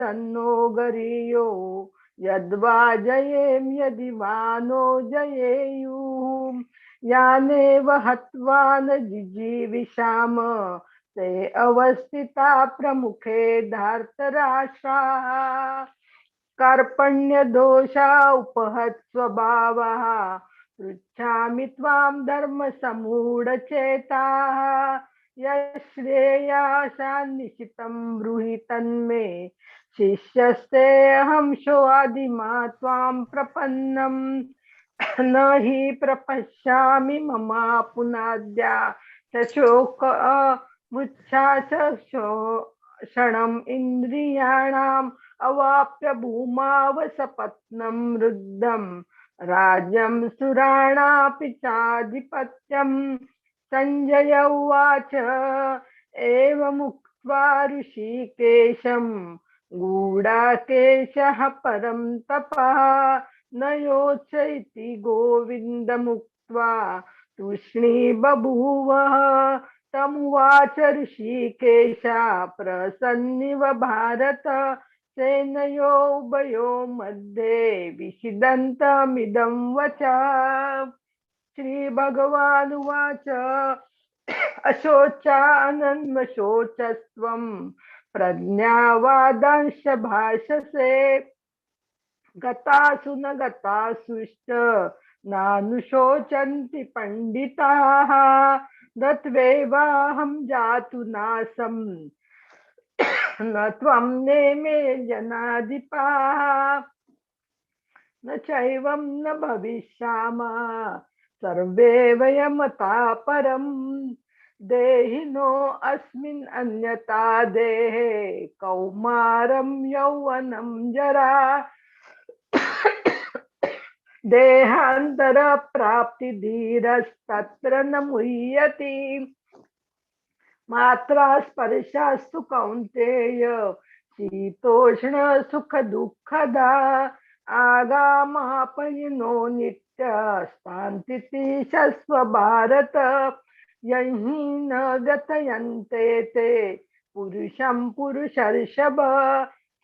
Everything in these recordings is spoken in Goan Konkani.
तन्नो गरीयो यद्वा जयेम यदि वा नो जयेयुः। यानेव हत्वा न जिजीविषाम ते अवस्थिता प्रमुखे धार्तराष्ट्राः। कार्पण्य दोषा उपहत स्वभावः पृच्छामि त्वां धर्मसमूढचेताः। यश्रेयाशान्निशितं ब्रूहि तन्मे शिष्यस्ते अहं शोआदिमा त्वां प्रपन्नम्। न हि प्रपश्यामि ममा पुनाद्या शोक मुच्छा च क्षणम् इंद्रियाणाम् अवाप्य भूमावसपत्नं वृद्धं राज्यं सुराणापि चाधिपत्यं। संजय उवाच एवमुक्त्वा ऋषिकेशं गूढाकेशः परं तपः न योत्सैति गोविन्दमुक्त्वा तूष्णी बभूवः। तमुवाच ऋषिकेशा प्रसन्निव भारत सेनयो उभयो मध्ये विषिदन्तमिदं वचः। श्री भगवानुवाच अशोचानन्वशोचस्त्वं प्रज्ञावादांश भाषसे। गतासु न गतासुश्च नानुशोचन्ति पंडिताः। दत्वेवाहं जातु नासं न त्वं नेमे जनाधिपाः। न चैवं न भविष्यामः सर्वे वयमता परं। देहिनो अस्मिन् अन्यथा देहे कौमारं यौवनं जरा। देहांतर प्राप्ति धीरस्तत्र न मुह्यति। मात्रा स्पर्शास्तु कौन्तेय शीतोष्ण सुख दुःखदा। आगामापयिनो नित्यस्तान्तितिशस्व भारत। यहि न गतयन्ते ते पुरुषं पुरुषर्षभ।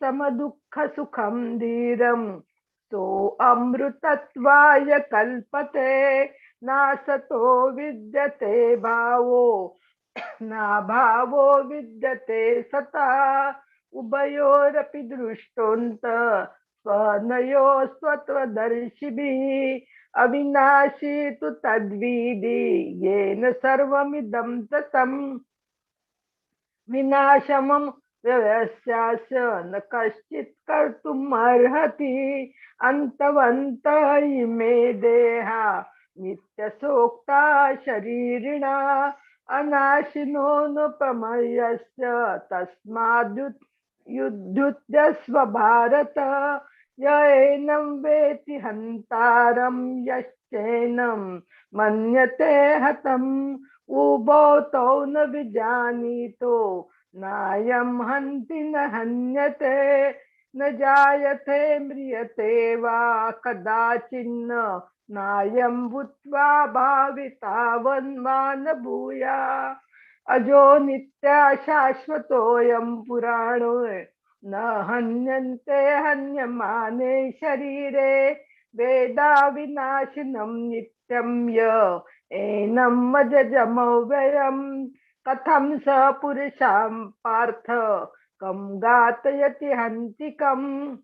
समदुःख सुखं धीरं सो अमृतत्वाय कल्पते। नासतो विद्यते भावो नाभावो विद्यते सता। उभयोरपि दृष्टोऽन्त स्वनयो स्वत्वदर्शिभिः। अविनाशी तु तद्विधि येन सर्वमिदं ततं। विनाशमं व्यवस्यास्य न कश्चित् कर्तुमर्हति। अंतवन्त इमे देहा नित्यसोक्ता शरीरिणा। अनाशिनो न प्रमयस्य तस्माद्युध्यस्व भारत। य एनं वेति हन्तारं यश्चैनं मन्यते हतम्। उभौ तौ न विजानीतो नायं हन्ति न हन्यते। न जायते म्रियते वा कदाचिन्न नायं भूत्वा भावितावन्वा न भूया। अजो नित्या शाश्वतोऽयं पुराणो न हन्यन्ते हन्यमाने शरीरे। वेदा विनाशिनं नित्यं य एनं मजजमव्ययं। कथं स पुरुषां पार्थ कं घातयति हन्ति कम्।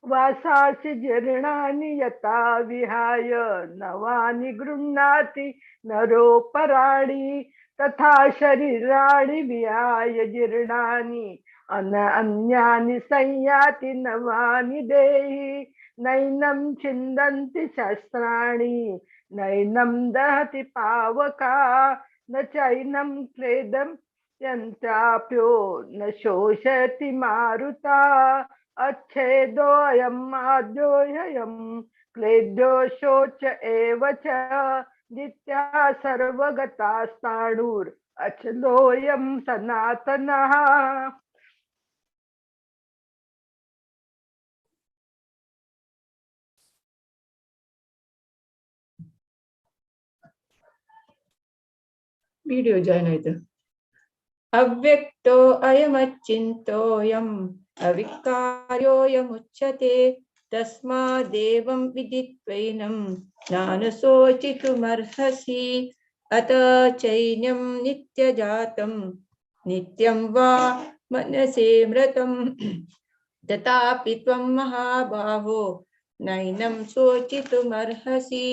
वासांसि जीर्णानि यथा विहाय नवानि गृह्णाति नरोपराणि। तथा शरीराणि विहाय जीर्णानि अन्यानि संयाति नवानि देहि। नैनं छिन्दन्ति शस्त्राणि नैनं दहति पावका। न चैनं क्लेदं यन्त्राप्यो न शोषयति मारुता। अच्छेदोऽयम् आद्योऽयं क्लेद्यो शोच एव च। नित्या सर्वगतास्ताणुर् अचलोऽयं सनातनः। वीडियो जॉइन ಆಯ್ತು. ಅವ್ಯಕ್ತೋ ಅಯಮಚಿಂತೋಯಂ अविकार्योऽयमुच्यते। तस्मादेवं विदित्वैनं नानुशोचितुमर्हसि। अत चैन्यं नित्यजातं नित्यं वा मनसे मृतं तथापि त्वं महाबाहो नैनं शोचितुमर्हसि।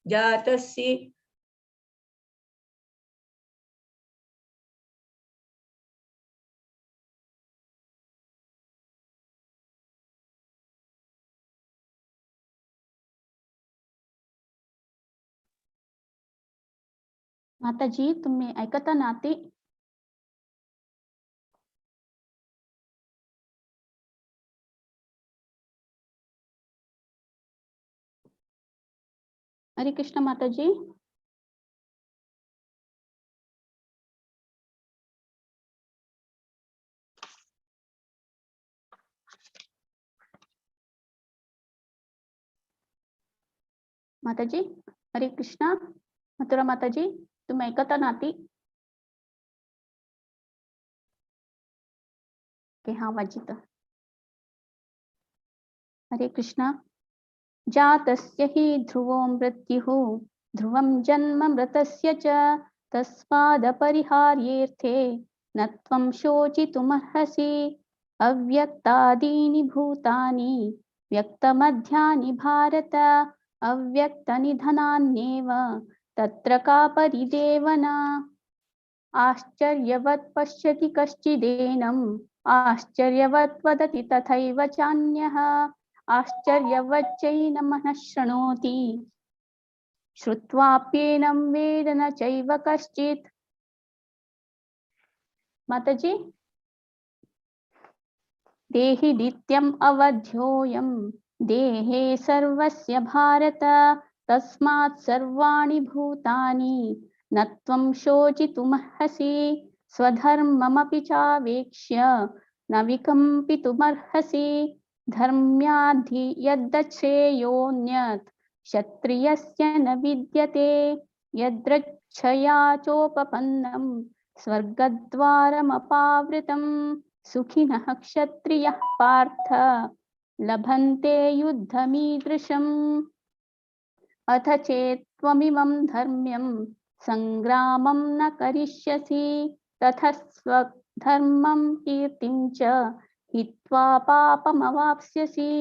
जातसि माताजी तुम्ही ऐकता ना ते? हरे कृष्ण माताजी। माताजी हरे कृष्णा। मथुरा माताजी तुम्ही ऐकता ना ती? हा वाजित। हरे कृष्णा। जातस्य हि ध्रुवो मृत्युः ध्रुवं जन्म मृतस्य च तस्मादपरिहार्येऽर्थे न त्वं शोचितुमर्हसि। अव्यक्तादीनि भूतानि व्यक्तमध्यानि भारत अव्यक्तनिधनान्येव तत्र का परिदेवना। आश्चर्यवत् पश्यति कश्चिदेनम् आश्चर्यवत् वदति तथैव चान्यः आश्चर्यवच्चैनमनः शृणोति श्रुत्वाप्येनं वेद न चैव कश्चित्। माताजी देहि नित्यम् अवध्योऽयं देहे सर्वस्य भारत तस्मात् सर्वाणि भूतानि न त्वं शोचितुमर्हसि। स्वधर्ममपि चावेक्ष्य न विकम्पितुमर्हसि। धर्म्याद्धि यद्दच्छ्रेयोऽन्यत् क्षत्रियस्य न विद्यते। यदृच्छया चोपपन्नं स्वर्गद्वारमपावृतं सुखिनः क्षत्रियः पार्थ लभन्ते युद्धमीदृशम्। अथ चेत् त्वमिमं धर्म्यं संग्रामं न करिष्यसि ततः स्वधर्मं कीर्तिं च हित्वा पापमवाप्स्यसि।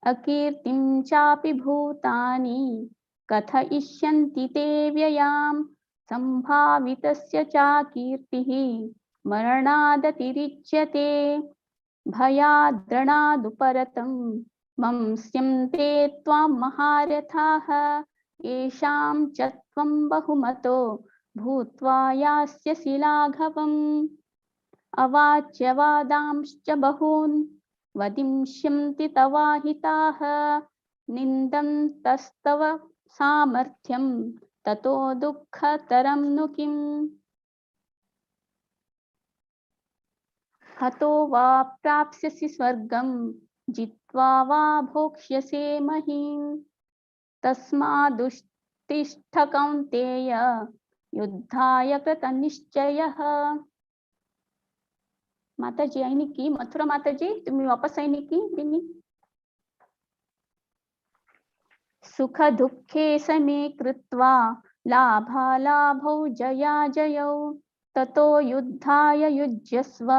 अकीर्तिं चापि भूतानि कथयिष्यन्ति ते व्ययां संभावितस्य चाकीर्तिः मरणादतिरिच्यते। भयाद्रणादुपरतं मंस्यं ते त्वां महारथाः येषां च त्वं बहुमतो भूत्वा यास्यसि लाघवम्। अवाच्यवादांश्च बहून् वदिष्यन्ति तवाहिताः निन्दन्तस्तव सामर्थ्यं ततो दुःखतरं नु किम्। हतो वा प्राप्स्यसि स्वर्गं जित्वा वा भोक्ष्यसे महीं। तस्मादुत्तिष्ठ कौन्तेय युद्धाय कृतनिश्चयः। माताजी आईनी की मथुरा माताजी तुम्ही वापस आईनी की बिनी? सुख दुःखे समे कृत्वा लाभालाभौ जयाजयौ ततो युद्धाय युज्यस्व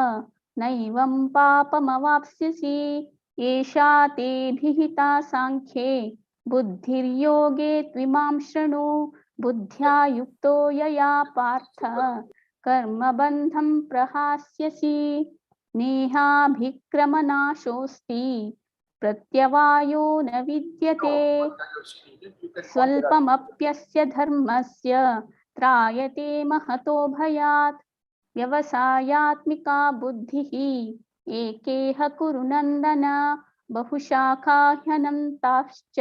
नैवं पापमवाप्स्यसि। एषा ते भिहिता सांख्ये बुद्धिर्योगे त्विमां शृणु। बुद्ध्या युक्तो यया पार्थ कर्मबन्धं प्रहास्यसि। नेहाभिक्रमनाशोऽस्ति प्रत्यवायो न विद्यते। स्वल्पमप्यस्य धर्मस्य त्रायते महतो भयात्। व्यवसायात्मिका बुद्धिः एकेह कुरु नन्दन बहुशाखा ह्यनन्ताश्च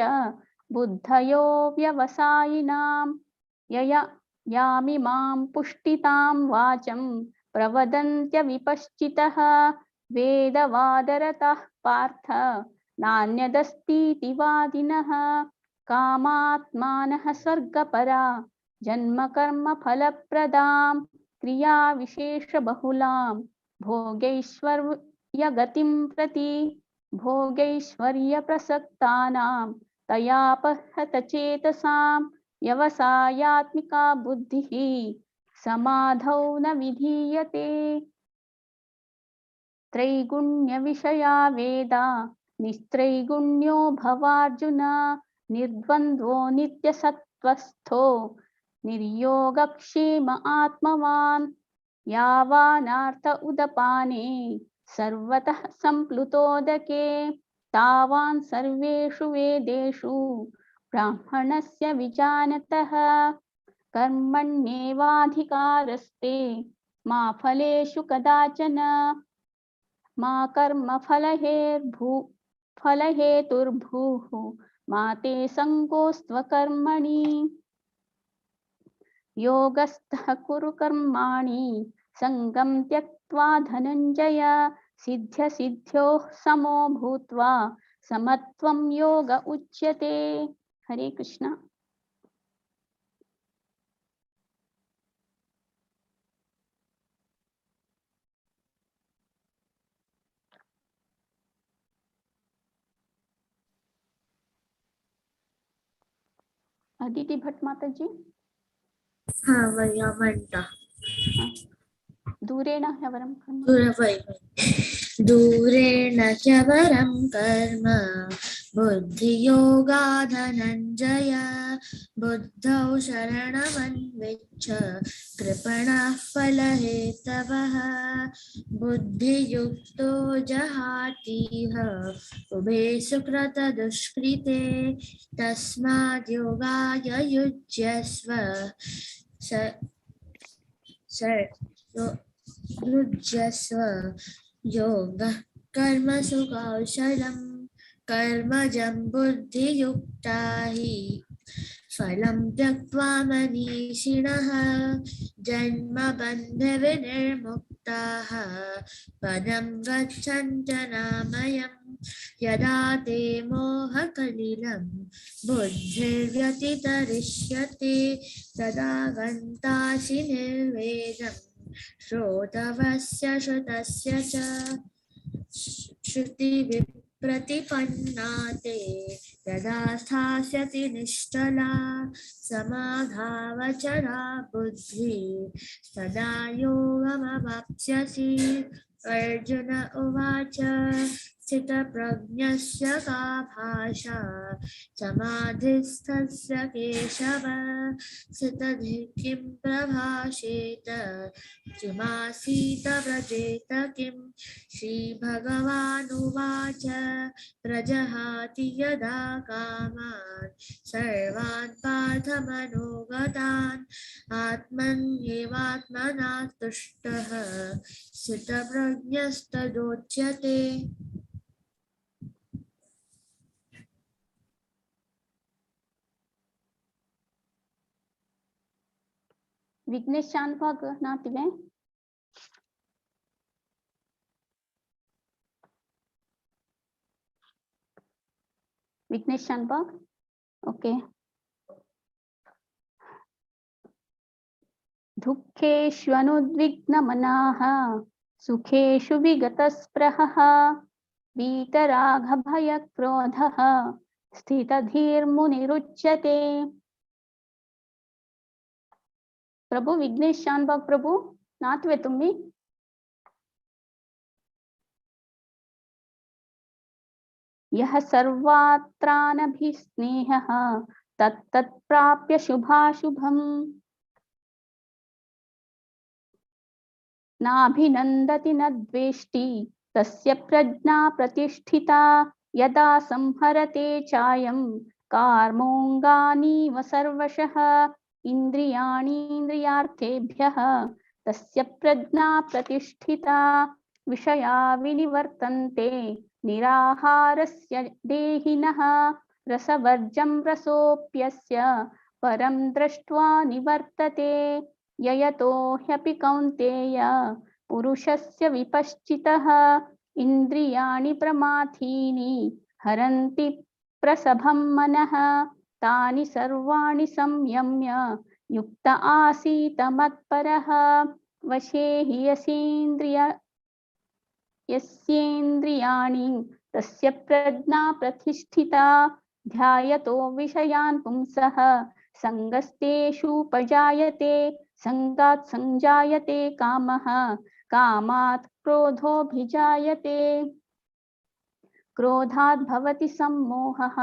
बुद्धयो व्यवसायिनां। यया यामिमां पुष्टितां वाचं प्रवदन्त्यविपश्चितः वेदवादरतः पार्थ नान्यदस्तीति वादिनः। कामात्मानः स्वर्गपरा जन्मकर्मफलप्रदां क्रियाविशेषबहुलां गतिं प्रति भोगैश्वर्यप्रसक्तानां तयापहतचेतसां व्यवसायात्मिका बुद्धिः समाधौ न विधीयते। त्रैगुण्यविषया वेदा निस्त्रैगुण्यो भवार्जुन निर्द्वन्द्वो नित्यसत्त्वस्थो निर्योगक्षेम आत्मवान् यावानार्थ उदपाने सर्वतः सम्प्लुतोदके तावान् सर्वेषु वेदेषु ब्राह्मणस्य विजानतः कर्मण्येवाधिकारस्ते मा फलेषु कदाचन मा कर्मफलहेतुर्भूः मा ते सङ्गोऽस्त्वकर्मणि। योगस्थः कुरु कर्माणि सङ्गं त्यक्त्वा धनञ्जय सिद्ध्यसिद्ध्योः समो भूत्वा समत्वं योग उच्यते। हरे कृष्णा। अदिति भट्ट माता जी। हाँ वया म्हणता। दूरेण ह्यवरं कर्म। दूरेण ह्यवरं कर्म बुद्धियोगा धनञ्जय बुद्धौ शरणमन्विच्छ कृपणः फलहेतवः बुद्धियुक्तो जहातीह उभे सुकृतदुष्कृते तस्माद्योगाय युज्यस्व युज्यस्व योगः कर्मसु कौशलं कर्मजं बुद्धियुक्ता हि फलं त्यक्त्वा मनीषिणः जन्मबन्धविनिर्मुक्ताः पदं गच्छन्त्यनामयं यदा ते मोहकलिलं बुद्धिर्व्यतितरिष्यति तदा गन्तासि निर्वेदं श्रोतवस्य श्रुतस्य च श्रुतिविप्रतिपन्ना ते यदा स्थास्यति निश्चला समाधावचला बुद्धिः तदा योगमवाप्स्यसि। अर्जुन उवाच स्थितप्रज्ञस्य का भाषा समाधिस्थस्य केशव स्थितधिः किं प्रभाषेत किमासीत व्रजेत किं। श्रीभगवानुवाच प्रजहाति यदा कामान् सर्वान् पार्थमनोगतान् आत्मन्येवात्मना तुष्टः स्थितप्रज्ञस्तदोच्यते। विघ्नेश शानभाग नातिवे। विघ्नेश शानभाग ओके। दुःखेष्वनुद्विग्नमनाः सुखेषु विगतस्पृहः वीतरागभयक्रोधः स्थितधीर्मुनिरुच्यते। प्रभु विघ्नेश शानभाग प्रभु नातवे तुम्ही। यः सर्वात्रानभिस्नेहः तत्तत्प्राप्य शुभाशुभम् नाभिनन्दति न द्वेष्टि तस्य प्रज्ञा प्रतिष्ठिता यदा संहरते चायं कार्मोऽङ्गानीव सर्वशः इन्द्रियाणीन्द्रियार्थेभ्यः तस्य प्रज्ञा प्रतिष्ठिता विषया विनिवर्तन्ते निराहारस्य देहिनः रसवर्जं रसोऽप्यस्य परं दृष्ट्वा निवर्तते। ययतो ह्यपि कौन्तेय पुरुषस्य विपश्चितः इन्द्रियाणि प्रमाथीनि हरन्ति प्रसभं मनः तानि सर्वाणि संयम्य युक्त आसीत मत्परः वशे हि यस्येन्द्रियाणि तस्य प्रज्ञा प्रतिष्ठिता ध्यायतो विषयान् पुंसः संगस्तेषुपजायते संगात् संजायते कामः कामात् क्रोधोऽभिजायते क्रोधात् भवति सम्मोहः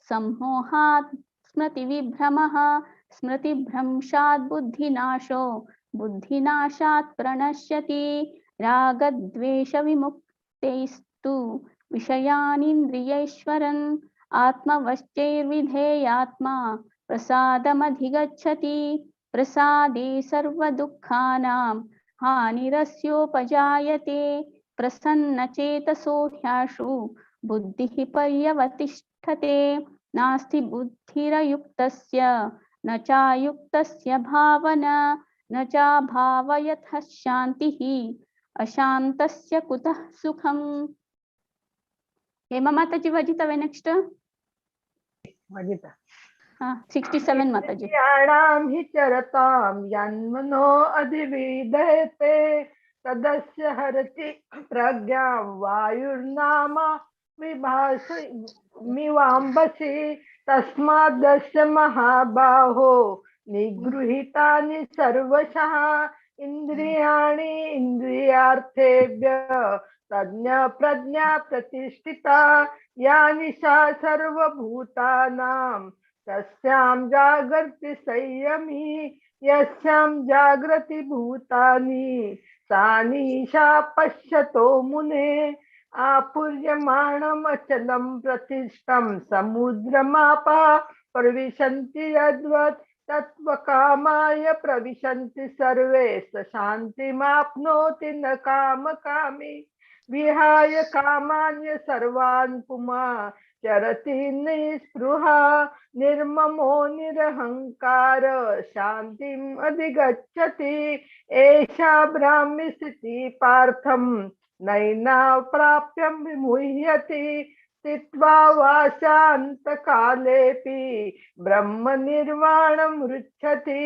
सम्मोहात् स्मृतिविभ्रमः स्मृतिभ्रंशात् बुद्धिनाशो बुद्धिनाशात् प्रणश्यति रागद्वेषविमुक्तैस्तु विषयानिन्द्रियैश्वरन् आत्मवश्चैर्विधेयात्मा प्रसादमधिगच्छति प्रसादे सर्वदुःखानां हानिरस्योपजायते प्रसन्नचेतसो ह्याशु बुद्धिः पर्यवतिष्ठते नास्ति बुद्धिरयुक्तस्य न चायुक्तस्य भावना न चाभावयतः शान्तिः अशान्तस्य कुतः सुखम्। हेमा माताजी वाजिता नेक्स्ट। वजिता। हाँ, 67 माताजी। इंद्रियाणां हि चरतां यन्मनो अधिविधयते तदस्य हरति प्रज्ञां वायुर्नाम विभास मिवाम्बसि तस्मादस्य महाबाहो निगृहीतानि सर्वशः इंद्रियाणि इंद्रियार्थेभ्य तज्ञ प्रज्ञा प्रतिष्ठिता या निशा सर्वभूतानां तस्यां जागर्ति संयमी यस्यां जाग्रति भूतानि सा निशा पश्यतो मुने आपूर्यमाणमचलं प्रतिष्ठं समुद्रमापः प्रविशन्ति यद्वत् तत्त्वकामाय प्रविशन्ति सर्वे स शान्तिमाप्नोति न कामकामी विहाय कामान्य सर्वान् पुमा चरति निस्पृहा निर्ममो निरहंकार शांतिम अधिगच्छति एषा ब्राह्मी स्थिति पार्थम नैना प्राप्यं विमुह्यति स्थित्वा वाशान्तकालेऽपि ब्रह्मनिर्वाणमृच्छति।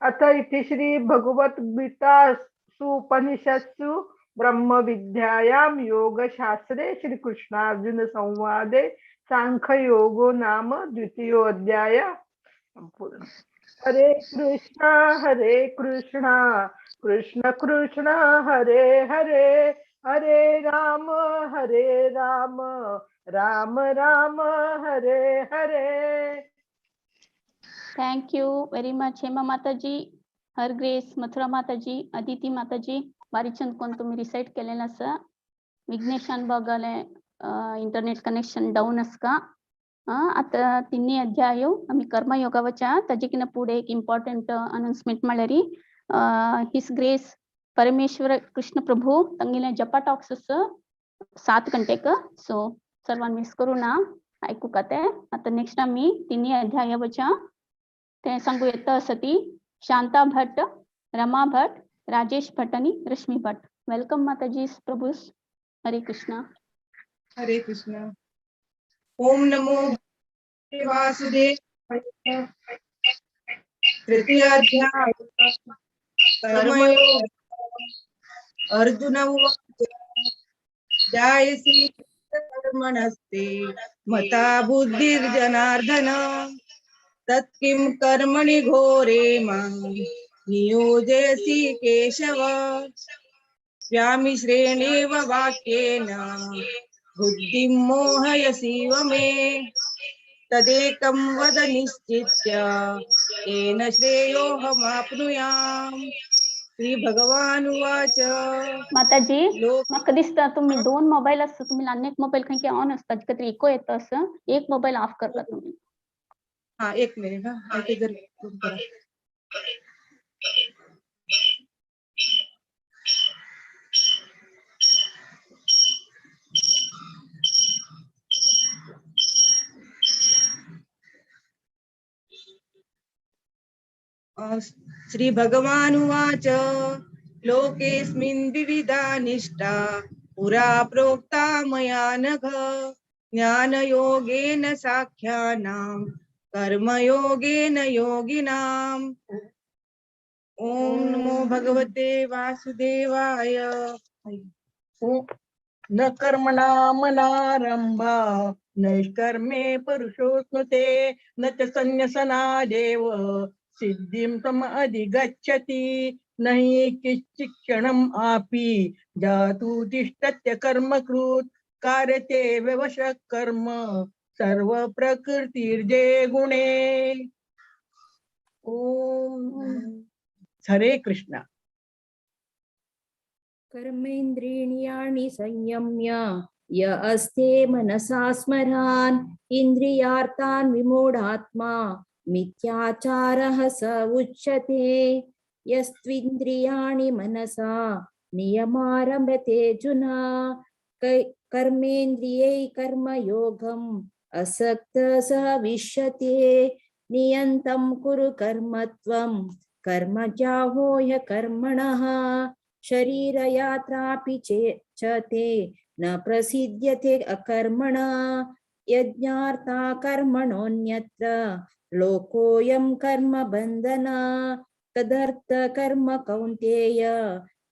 अथ इति श्री भगवद्गीतासु उपनिषत्सु ब्रह्मविद्यायां योगशास्त्रे श्रीकृष्णार्जुन संवादे सांख्ययोगो नाम द्वितीयोऽध्याय। हरे कृष्णा हरे Krishna Krishna Krishna Hare Hare Hare Ram Ram Ram Hare Hare. Thank you very much Hema Mataji, her grace Mathura Mataji, Aditi Mataji. बारीक कोण तुम्ही रिसाइट केलेलं आसा। विघ्नेशान बघाले इंटरनेट कनेक्शन डाऊन आसका। आता तिन्ही अध्याय आम्ही कर्मयोगावच्या ताजे पुढे एक इम्पॉर्टंट अनाउन्समेंट म्हळ्यार his grace परमेश्वर कृष्ण प्रभू तंगिले जपा टॉक्स 7 गंटेक, सो सर्वान मिस करू ना ऐकूका ते। आता नेक्स्ट आम्ही तिन्ही अध्यायावच्या ते सांगू येत असती शांता भट्ट, रमा भट्ट, राजेश भट्ट आणि रश्मी भट्ट। Welcome माताजी प्रभूस। हरे कृष्णा। हरे कृष्णा। ओम नमो वासुदेवाय। तृतीय अध्याय कर्मयोग। अर्जुन उवाच जायसी कर्मणस्ते मता बुद्धिर्जनार्दन तत्किं कर्मणि घोरे मां नियोजयसि केशव। व्यामिश्रेणेव वाक्येन बुद्धिं मोहयसीव मे तदेकं वद निश्चित्य येन श्रेयोऽहमाप्नुयाम्। श्री भगवानुवाच। माताजी म्हाका दिसता तुम्ही 2 मोबाईल असता, तुम्ही आनी एक मोबाईल खंय ऑन असता, ताजे इको येता असं, एक मोबाईल ऑफ करता तुम्ही। हा एक मिनिट हा जर श्री भगवानुवाच लोकेस्मिन् विविधा निष्ठा पुरा प्रोक्ता मया नघ ज्ञानयोगेन साख्यानां कर्मयोगेन योगिनाम्। ओम नमो भगवते वासुदेवाय। न कर्मणामनारंभा नैष्कर्म्ये पुरुषोऽश्नुते न च संन्यसनादेव सिद्धिं तम अधिगच्छति। नहि किश्चित् आपि जातु तिष्ठत्य कर्मकृत् कार्यते व्यवशः कर्म सर्व प्रकृतिर्जे गुणे। ओम हरे कृष्णा। कर्मेन्द्रियाणि संयम्य य अस्ते मनसा स्मरान् इन्द्रियार्थान् विमूढात्मा मिथ्याचारः स उच्यते। यस्त्विन्द्रियाणि मनसा नियमारभतेऽर्जुन कर्मेन्द्रियै कर्मयोगम् असक्त स विश्यते। नियन्तं कुरु कर्म त्वं कर्मजाहो ह्य कर्मणः। शरीरयात्रापि च ते न प्रसिद्ध्यते अकर्मणा। यज्ञार्था कर्मणोऽन्यत्र लोकोऽयं कर्म बन्धना। तदर्थ कर्म कौन्तेय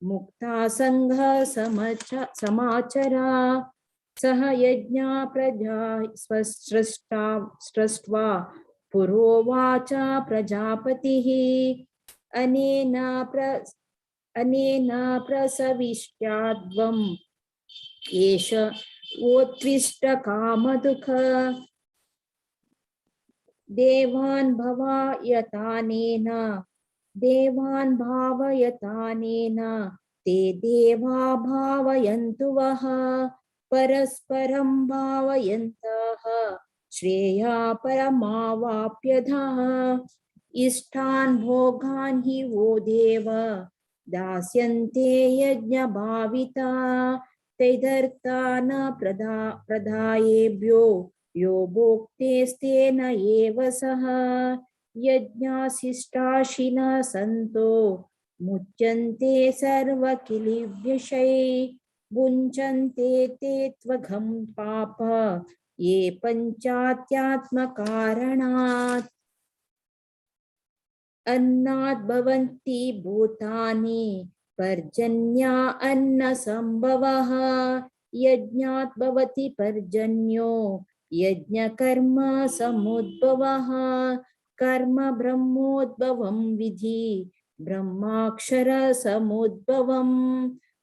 मुक्ता संघ समाचरा। सह यज्ञा प्रजा स्वसृष्टा सृष्ट्वा पुरोवाच प्रजापतिः। अनेन प्रसविष्याद्वम् एष वोत्विष्ट कामदुःख। देवान् भवायतानेन देवान् भावयतानेन ते देवा भावयन्तु वः। परस्परं भावयन्तः श्रेया परमावाप्यधः। इष्टान् भोगान् हि वो देव दास्यन्ते यज्ञभाविता। तैदर्था न प्रदायेभ्यो यो भोक्तेस्तेन एव सः। यज्ञाशिष्टाशिनः सन्तो मुच्यन्ते सर्वकिलिव्यशै। भुञ्जन्ते ते त्वघं पाप ये पञ्चात्यात्मकारणात्। अन्नाद् भवन्ति भूतानि पर्जन्या अन्न संभवः। यज्ञात् भवति पर्जन्यो यज्ञकर्म समुद्भवः। कर्म ब्रह्मोद्भवं विधि ब्रह्माक्षर समुद्भवं।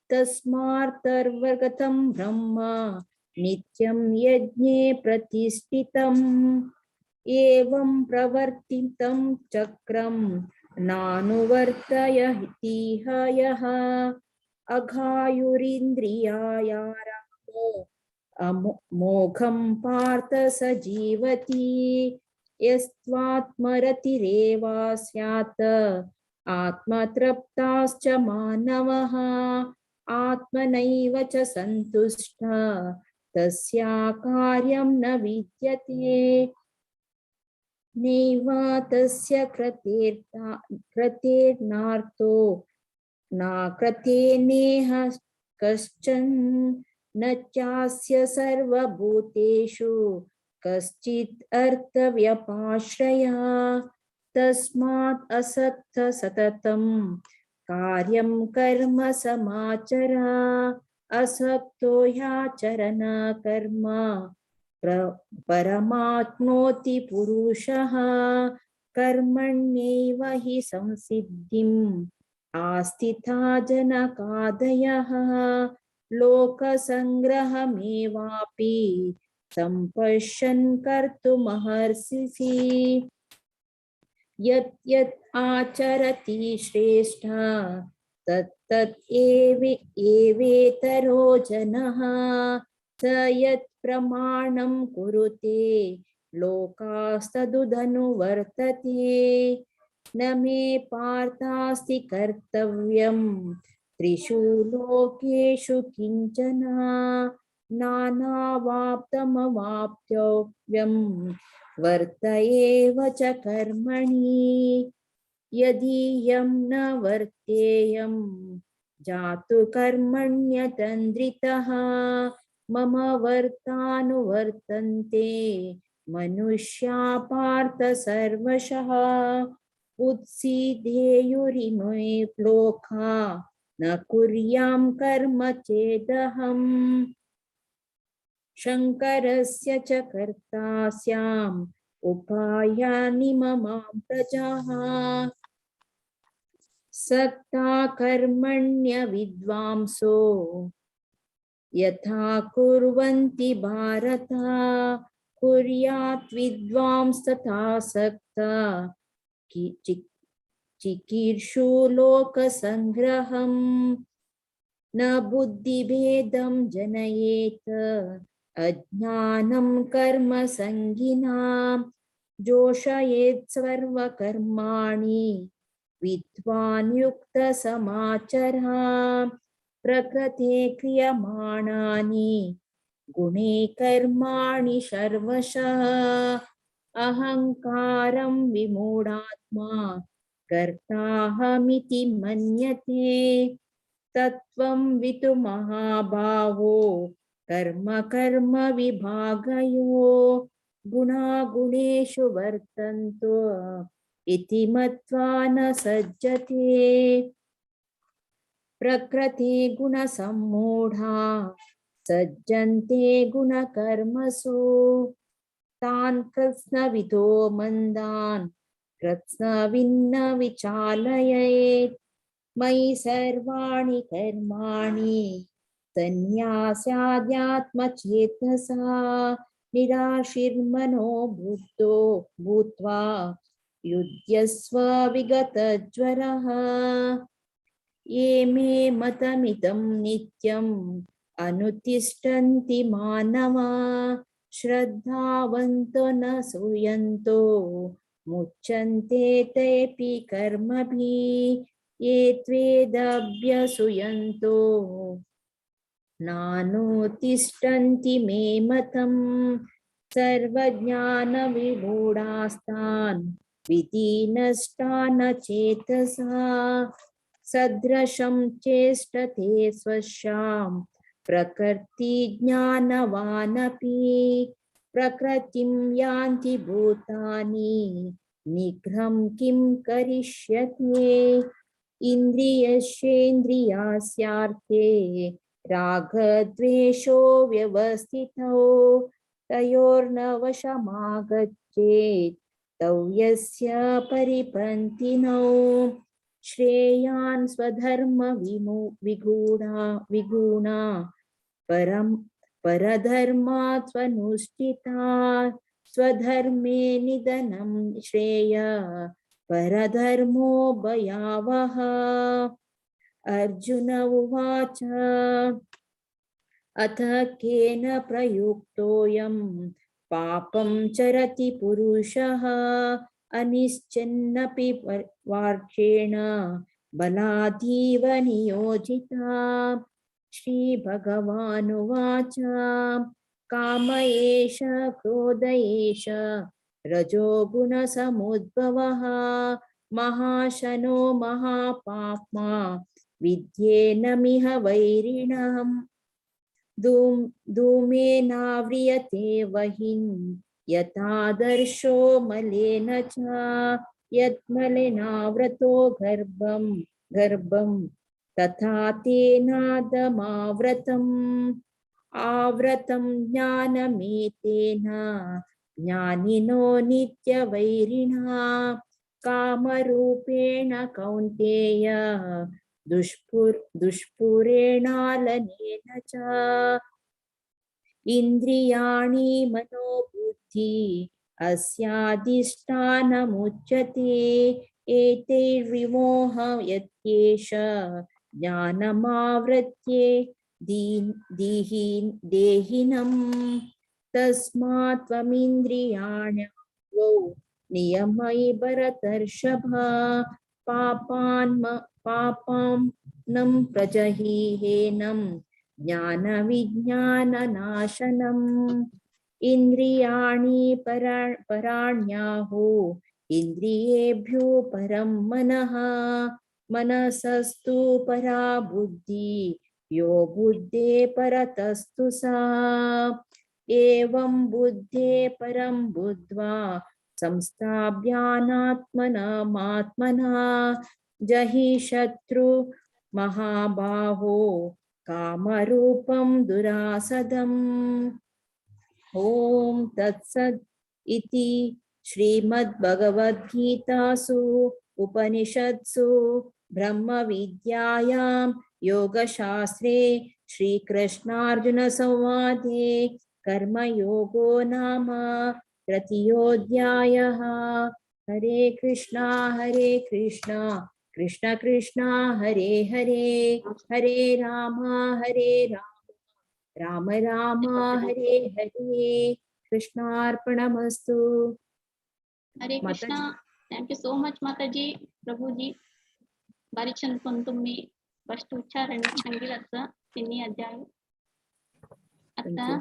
तस्मात्तर्वगतं ब्रह्म नित्यं यज्ञे प्रतिष्ठितम्। एवं प्रवर्तितं चक्रं नानुवर्तयतीह यः। अघायुरिन्द्रियायारामो मोघं पार्थ स जीवति। यस्त्वात्मरतिरेव स्यात् आत्मतृप्ताश्च मानवः। आत्मनैव च सन्तुष्टः तस्या कार्यं न विद्यते। नैव तस्य कृतेर्नार्तो न कृते नेह कश्चन। न चास्य सर्वभूतेषु कश्चित् अर्थव्यपाश्रयः। तस्मात् असक्त सततं कार्यं कर्म समाचर। असक्तो ह्याचरन कर्म परमाप्नोति पुरुषः। कर्मण्येव हि संसिद्धिम् आस्थिता जनकादयः। लोकसङ्ग्रहमेवापि सम्पश्यन् कर्तुमर्हसि। यत् यत् आचरति श्रेष्ठः तत्तत् एवेतरो जनः। स यत् प्रमाणं कुरुते लोकास्तदुदनुवर्तते। न मे पार्थास्ति कर्तव्यं त्रिषु लोकेषु किञ्चन। नानावाप्तमवाप्तव्यं वर्त एव च कर्मणि। यदि यं न वर्तेयं जातु कर्मण्यतन्द्रितः। मम वर्तानुवर्तन्ते मनुष्या पार्थ सर्वशः। उत्सीदेयुरिमे लोका न कुर्यां कर्म चेदहम्। शङ्करस्य च कर्तास्याम् उपायानि ममां प्रजाः। सक्ता कर्मण्य विद्वांसो यथा कुर्वन्ति भारत, कुर्यात् विद्वांस्तथा सक्ता चिकीर्षु लोकसङ्ग्रहम्। न बुद्धिभेदं जनयेत अज्ञानं कर्मसङ्गिनां, जोषयेत् सर्वकर्माणि विद्वान् युक्तसमाचरा। प्रकृते क्रियमाणानि गुणे कर्माणि सर्वशः, अहङ्कारं विमूढात्मा कर्ताहमिति मन्यते। तत्त्वं वितु महाभावो कर्म कर्म विभागयो, गुणागुणेषु वर्तन्तो इति मत्वा न सज्जते। प्रकृते गुणसम्मूढा सज्जन्ते गुणकर्मसु, तान् कृत्स्नविदो मन्दान् कृत्स्नविन्न विचालयेत्। मयि सर्वाणि कर्माणि सन्न्यास्याध्यात्मचेतसा, निराशीर्मनो बुद्धो भूत्वा युध्यस्व विगतज्वरः। ये मे मतमिदं नित्यम् अनुतिष्ठन्ति मानवा, श्रद्धावन्तो न सूयन्तो मुच्यन्ते तेऽपि कर्मभिः। ये त्वेदभ्यसूयन्तो नानुतिष्ठन्ति मे मतम्, सर्वज्ञानविमूढास्तान् विधिनष्टान् चेतसा। सदृशं चेष्टते स्वस्यां प्रकृतिज्ञानवानपि, प्रकृतिं यान्ति भूतानि निग्रहं किं करिष्यते। इन्द्रियस्येन्द्रियास्यार्थे रागद्वेषो व्यवस्थितौ, तयोर्न वशमागच्छेत् तौ यस्य परिपन्थिनौ। श्रेयान् स्वधर्म विगुणा परं परधर्मात् स्वनुष्ठिता, स्वधर्मे निधनं श्रेय परधर्मो भयावह। अर्जुन उवाच, अथ केन प्रयुक्तोऽयं पापं चरति पुरुषः, अनिश्चिन्नपि वार्षेण बलादीव नियोजिता। श्रीभगवानुवाच, काम एष क्रोध एष रजोगुणसमुद्भवः, महाशनो महापाप्मा विद्येनमिह वैरिणम्। धूमेनाव्रियते वहिं यथादर्शो मलेन च, यत्मलेनाव्रतो गर्भं गर्भं तथा तेनादमाव्रतम्। आवृतं ज्ञानमेतेन ज्ञानिनो नित्यवैरिणा, कामरूपेण कौन्तेय दुष्पुरेणालनेन च। इन्द्रियाणि मनोबुद्धि अस्याधिष्ठानमुच्यते, एतैर्विमोहयत्येष ज्ञानमावृत्ये देहिनं। तस्मात् त्वमिन्द्रियाण्यौ नियमयि भरतर्षभ, पापान्नं प्रजहि हेनं ज्ञानविज्ञाननाशनम्। इन्द्रियाणि पराण्याहु इन्द्रियेभ्यो परं मनः, मनसस्तु परा बुद्धि यो बुद्धे परतस्तु सा। एवं बुद्धे परं बुद्ध्वा संस्थाभ्यानात्मनमात्मना, जहि शत्रु महाबाहो कामरूपं दुरासदम्। ॐ तत्सद् इति श्रीमद्भगवद्गीतासु उपनिषत्सु ब्रह्मविद्यायां योगशास्त्रे श्रीकृष्णार्जुनसंवादे कर्मयोगो नाम तृतीयोऽध्यायः। हरे कृष्णा हरे कृष्णा कृष्ण कृष्ण हरे हरे, हरे राम हरे Ram Ram Ram Hare Hare. कृष्णार्पणमस्तु। Hare Krishna. Thank you so much Mataji, Prabhuji. बारीक पण तुम्ही स्पष्ट उच्चारण सांगितलं असं तिन्ही अध्याय. आता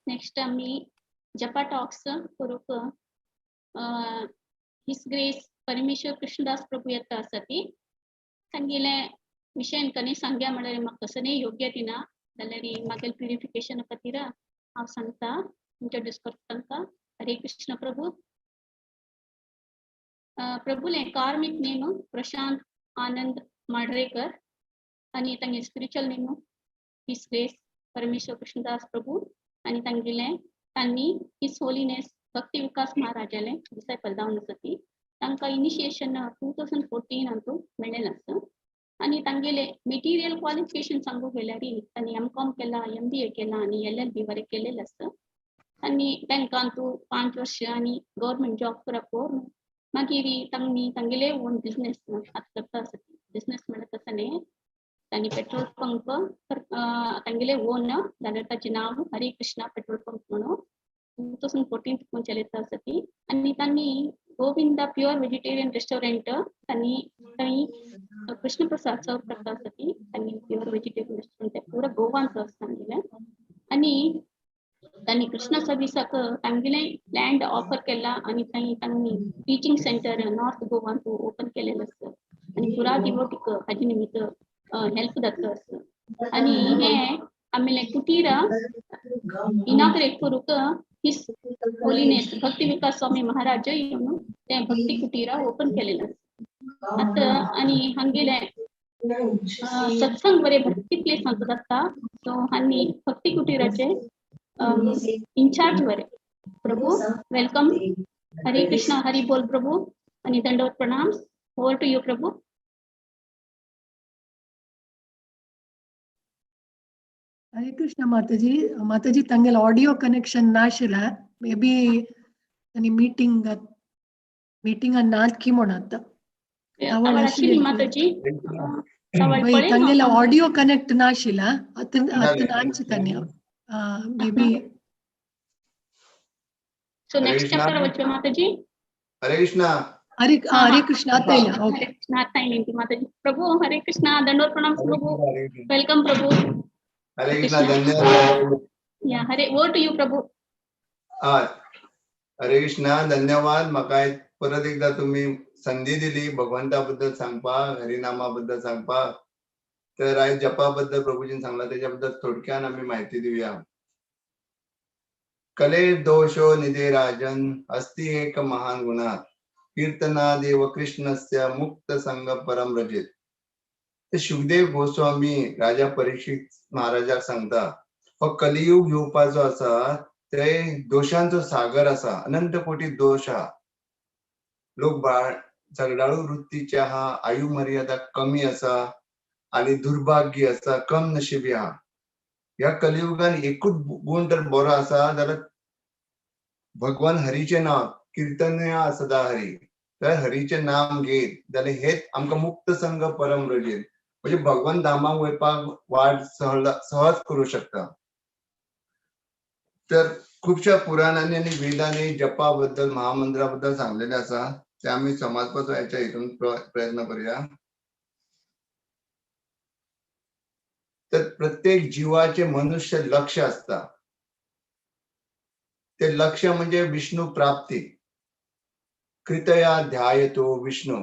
नेक्स्ट आम्ही जपा टॉक्स करूक his grace परमेश्वर कृष्णदास प्रभू येता आसा ती सांगिले विशयान कनी सांग्या म्हळ्यार म्हाका कसं न्ही योग्य ती ना जाल्यार मागीर प्युरिफिकेशन खातीर हांव सांगता, इंट्रोड्यूस करता तांकां. हरे कृष्ण प्रभू. प्रभूले कार्मिक नेम प्रशांत आनंद माडरेकर आणि तांगे spiritual name his grace Parameshwar Krishnadas Prabhu आणि तांगेले तांणी his holiness भक्ती विकास महाराजाले डिसायपल जावन आसा ती. तांकां इनिशिएशन 2014 अंतू मेळ्ळेलें आसा. आणि तांगेले मेटिरियल क्वालिफिकेशन सांगू गेल्यार तांणी एम कॉम केला, MBA केला आणि LLB वरे केलेलं आसा. आनी बँकांतू 5 वर्ष आनी गव्हर्मेंट जॉब करून मागीर तांणी तांगेले ओन बिझनेस आतां करता आसा. बिझनेस म्हणल्यार तसं न्ही, तांणी पेट्रोल पंप तांगेले ओन जाल्यार ताचें नांव हरे कृष्णा पेट्रोल पंप म्हणून 2014 तुकून चलयता आसा ती. आनी तांणी गोविंदा प्युअर वेजिटेरियन रेस्टॉरंट तांणी थंय कृष्ण प्रसाद सर्व करता आसा ती. तांणी प्युअर वेजिटेरियन रेस्टॉरंट पुरा गोवान आसा तांगेलें. आनी तांणी कृष्ण सर्विसाक तांगेले लँड ऑफर केला आनी थंय तांणी टिचींग सेंटर नॉर्थ गोवान ओपन केलेलं आसा आनी पुरा डिवोटीक हाजे निमित्त हेल्प जातलो आसा. आनी हे आमले कुटीर इनॉग्रेट करूक his holiness भक्ती विकास स्वामी महाराज येवन ते भक्ती कुटीर ओपन केलेलं आसा. आतां आनी हांगेले सत्संग बरे भक्ती प्लेस जाता. सो हांणी भक्ती कुटीराचे इन्चार्ज बरे प्रभू. Welcome. हरे कृष्णा हरी बोल प्रभू आणि दंडवत प्रणाम. Over to you Prabhu. Hare Krishna Mataji. Mataji ತಂಗೆಲ audio connection ನಾಶಿಲ may be any meeting meeting ಅನ್ನ ನಾಲ್ಕಿ ಮೊಣತ್ತ ಮಾತಾಜಿ ತಂಗೆಲ ಆಡಿಯೋ ಕನೆಕ್ಟ್ ನಾಶಿಲ ಅತ್ ಅತ್ ನಾಂಚಿ ತನ್ಯ may be. So next chapter ವಚ್ಚು Mataji. Hare Krishna. ಹರಿ ಹರೇ ಕೃಷ್ಣ ಅತ್ತ ಇಲ್ಲ. ಓಕೆ ಕೃಷ್ಣ ಅತ್ತ ಇಲ್ಲ ಮಾತಾಜಿ. ಪ್ರಭು ಹರೇ ಕೃಷ್ಣ ದಂಡೋತ್ ಪ್ರಣಾಮ್ ಪ್ರಭು. Welcome Prabhu. Hare Krishna धन्यवाद. या Hare over to you Prabhu. Hare Krishna धन्यवाद. म्हाका परत एकदा तुम्ही संधी दिली भगवंता बद्दल सांगपाक, हरिनामा बद्दल सांगपाक. तर आयज जपा बद्दल प्रभूजीन सांगला तेच्या बद्दल थोडक्यान आमी म्हायती दिवया. कले दोषो निधे राजन अस्ति एक महान गुणात कीर्तना देव कृष्णस्य मुक्त संग परम रजित. शुकदेव गोस्वामी राजा परीक्षित महाराजाक सांगता, हो कलियुग येवपाचो आसा ते दोशांचो सागर आसा, अनंत कोटी दोश आहा. लोक झगडाळू वृत्तीचे आहा, आयु मर्यादा कमी आसा आनी दुर्भाग्य आसा, कम नशिबी आहा. ह्या कलियुगान एकूच गुण तर बरो आसा जाल्यार भगवान हरीचें नांव कीर्तनया सदा हरी. तर हरीचें नाम घेत जाल्यार हेच आमकां मुक्त संग परम रजेत, म्हणजे भगवान धामाक वयपाक वाट सहज करूं शकता. तर खुबश्या पुराणांनी आनी वेदांनी जपा बद्दल महामंत्रा बद्दल सांगलेलें आसा, ते आमी समाजपाचो हेच्या हितून प्रयत्न करूया. तर प्रत्येक जिवाचे मनुष्य लक्ष आसता, ते लक्ष म्हणजे विष्णू प्राप्ती. कृतया ध्यायतो विष्णू.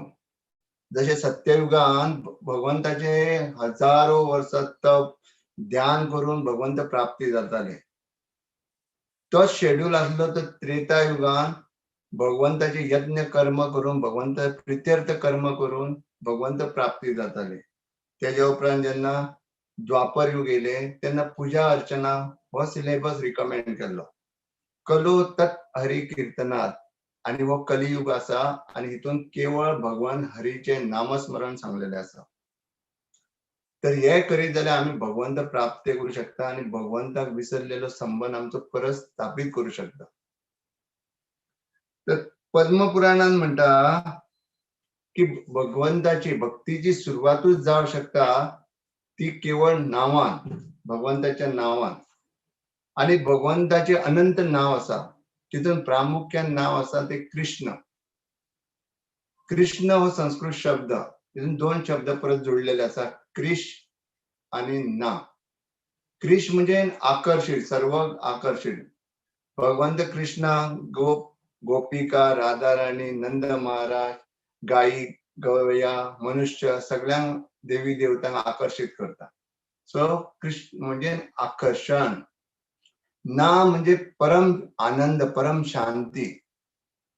जशें सत्ययुगान भगवंताचे हजारो वर्सां तप ध्यान करून भगवंत प्राप्ती जाताले, तोच शेड्यूल आसलो तर त्रेता युगान भगवंताचे यज्ञ कर्म करून भगवंत प्रित्यर्थ कर्म करून भगवंत प्राप्ती जाताले. तेज्या उपरांत जेन्ना द्वापर युग येयले तेन्ना पुजा अर्चना हो सिलेबस रिकमेंड केल्लो. कलो तत् हरी कीर्तनात आनी हो कलियुग आसा आनी हितून केवळ भगवान हरीचें नामस्मरण सांगलेलें आसा. तर हे करीत जाल्यार आमी भगवंत प्राप्त करूं शकता आनी भगवंताक विसरलेलो संबंद आमचो परत स्थापीत करूं शकता. तर पद्मपुराणान म्हणटा की भगवंताची भक्तीची सुरवातूच जावं शकता ती केवळ नांवान, भगवंताच्या नांवान. आनी भगवंताचें अनंत नांव आसा, तितून प्रामुख्यान नांव आसा तें कृष्ण. कृष्ण हो संस्कृत शब्द, तितून दोन शब्द परत जोडलेले आसा, कृष आनी ना. कृष म्हणजे आकर्षित, सर्व आकर्षित. भगवंत कृष्ण गोप गोपिका, राधा राणी, नंद महाराज, गायी गवया, मनुष्य सगळ्यांक देवी देवतांक आकर्षित करता. सो कृष्ण म्हणजे आकर्षण, ना म्हणजे परम आनंद, परम शांती.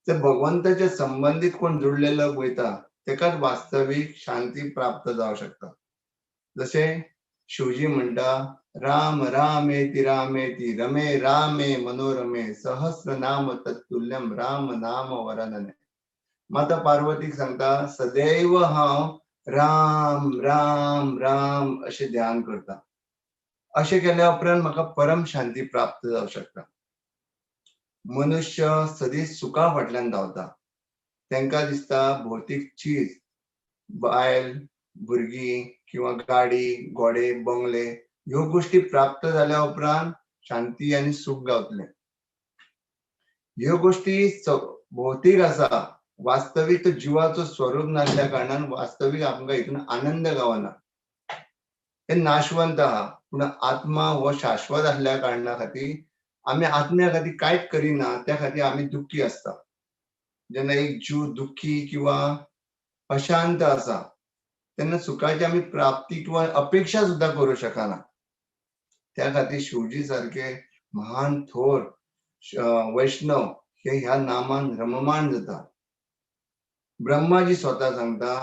तर भगवंताच्या संबंधित कोण जुडलेलो वयता तेकाच वास्तवीक शांती प्राप्त जावं शकता. जशें शिवजी म्हणटा, राम रामेति रामेति रमे रामे मनोरमे सहस्र नाम तत्तुल्यम राम नाम वरनने. माता पार्वतीक सांगता, सदैव हांव राम राम राम अशें ध्यान करता. अशें केल्या उपरांत म्हाका परम शांती प्राप्त जावं शकता. मनुष्य सदींच सुखा फाटल्यान धांवता. तांकां दिसता भौतीक चीज, बायल, भुरगीं किंवा गाडी, घोडे, बंगले ह्यो गोश्टी प्राप्त जाल्या उपरांत शांती आनी सूख गावतलें. ह्यो गोश्टी भौतीक आसा, वास्तवीक तो जिवाचो स्वरूप नासल्या कारणान वास्तवीक आमकां हितून आनंद गावना. हे नाशवंत आहा, पूण आत्मा हो शाश्वत आसल्या कारणा खातीर आमी आत्म्या खातीर कांयच करिना, त्या खातीर आमी दुख्खी आसता. जेन्ना एक जीव दुख्खी किंवा अशांत आसा तेन्ना सुखाची आमी प्राप्ती किंवा अपेक्षा सुद्दां करूं शकना. त्या खातीर शिवजी सारके महान थोर वैष्णव हे ह्या नामान रममाण जाता. ब्रह्माजी स्वता सांगता,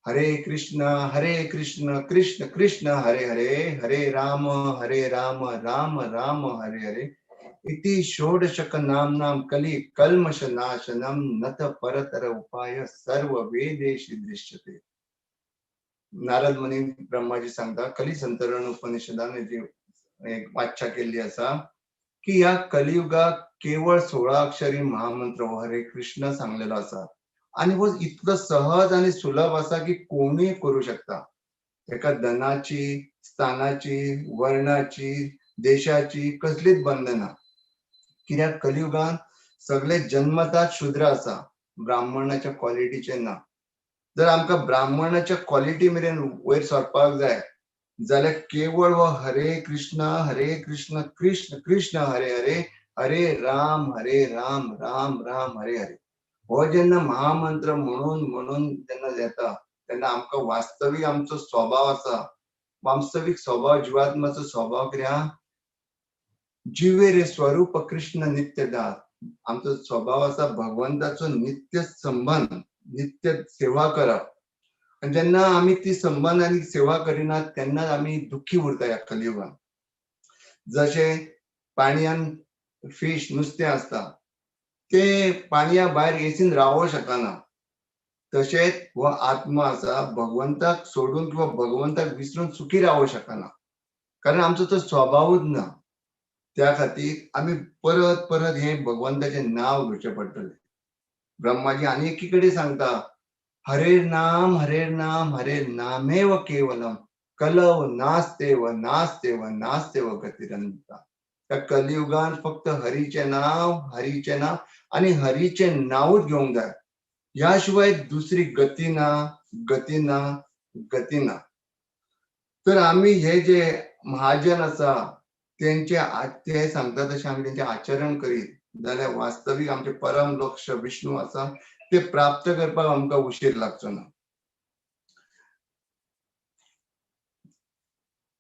हरे कृष्ण हरे कृष्ण कृष्ण कृष्ण हरे हरे हरे राम हरे राम राम राम हरे हरे इति षोडशक नाम नाम कली कल्मष नाशनम नत परतर उपाय सर्व वेदेशी दृश्यते. नारद मुनी ब्रह्माजी सांगता, कली संतरण उपनिषदान एक वाचा केल्ली आसा की ह्या कलियुगाक केवळ 16 अक्षरी महामंत्र हो हरे कृष्ण सांगलेलो आसा आनी हो इतलो सहज आनी सुलभ आसा की कोणूय करूं शकता. ताका धनाची, स्थानाची, वर्णाची, देशाची कसलीच बंधना. कित्याक कलियुगान सगळे जन्मतात शुद्र आसा, ब्राह्मणाच्या क्वॉलिटीचे ना. जर आमकां ब्राह्मणाच्या क्वॉलिटी मेरेन वयर सरपाक जाय जाल्यार केवळ हो हरे कृष्ण हरे कृष्ण कृष्ण कृष्ण हरे हरे हरे राम हरे राम राम राम हरे हरे हो जेन्ना महामंत्र म्हणून म्हणून जेन्ना येता तेन्ना आमकां वास्तवीक आमचो स्वभाव आसा, वास्तवीक स्वभाव, जिवात्माचो स्वभाव कितें, जिवे रे स्वरूप कृष्ण नित्यदास. आमचो स्वभाव आसा भगवंताचो नित्य संबंध, नित्य सेवा करप. आनी जेन्ना आमी ती संबंद आनी सेवा करिनात तेन्नाच आमी दुख्खी उरता ह्या कलियुगान. जशें पाणयान फीश नुस्तें आसता ते पाणया भायर एसीन रावोंक शकना, तशेंच हो आत्मा आसा भगवंताक सोडून किंवा भगवंताक विसरून सुखी रावोंक शकना, कारण आमचो तो स्वभावूच ना. त्या खातीर आमी परत परत हें भगवंताचें नांव घेवचें पडटलें. ब्रह्माजी आनी एकी कडेन सांगता, हरे नाम हरे नाम हरे नामेव केवलम कलव नास्तेव नास्तेव नास्तेव गतिरंता. त्या कलियुगान फक्त हरीचें नांव, हरीचें नांव आनी हरीचें नांवूच घेवंक जाय, ह्या शिवाय दुसरी गती ना, गती ना, गती ना. तर आमी हे जे महाजन आसा तेंचे ते सांगता तशें आमी तेंचें आचरण करीत जाल्यार वास्तवीक आमचें परम लक्ष विष्णू आसा ते प्राप्त करपाक आमकां उशीर लागचो ना.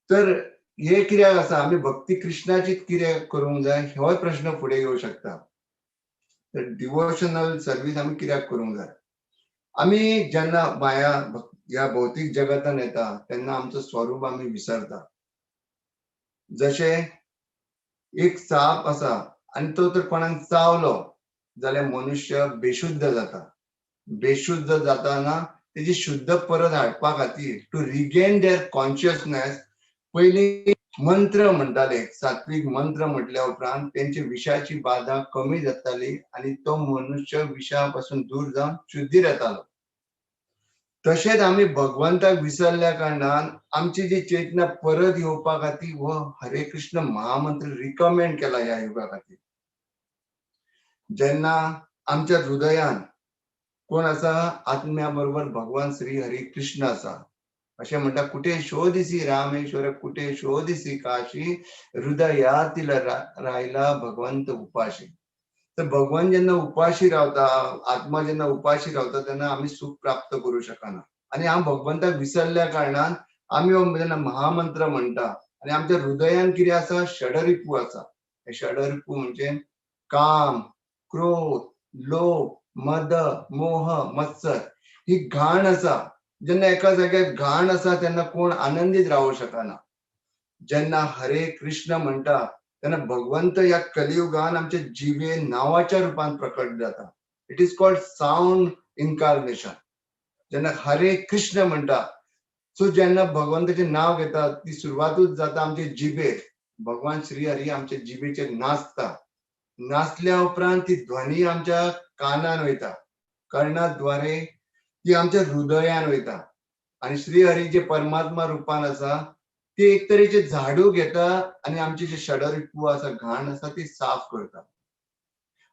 तर हे कित्याक आसा, आमी भक्ती कृष्णाची कित्याक करूंक जाय होय प्रश्न फुडें येवं शकता. तर डिवोशनल सर्वीस आमी कित्याक करूंक जाय? आमी जेन्ना माया ह्या भौतीक जगतान येता तेन्ना आमचो स्वरूप आमी विसरता. जशें एक साप आसा आनी तो तर कोणाक चावलो जाल्यार मनुष्य बेशुद्ध जाता. बेशुद्ध जाताना तेजी शुद्ध परत हाडपा खातीर टू रिगेन there consciousness पयलीं मंत्र म्हणटाले. सात्वीक मंत्र म्हटल्या उपरांत तेंचे विषाची बाधा कमी जाताली आनी तो मनुष्य विशा पासून दूर जावन शुद्धीर येतालो. तशेंच आमी भगवंताक विसरल्या कारणान आमची जी चेतना परत येवपा खातीर हो हरे कृष्ण महामंत्र रिकमेंड केला ह्या युगा खातीर. जेन्ना आमच्या हृदयान कोण आसा, आत्म्या बरोबर भगवान श्री हरी कृष्ण आसा अशें म्हणटा. कुठे शोधिसी रामेश्वर कुठे शोधिसी काशी हृदयातील रायला भगवंत उपाशी. तर भगवान जेन्ना उपाशी रावता, आत्मा जेन्ना उपाशी रावता तेन्ना आमी सुख प्राप्त करूं शकना. आनी हांव भगवंताक विसरल्या कारणान आमी हो जेन्ना महामंत्र म्हणटा आनी आमच्या हृदयान कितें आसा, षडरिपू आसा. हे षडरिपू म्हणजे काम, क्रोध, लोभ, मद, मोह, मत्सर ही घाण आसा. जेन्ना एका जाग्यार घाण आसा तेन्ना कोण आनंदीत रावूं शकना. जेन्ना हरे कृष्ण म्हणटा तेन्ना भगवंत ह्या कलियुगान आमच्या जिवे नांवाच्या रुपान प्रकट जाता. It is called sound incarnation. जेन्ना हरे कृष्ण म्हणटा, सो जेन्ना भगवंताचें नांव घेता ती सुरवातूच जाता आमचे जिबेर. भगवान श्री हरी आमच्या जिबेचेर नाचता. नाचल्या उपरांत ती ध्वनी आमच्या कानान वयता, कर्णाद्वारे ती आमच्या हृदयान वयता. आनी श्री हरी जे परमात्मा रुपान आसा ती एक तरेचे झाडू घेता आनी आमचे जे षडरिपू आसा, घाण आसा ती साफ करता.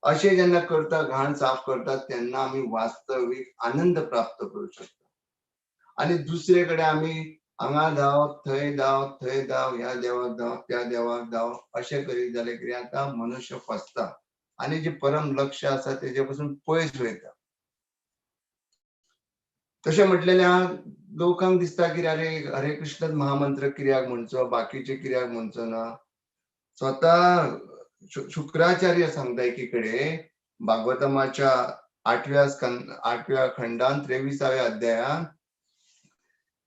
अशें जेन्ना करता, घाण साफ करता तेन्ना आमी वास्तवीक आनंद प्राप्त करूं शकता. आनी दुसरे कडेन आमी हांगा धांव, थंय धांव, थंय धांव, ह्या देवाक धांव, त्या देवाक धांव अशें करीत जाल्यार कितें जाता, मनुष्य फसता आनी जे परम लक्ष्य आसा तेजे पसून पयस वयता. तशें म्हटलेलें लोकांक दिसता की अरे हरे कृष्ण महामंत्र कित्याक म्हणचो, बाकीचे कित्याक म्हणचो ना. स्वता शुक्राचार्य सांगता एकी कडेन भागवतमाच्या 8व्या खंडान 23व्या अध्यायान,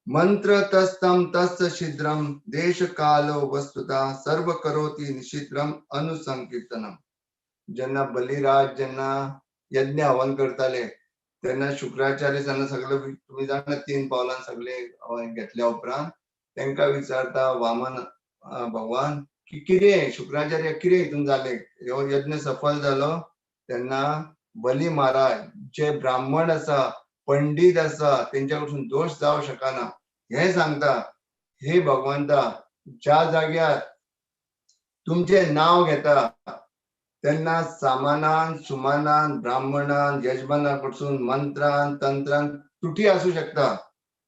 मंत्र तस्तम तस्त छिद्रम देश कालो वस्तुता सर्व करोति निशिद्रम अनुसंकीर्तनम. जेन्ना बलिराज जेन्ना यज्ञ हवन करताले तेन्ना शुक्राचार्य जेन्ना सगळे तुमी जाणा 3 पावलां सगळे घेतल्या उपरांत तांकां विचारता वामन भगवान की कितें शुक्राचार्य कितें हितून जालें, हो यज्ञ सफल जालो. तेन्ना बली महाराज जे ब्राह्मण आसा, पंडीत आसा, तेंच्या कडसून दोश जावं शकना हें सांगता. हे भगवंता, ज्या जाग्यार तुमचें नांव घेता तेन्ना सामानान, सुमानान, ब्राह्मणान, यजमाना कडसून मंत्रान, तंत्रान तुटी आसूं शकता,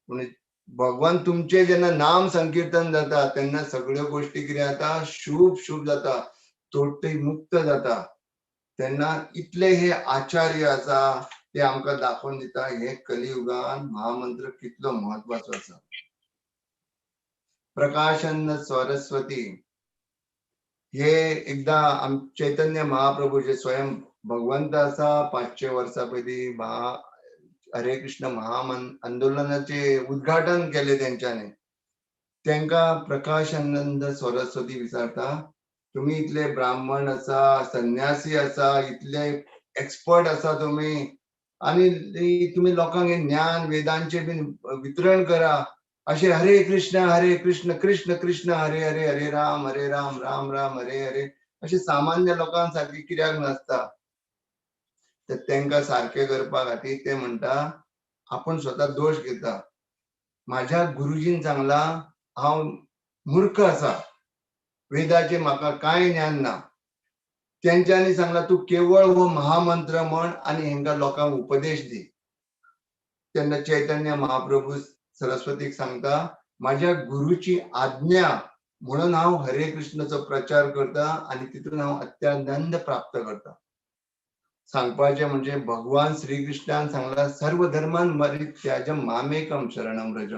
पूण भगवान तुमचे जेन्ना नाम संकीर्तन जाता तेन्ना सगळ्यो गोश्टी कितें जाता, शुभ शुभ जाता, तोटी मुक्त जाता. तेन्ना इतले हे आचार्य आसा ते आमकां दाखोवन दिता हे कलियुगान महामंत्र कितलो म्हत्वाचो आसा. प्रकाशन सरस्वती हे एकदा चैतन्य महाप्रभू जे स्वयं भगवंत आसा 500 वर्सां पयलीं हरे कृष्ण महामन आंदोलनाचे उद्घाटन केले तेंच्यांनी. तेंकां प्रकाशानंद सरस्वती विचारता, तुमी इतले ब्राह्मण आसा, संन्यासी आसा, इतले एक्सपर्ट आसा तुमी आनी तुमी लोकांक हे ज्ञान वेदांचे बीन वितरण करा, अशें हरे कृष्ण हरे कृष्ण कृष्ण कृष्ण हरे हरे हरे राम हरे राम राम राम हरे हरे अशें सामान्य लोकांक सारकें कित्याक नासता. तर तेंकां सारकें करपा खातीर ते म्हणटा आपूण स्वता दोश घेता, म्हाज्या गुरुजीन सांगलां हांव मूर्ख आसा, वेदाचें म्हाका कांय ज्ञान ना, तेंच्यांनी सांगलां तूं केवळ हो महामंत्र म्हण आनी हेंकां लोकांक उपदेश दी. तेन्ना चैतन्य महाप्रभू सरस्वतीक सांगता, म्हाज्या गुरुची आज्ञा म्हणून हांव हरे कृष्णाचो प्रचार करता आनी तितून हांव अत्यानंद प्राप्त करता. सांगपाचें म्हणजे भगवान श्रीकृष्णान सांगला सर्व धर्मान परित्याज मामेकम शरणम व्रज.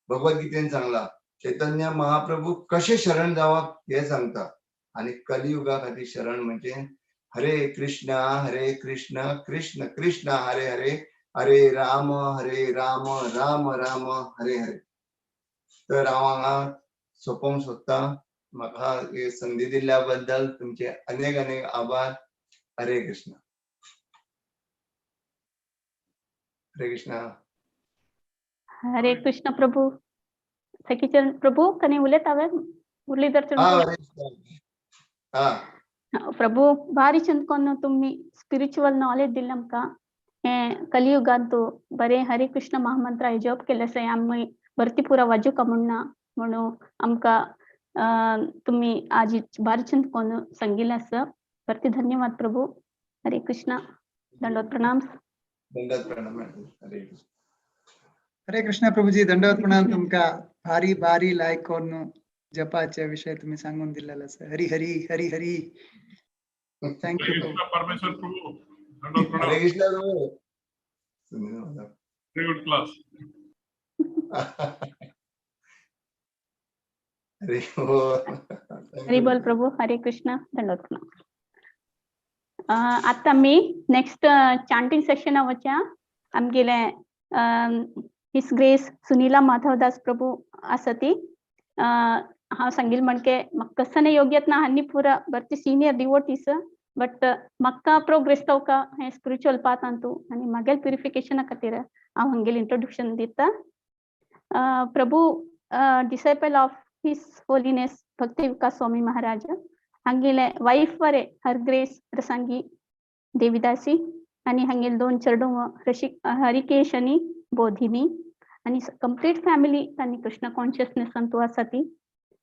भगवद्गीतेन सांगला चैतन्य महाप्रभू कशें शरण जावप हें सांगता. आनी कलियुगा खातीर शरण म्हणजे हरे कृष्ण हरे कृष्ण कृष्ण कृष्ण हरे हरे हरे राम हरे राम राम राम हरे हरे. तर हांव हांगा सोंपोवंक सोदता. म्हाका ही संदी दिल्ल्या बद्दल तुमचे अनेक अनेक आभार. हरे कृष्ण. हरे कृष्ण. हरे कृष्ण प्रभू. सखीचरण प्रभू कने उलयता हांवें मुरलीधर. हा, हरे कृष्ण. हा. प्रभू, भारी चंद कोन्न तुमी स्पिरिच्युअल नॉलेज दिलें आमकां. हें कलियुगांतू बरें हरे कृष्ण महामंत्र हे जप केले आसा, आमी भरती पुरा वाजूका म्हणना म्हणून आमकां तुमी आज भारी चंद कोन्न सांगिल्लें आसा. भरती धन्यवाद प्रभू. हरे कृष्ण. दंडवत प्रणाम. दंडवत प्रणाम. हरे कृष्ण. हरे कृष्ण प्रभुजी, दंडवत प्रणाम तुमका. भारी भारी लायक करून जपाचे विषय तुम्ही सांगून दिलेला आसा. Hari Hari Hari Hari. Thank you. Krishna परमेश्वर प्रभू, दंडवत प्रणाम. हरे Krishna Prabhu. Very good class. Hari बोल. हरी बोल प्रभू. हरे कृष्ण. दंडवत प्रणाम. आतां आमी नेक्स्ट चांटिंग सेशन वच्या. आमगेले his grace Sunila Madhavdas Prabhu आसा ती. हांव सांगील म्हणके म्हाका कसने योग्यत ना, हांनी पुरा बरती सिनियर डिवोटीस, बट म्हाका प्रोग्रेस तवका हें स्पिरिच्युअल पाथांतू आनी म्हागेल प्युरिफिकेशना खातीर हांव हांगेल इंट्रोडक्शन दिता. Prabhu disciple of his holiness भक्ती विकास स्वामी महाराज. हांगेले वायफ वरे हर ग्रेस रसांगी देवीदासी आनी हांगेले दोन चेडूं रशी हरिकेश आनी बोधिनी आनी कंप्लीट फॅमिली तांणी कृष्ण कॉन्शियसनेसांतू आसा ती.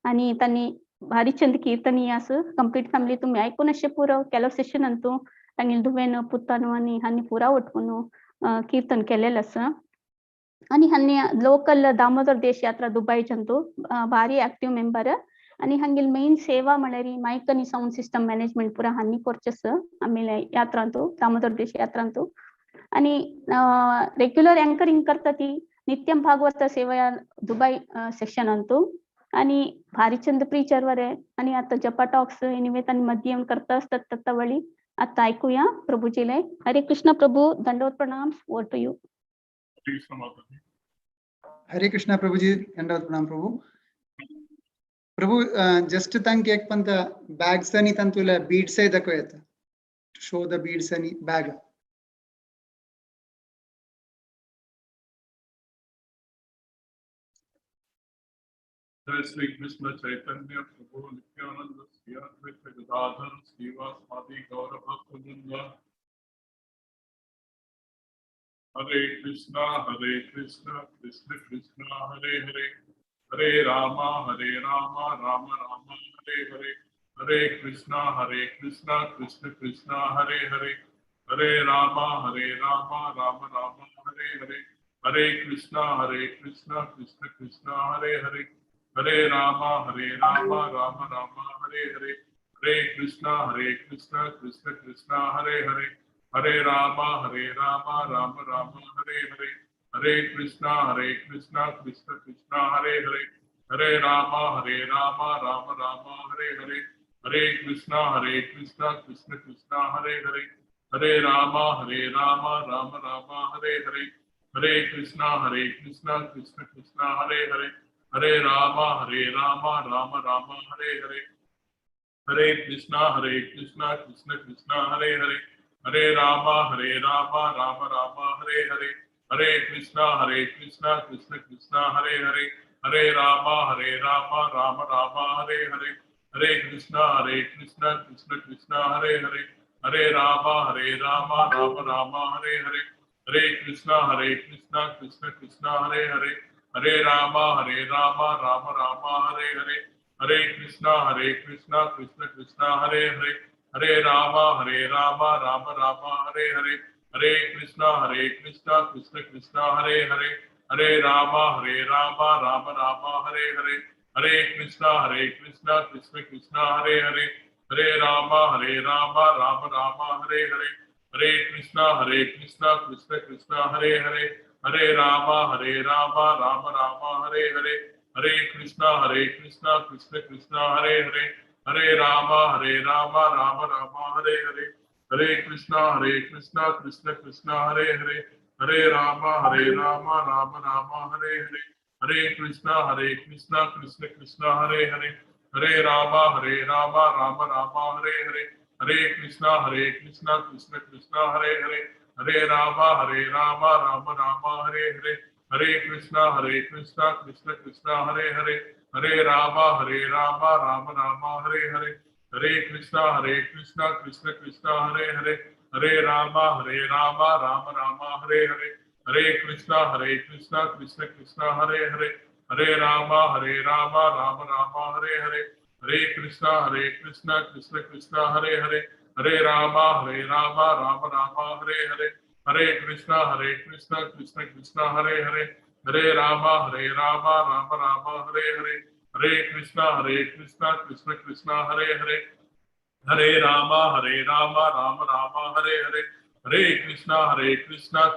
आनी तांणी भारी चंद कीर्तनी आसा. कंप्लीट फॅमिली तुमी आयकून अशें पुरो केलो सेशन अंतू तांगेले धुवेन पुतान आनी हांणी पुरा वटकून कीर्तन केलेलें आसा. आनी हांणी लोकल दामोदर देश यात्रा दुबयचंतू भारी एक्टिव मेंबर. आनी हांगेल मेन सेवा म्हळ्यार मायक आनी सावंड सिस्टम मॅनेजमेंट पुरा हांणी कोरचेस आमगेले यात्रांतू, दामोदर देश यात्रांतू. आनी रेग्युलर अँकरिंग करता ती नित्यम भागवत सेवा दुबय सेक्शन अंतू. आनी भारी चंद प्रीचर वरे आनी आतां जपा टॉक्स एनिवे तांणी मध्यम करता आसतात तत्तावळी. आतां आयकुया प्रभूजीले. हरे कृष्ण प्रभू, दंडवत प्रणाम. Over to you. Hare Krishna Prabhuji, दंडवत प्रणाम प्रभु. प्रभु, जस्ट तांक एक पंत बॅग्स आणि तांतुले बीड्स दाखोवं येता. शो the beads आणि बॅग. जय श्री कृष्ण चैतन्य प्रभु नित्यानंद श्री अद्वैत गदाधर श्रीवासादि गौर भक्तवृंद. हरे कृष्णा कृष्ण कृष्ण हरे हरे, हरे रामा राम राम हरे हरे, हरे कृष्णा कृष्ण कृष्ण हरे हरे, हरे रामा राम राम हरे हरे, हरे कृष्णा कृष्ण कृष्ण हरे हरे, हरे रामा राम राम हरे हरे, हरे कृष्णा कृष्ण कृष्ण हरे हरे, हरे रामा राम राम हरे हरे, हरे कृष्णा कृष्ण कृष्ण हरे हरे, हरे रामा राम राम हरे हरे, हरे कृष्णा कृष्ण कृष्ण हरे हरे, हरे रामा राम राम हरे हरे, हरे कृष्णा कृष्ण कृष्ण हरे हरे, हरे रामा राम राम हरे हरे, हरे कृष्णा कृष्ण कृष्ण हरे हरे, हरे रामा राम राम हरे हरे, हरे कृष्णा कृष्ण कृष्ण हरे हरे, हरे रामा राम राम हरे हरे, हरे कृष्णा कृष्ण कृष्ण हरे हरे, हरे रामा राम राम हरे हरे, हरे कृष्णा कृष्ण कृष्ण हरे हरे, हरे रामा राम राम हरे हरे, हरे कृष्णा कृष्ण कृष्ण हरे हरे, हरे रामा राम राम हरे हरे, हरे कृष्णा कृष्ण कृष्ण हरे हरे, हरे रामा राम राम हरे हरे, हरे कृष्णा कृष्ण कृष्ण हरे हरे, हरे रामा राम राम हरे हरे, हरे कृष्णा कृष्ण कृष्ण हरे हरे, हरे रामा राम राम हरे हरे, हरे कृष्णा कृष्ण कृष्ण हरे हरे, हरे रामा राम राम हरे हरे, हरे कृष्णा कृष्ण कृष्ण हरे हरे, हरे रामा राम राम हरे हरे, हरे Krishna Krishna Krishna Hare Hare, Hare Rama Rama Rama Hare Hare Hare Krishna Krishna Krishna Hare Hare Hare Rama Rama Rama Hare Hare Hare Krishna Krishna Krishna Hare Hare Hare Rama Rama Rama Hare Hare Hare Krishna Krishna Krishna Hare Hare Hare Rama Rama Rama Hare Hare Hare Krishna Krishna Krishna Hare Hare Hare Rama Rama Rama Hare Hare Hare Krishna Krishna Krishna Hare Hare Hare Rama Rama Rama Hare Hare Hare Krishna Krishna Krishna Hare Hare Hare Rama Rama Rama Hare Hare Hare Krishna Krishna Krishna Hare Hare Hare Rama Rama Rama Hare Hare Hare Krishna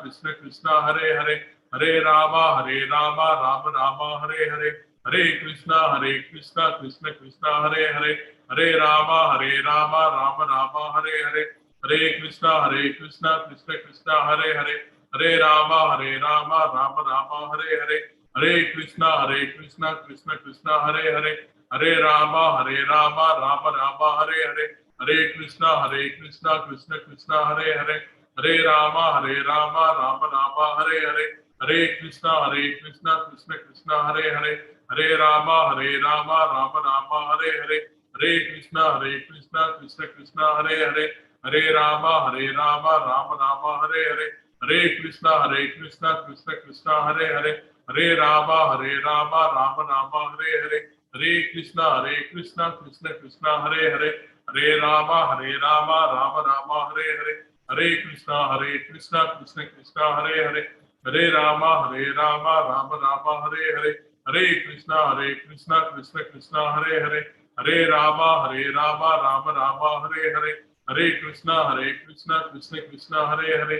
Krishna Krishna Hare Hare Hare Rama Rama Rama Hare Hare Hare Krishna Krishna Krishna Hare Hare Hare Rama Rama Rama Hare Hare Hare Krishna Krishna Krishna Hare Hare Hare Rama Rama Rama Hare Hare Hare Krishna Krishna Krishna Hare Hare Hare Rama Rama Rama Hare Hare Hare Krishna Krishna Krishna Hare Hare Hare Rama Rama Rama Hare Hare Hare Krishna Krishna Krishna Hare Hare Hare Rama Rama Rama Hare Hare Hare Krishna Krishna Krishna Hare Hare Hare Rama Rama Rama Hare Hare Hare Krishna Krishna Krishna Hare Hare Hare Rama Rama Rama Hare Hare Hare Krishna Krishna Krishna Hare Hare Hare Rama Rama Rama Hare Hare Hare Krishna Krishna Krishna Hare Hare Hare Rama Rama Rama Hare Hare Hare Krishna Krishna Krishna Hare Hare Hare Rama Rama Rama Hare Hare Hare Krishna Krishna Krishna Hare Hare Hare Rama Rama Rama Hare Hare Hare Krishna Krishna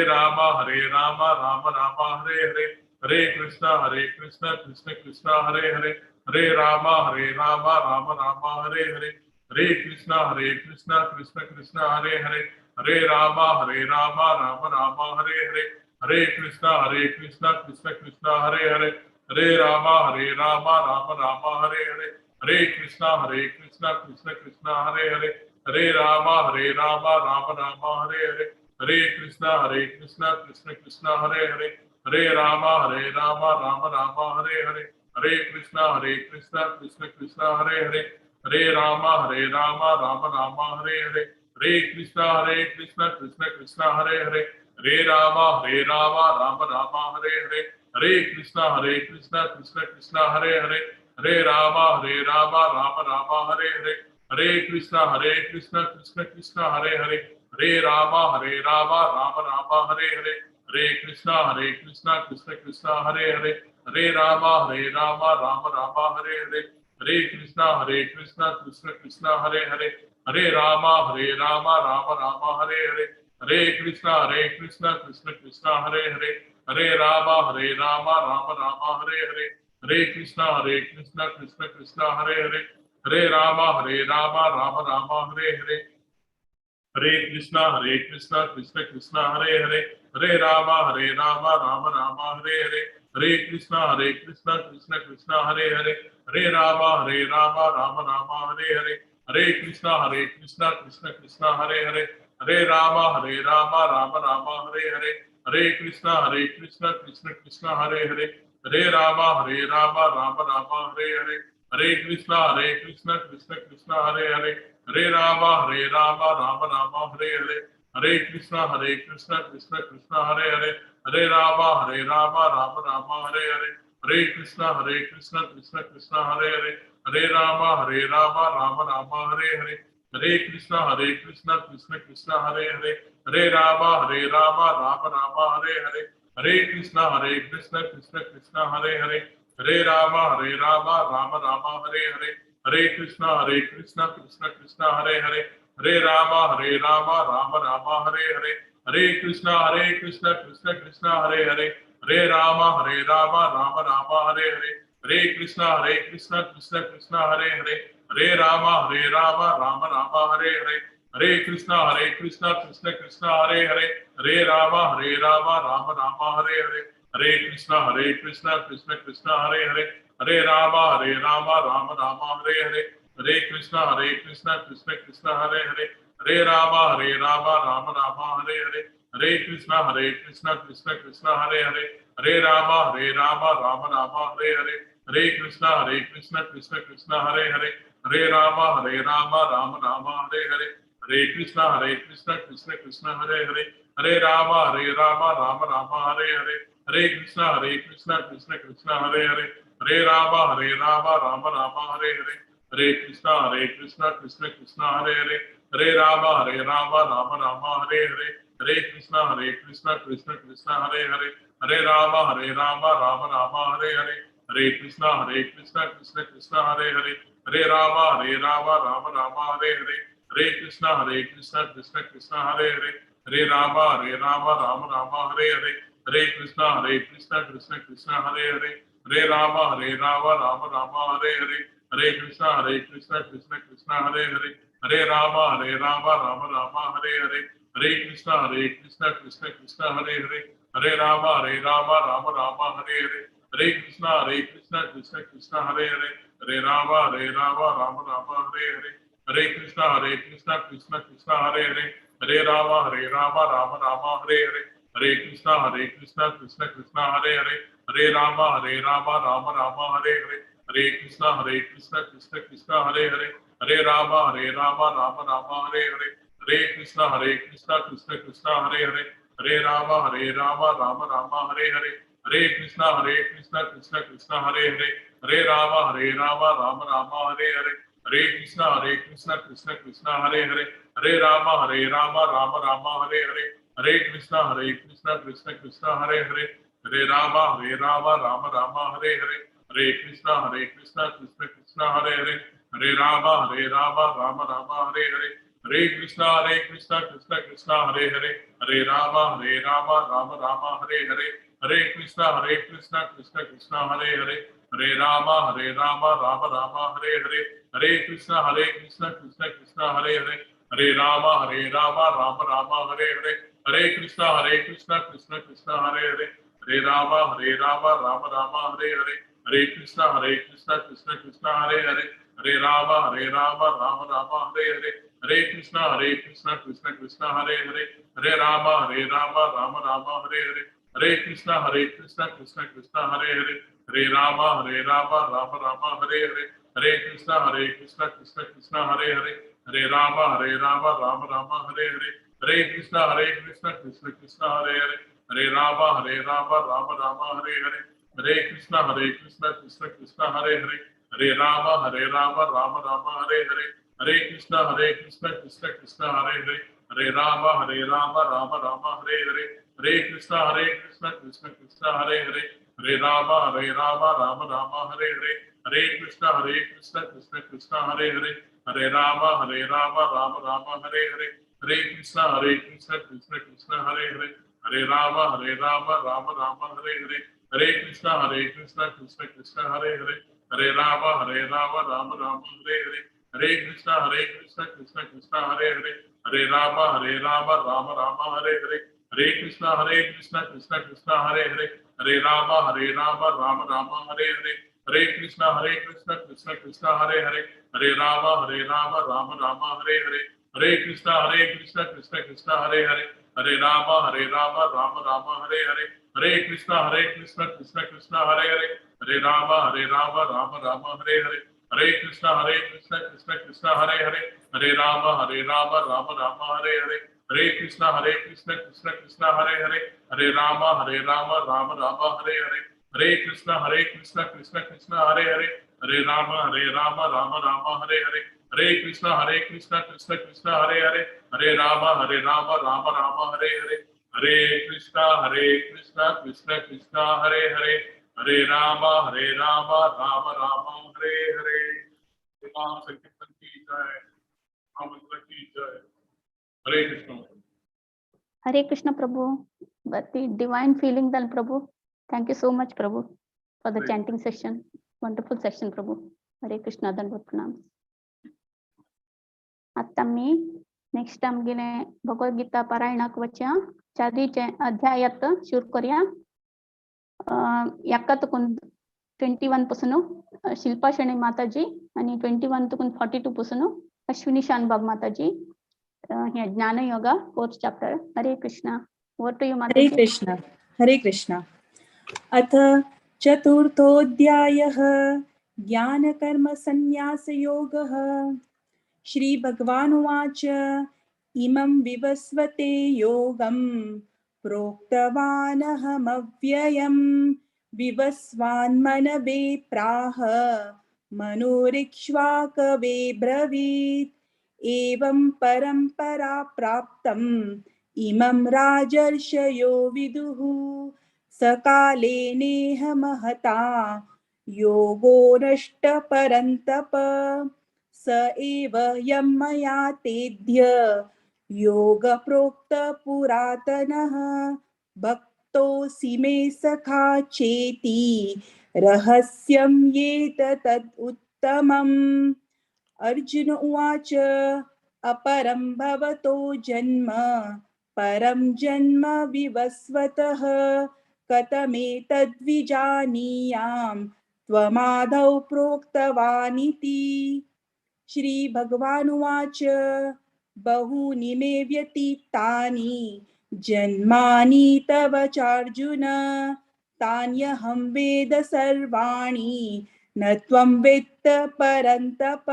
Krishna Hare Hare Hare Rama Rama Rama Hare Hare Hare Krishna Krishna Krishna Hare Hare Hare Rama Rama Rama Hare Hare Hare Krishna Krishna Krishna Hare Hare Hare Rama Rama Rama Hare Hare Hare Krishna Krishna Krishna Hare Hare Hare Rama Rama Rama Hare Hare Hare Krishna Krishna Krishna Hare Hare Hare Rama Rama Rama Hare Hare Hare Krishna Krishna Krishna Hare Hare Hare Rama Rama Rama Hare Hare Hare Krishna Krishna Krishna Hare Hare Hare Rama Rama Rama Hare Hare Hare Krishna Krishna Krishna Hare Hare Hare Rama Rama Rama Hare Hare Hare Krishna Krishna Krishna Hare Hare Hare Rama Rama Rama Hare Hare Hare Krishna Krishna Krishna Hare Hare Hare Rama Rama Rama Hare Hare Hare Krishna Krishna Krishna Hare Hare Hare Rama Rama Rama Hare Hare Hare Krishna Krishna Krishna Hare Hare Hare Rama Rama Rama Hare Hare Hare Krishna Krishna Krishna Hare Hare Hare Rama Rama Rama Hare Hare Hare Krishna Krishna Krishna Hare Hare Hare Rama Rama Rama Hare Hare Hare Krishna Krishna Krishna Hare Hare Hare Rama Rama Rama Hare Hare Hare Krishna Krishna Krishna Hare Hare Hare Rama Rama Rama Hare Hare Hare Krishna Krishna Krishna Hare Hare Hare Rama Rama Rama Hare Hare Hare Krishna Krishna Krishna Hare Hare Hare Rama Rama Rama Hare Hare Hare Krishna Krishna Krishna Hare Hare Hare Rama Rama Rama Hare Hare Hare Krishna Krishna Krishna Hare Hare Hare Rama Rama Rama Hare Hare Hare Krishna Krishna Krishna Hare Hare Hare Rama Rama Rama Hare Hare Hare Krishna Krishna Krishna Hare Hare Hare Rama Rama Rama Hare Hare Hare Krishna Krishna Krishna Hare Hare Hare Rama Rama Rama Hare Hare Hare Krishna Krishna Krishna Hare Hare Hare Rama Rama Rama Hare Hare Hare Krishna Krishna Krishna Hare Hare Hare Rama Rama Rama Hare Hare Hare Krishna Krishna Krishna Hare Hare Hare Rama Rama Rama Hare Hare Hare Krishna Krishna Krishna Hare Hare Hare Rama Hare Rama Rama Rama Hare Hare Hare Krishna Hare Krishna Krishna Krishna Hare Hare Hare Rama Hare Rama Rama Rama Hare Hare Hare Krishna Hare Krishna Krishna Krishna Hare Hare Hare Rama Hare Rama Rama Rama Hare Hare Hare Krishna Hare Krishna Krishna Krishna Hare Hare Hare Rama Hare Rama Rama Rama Hare Hare Hare Krishna Hare Krishna Krishna Krishna Hare Hare Hare Rama Hare Rama Rama Rama Hare Hare Hare Krishna Hare Krishna Krishna Krishna Hare Hare Hare Rama Hare Rama Rama Rama Hare Hare Hare Krishna Hare Krishna Krishna Krishna Hare Hare Hare Rama Hare Rama Rama Rama Hare Hare Hare Krishna Hare Krishna Krishna Krishna Hare Hare Hare Rama Hare Rama Rama Rama Hare Hare Hare Krishna Hare Krishna Krishna Krishna Hare Hare Hare Rama Hare Rama Rama Rama Hare Hare Hare Krishna Hare Krishna Krishna Krishna Hare Hare Hare Rama Hare Rama Rama Rama Hare Hare Hare Krishna Hare Krishna Krishna Krishna Hare Hare Hare Rama Hare Rama Rama Rama Hare Hare Hare Krishna Hare Krishna Krishna Krishna Hare Hare Hare Rama Hare Rama Rama Rama Hare Hare Hare Krishna Hare Krishna Krishna Krishna Hare Hare Hare Rama Hare Rama Rama Rama Hare Hare Hare Krishna Hare Krishna Krishna Krishna Hare Hare Hare Rama Hare Rama Rama Rama Hare Hare Hare Krishna Hare Krishna Krishna Krishna Hare Hare Hare Rama Hare Rama Rama Rama Hare Hare Hare Krishna Hare Krishna Krishna Krishna Hare Hare Hare Rama Hare Rama Rama Rama Hare Hare Hare Krishna Hare Krishna Krishna Krishna Hare Hare Hare Rama Hare Rama Rama Rama Hare Hare Hare Krishna Hare Krishna Krishna Krishna Hare Hare Hare Rama Hare Rama Rama Rama Hare Hare Hare Krishna Hare Krishna Krishna Krishna Hare Hare Hare Rama Hare Rama Rama Rama Hare Hare Hare Krishna Hare Krishna Krishna Krishna Hare Hare Hare Rama Hare Rama Rama Rama Hare Hare Hare Krishna Hare Krishna Krishna Krishna Hare Hare Hare Rama Hare Rama Rama Rama Hare Hare Hare Krishna Hare Krishna Krishna Krishna Hare Hare Hare Rama Hare Rama Rama Rama Hare Hare Hare Krishna Hare Krishna Krishna Krishna Hare Hare Hare Rama Hare Rama Rama Rama Hare Hare Hare Krishna Hare Krishna Krishna Krishna Hare Hare Hare Rama Hare Rama Rama Rama Hare Hare Hare Krishna Hare Krishna Krishna Krishna Hare Hare Hare Rama Hare Rama Rama Rama Hare Hare Hare Krishna Hare Krishna Krishna Krishna Hare Hare Hare Rama Hare Rama Rama Rama Hare Hare Hare Krishna Hare Krishna Krishna Krishna Hare Hare Hare Rama Hare Rama Rama Rama Hare Hare Hare Krishna Hare Krishna Krishna Krishna Hare Hare Hare Rama Hare Rama Rama Rama Hare Hare Hare Krishna Hare Krishna Krishna Krishna Hare Hare Hare Rama Hare Rama Rama Rama Hare Hare Hare Krishna Hare Krishna Krishna Krishna Hare Hare Hare Rama Hare Rama Rama Rama Hare Hare Hare Krishna Hare Krishna Krishna Krishna Hare Hare Hare Rama Hare Rama Rama Rama Hare Hare Hare Krishna Hare Krishna Krishna Krishna Hare Hare Hare Rama Hare Rama Rama Rama Hare Hare Hare Krishna Hare Krishna Krishna Krishna Hare Hare Hare Rama Hare Rama Rama Rama Hare Hare Hare Krishna Hare Krishna Krishna Krishna Hare Hare Hare Rama Hare Rama Rama Rama Hare Hare Hare Krishna Hare Krishna Krishna Krishna Hare Hare Hare Rama Hare Rama Rama Rama Hare Hare Hare Krishna Hare Krishna Krishna Krishna Hare Hare Hare Rama Hare Rama Rama Rama Hare Hare Hare Krishna Hare Krishna Krishna Krishna Hare Hare Hare Rama Hare Rama Rama Rama Hare Hare Hare Krishna Hare Krishna Krishna Krishna Hare Hare Hare Rama Hare Rama Rama Rama Hare Hare Hare Krishna Hare Krishna Krishna Krishna Hare Hare Hare Rama Hare Rama Rama Rama Hare Hare Hare Krishna Hare Krishna Krishna Krishna Hare Hare Hare Rama Hare Rama Rama Rama Hare Hare Hare Krishna Hare Krishna Krishna Krishna Hare Hare Hare Rama Hare Rama Rama Rama Hare Hare Hare Krishna Hare Krishna Krishna Krishna Hare Hare Hare Rama Hare Rama Rama Rama Hare Hare Hare Krishna Hare Krishna Krishna Krishna Hare Hare Hare Rama Hare Rama Rama Rama Hare Hare Hare Krishna Hare Krishna Krishna Krishna Hare Hare Hare Rama Hare Rama Rama Rama Hare Hare Hare Krishna Hare Krishna Krishna Krishna Hare Hare Hare Rama Hare Rama Rama Rama Hare Hare Hare Krishna Hare Krishna Krishna Krishna Hare Hare Hare Rama Hare Rama Rama Rama Hare Hare Hare Krishna Hare Krishna Krishna Krishna Hare Hare Hare Rama Hare Rama Rama Rama Hare Hare. Ram संकीर्तन की जय, राम मंत्र की जय। हरे Krishna. Hare Krishna Prabhu, but the divine feeling then Prabhu. Thank you so much Prabhu for the Great. chanting session. Wonderful session Prabhu. Hare Krishna दंडवत प्रणाम। आता मी नेक्स्ट आमगेले भगवद्गीता पारायणाक वचया चारीचे अध्यायात सुरू करूया. याका तुकून 21 पासून शिल्पा शेणै माताजी आणि 21 तुकून 42 पासून अश्विनी शानबाग माताजी. हे Jnana Yoga fourth chapter. Hare Krishna. Over to you Hare Mataji. Krishna Hare Krishna. अथ चतुर्थोऽध्यायः ज्ञानकर्मसन्न्यासयोगः. श्रीभगवानुवाच इमं विवस्वते योगं प्रोक्तवानहमव्ययं विवस्वान्मनवे प्राह मनुरिक्ष्वाकवे ब्रवीत्. एवं परम्परा प्राप्तम् इमं राजर्षयो विदुः सकाले नेह महता योगो नष्टपरन्तप स एव यं मया तेद्य योगप्रोक्तपुरातनः भक्तोऽसि मे सखा चेति रहस्यं एतत् उत्तमम्. अर्जुन उवाच अपरं भवतो जन्म परं जन्म विवस्वतः कथमेतद्विजानीयां त्वमादौ प्रोक्तवानिति. श्रीभगवानुवाच बहूनि मे व्यतीतानि जन्मानि तव चार्जुन तान्यहं वेद सर्वाणि न त्वं वेत्त परन्तप.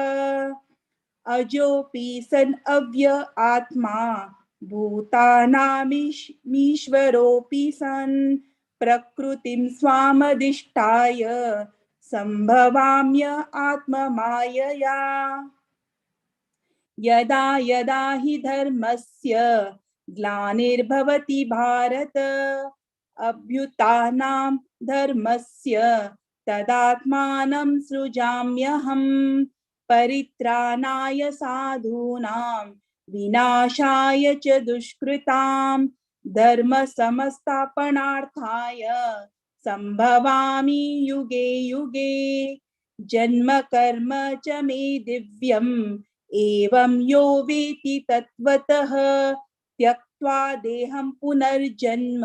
अजोऽपि सन् अव्य आत्मा भूतानामीश्वरोऽपि सन् प्रकृतिं स्वामधिष्ठाय संभवाम्य आत्ममायया. यदा यदा हि धर्मस्य ग्लानिर्भवति भारत अभ्युत्थानां धर्मस्य तदात्मानं सृजाम्यहं परित्राणाय साधूनां विनाशाय च दुष्कृतां धर्म समस्थापनार्थाय संभवामि युगे युगे. जन्म कर्म च मे दिव्यम् एवं यो वेति तत्त्वतः त्यक्त्वा देहं पुनर्जन्म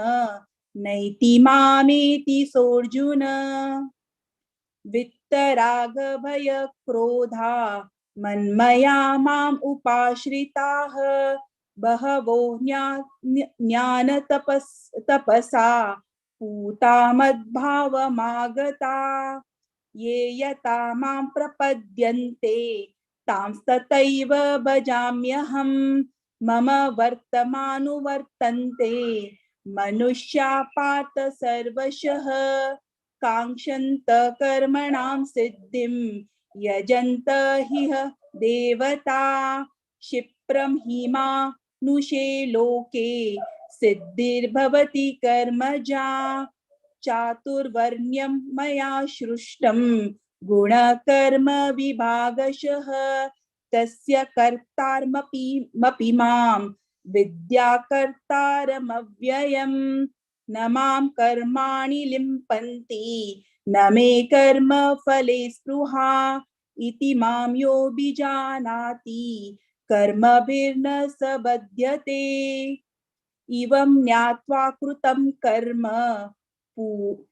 नैति मामेति सोऽर्जुन. वित्तरागभयक्रोधा मन्मया माम् उपाश्रिताः बहवो ज्ञानतपसा पूता मद्भावमागता. ये यथा मां प्रपद्यन्ते तांस्तथैव भजाम्यहं मम वर्तमानुवर्तन्ते मनुष्या पार्थ सर्वशः. काङ्क्षन्त कर्मणां सिद्धिं यजन्त हिह देवता क्षिप्रं हिमानुषे लोके सिद्धिर्भवति कर्मजा. चातुर्वर्ण्यं मया सृष्टं गुणकर्म विभागशः तस्य कर्तारमपि मपि मां विद्याकर्तारमव्ययम्. न मां कर्माणि लिम्पन्ति न मे कर्म फले स्पृहा इति मां योऽभिजानाति कर्मभिर्न स बध्यते. इवं ज्ञात्वा कृतं कर्म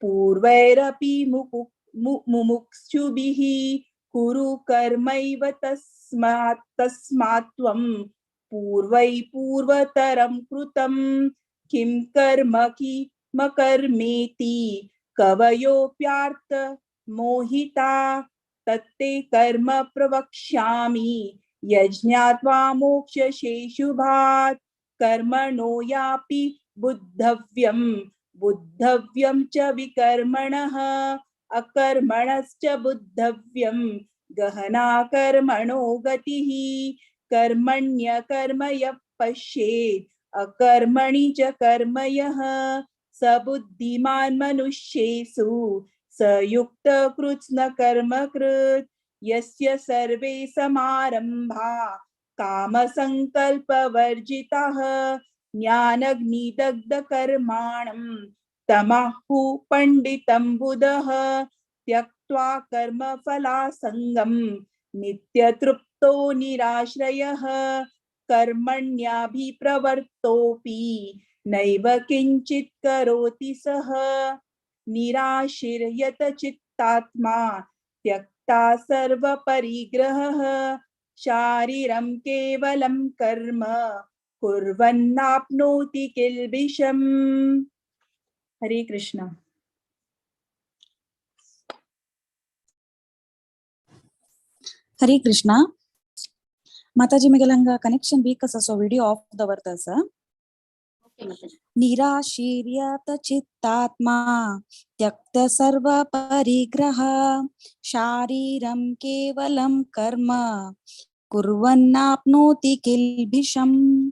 पूर्वैरपि मुमुक्षुभिः कुरु कर्मैव तस्मात् तस्मात् त्वं पूर्वै पूर्वतरं कृतं. किं कर्म किमकर्मेति कवयोऽप्यार्थ मोहिता तत्ते कर्म प्रवक्ष्यामि यज्ञात्वा मोक्षशेषुभात्. कर्मणो यापि बुद्धव्यं बुद्धव्यं च विकर्मणः अकर्मणश्च बुद्धव्यं गहना कर्मणो गतिः. कर्मण्यकर्म यः पश्येत् अकर्मणि च कर्म यः स बुद्धिमान् मनुष्येषु स युक्तकृत्स्न कर्मकृत्. यस्य सर्वे समारम्भा कामसङ्कल्पवर्जिताः ज्ञानग्निदग्धकर्माणं तमाहु पण्डितं बुधः. त्यक्त्वा कर्मफलासङ्गं नित्यतृप्तो निराश्रयः कर्मण्याभिप्रवर्तोऽपि नैव किञ्चित् करोति सः. निराशिर्यत चित्तो विमुक्तात्मा त्यक्ता सर्वपरिग्रहः शारीरं केवलं कर्म कुर्वन्नाप्नोति किल्बिषम्। हरे कृष्ण। हरे कृष्णा। माताजी मिगलंगा कनेक्शन वीक असा सो व्हिडिओ ऑफ दवरता असा। निराशीर्यत चित्तात्मा त्यक्त सर्व परिग्रह शारीरं केवलं कर्म कुर्वन्नाप्नोति किल्बिषम्।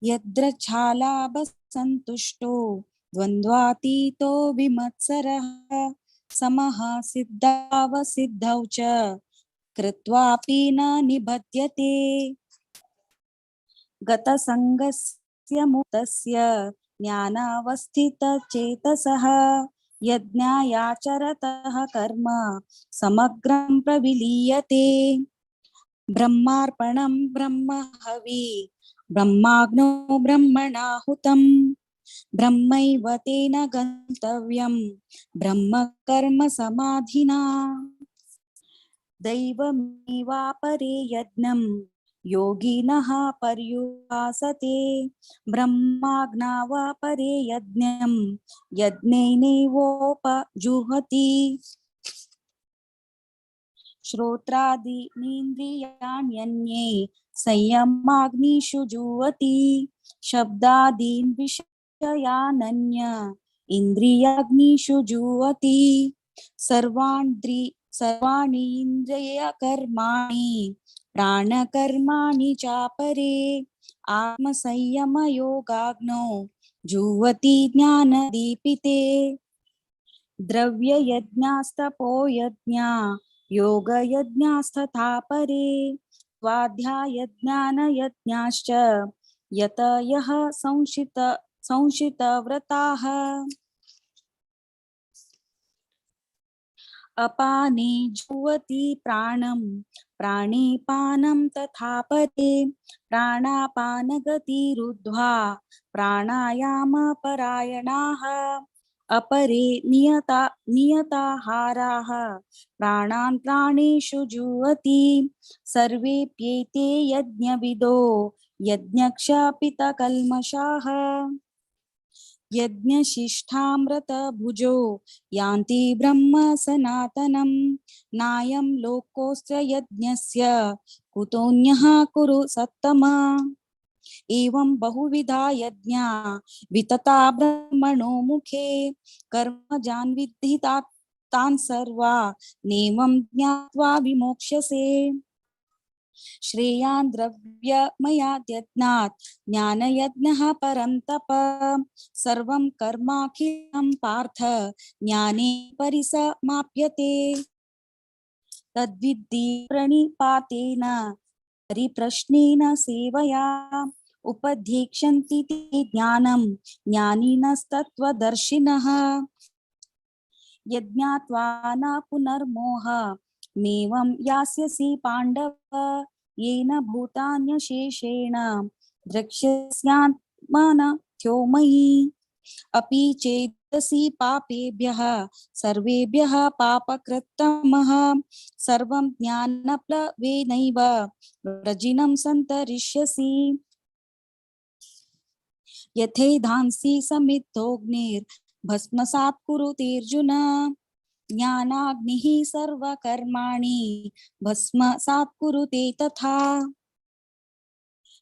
यद्रच्छालाभसन्तुष्टो द्वन्द्वातीतो विमत्सरः समः सिद्धावसिद्धौ च कृत्वापि न निबध्यते। गतसङ्गस्य मुक्तस्य ज्ञानावस्थितचेतसः यज्ञायाचरतः कर्म समग्रं प्रविलीयते। ब्रह्मार्पणं ब्रह्महवि ब्रह्माग्नौ ब्रह्मणाहुतं ब्रह्मैव तेन गन्तव्यं ब्रह्मकर्म समाधिना। दैवमेवापरे यज्ञं योगिनः पर्युपासते ब्रह्माग्नावापरे यज्ञं यज्ञेनैवोपजुहति। श्रोत्रादीनीन्द्रियाण्यन्ये संयमाग्निषु जुवति शब्दादीन् विषयानन्य इन्द्रियाग्निषु जुवति। सर्वाणि इन्द्रियकर्माणि प्राणकर्माणि चापरे आत्मसंयमयोगाग्नौ जुवति ज्ञानदीपिते। द्रव्ययज्ञास्तपोयज्ञा योगयज्ञास्तथा परे स्वाध्यायज्ञानयज्ञाश्च यतयः संशितव्रताः। अपाने जुवति प्राणं प्राणे पानं तथा परे प्राणापानगतिरुद्ध्वा प्राणायामपरायणाः। अपरे नियताहाराः प्राणान् प्राणेषु जुवति। सर्वेप्येते यज्ञविदो यज्ञक्षपितकल्मषाः। यज्ञशिष्ठामृतभुजो यान्ति ब्रह्म सनातनं। नायं लोकोऽस्य यज्ञस्य कुतोऽन्यः कुरु सत्तम। एवं बहुविधा यज्ञा वितता ब्रह्मणो मुखे कर्मजान् विद्धि तान् सर्वा नेवं ज्ञात्वा विमोक्ष्यसे। श्रेयान् द्रव्यमयाद्यज्ञात् ज्ञानयज्ञः परं तप। सर्वं कर्माखिलं पार्थ ज्ञाने परिसमाप्यते। तद्विद्धि प्रणिपातेन परिप्रश्नेन सेवया उपदेक्ष्यन्ति ते ज्ञानं ज्ञानिनस्तत्त्वदर्शिनः। यज्ञात्वा न पुनर्मोह मेवं यास्यसि पाण्डव येन भूतान्यशेषेण द्रक्ष्यस्यात्मनथ्योमयि। अपि चेदसि पापेभ्यः सर्वेभ्यः पापकृत्तमः सर्वं ज्ञानप्लवेनैव व्रजिनं सन्तरिष्यसि। यथैधांसि समिद्धोऽग्निर्भस्मसात् कुरुतेऽर्जुन ज्ञानाग्निः सर्वकर्माणि भस्मसात् कुरुते तथा।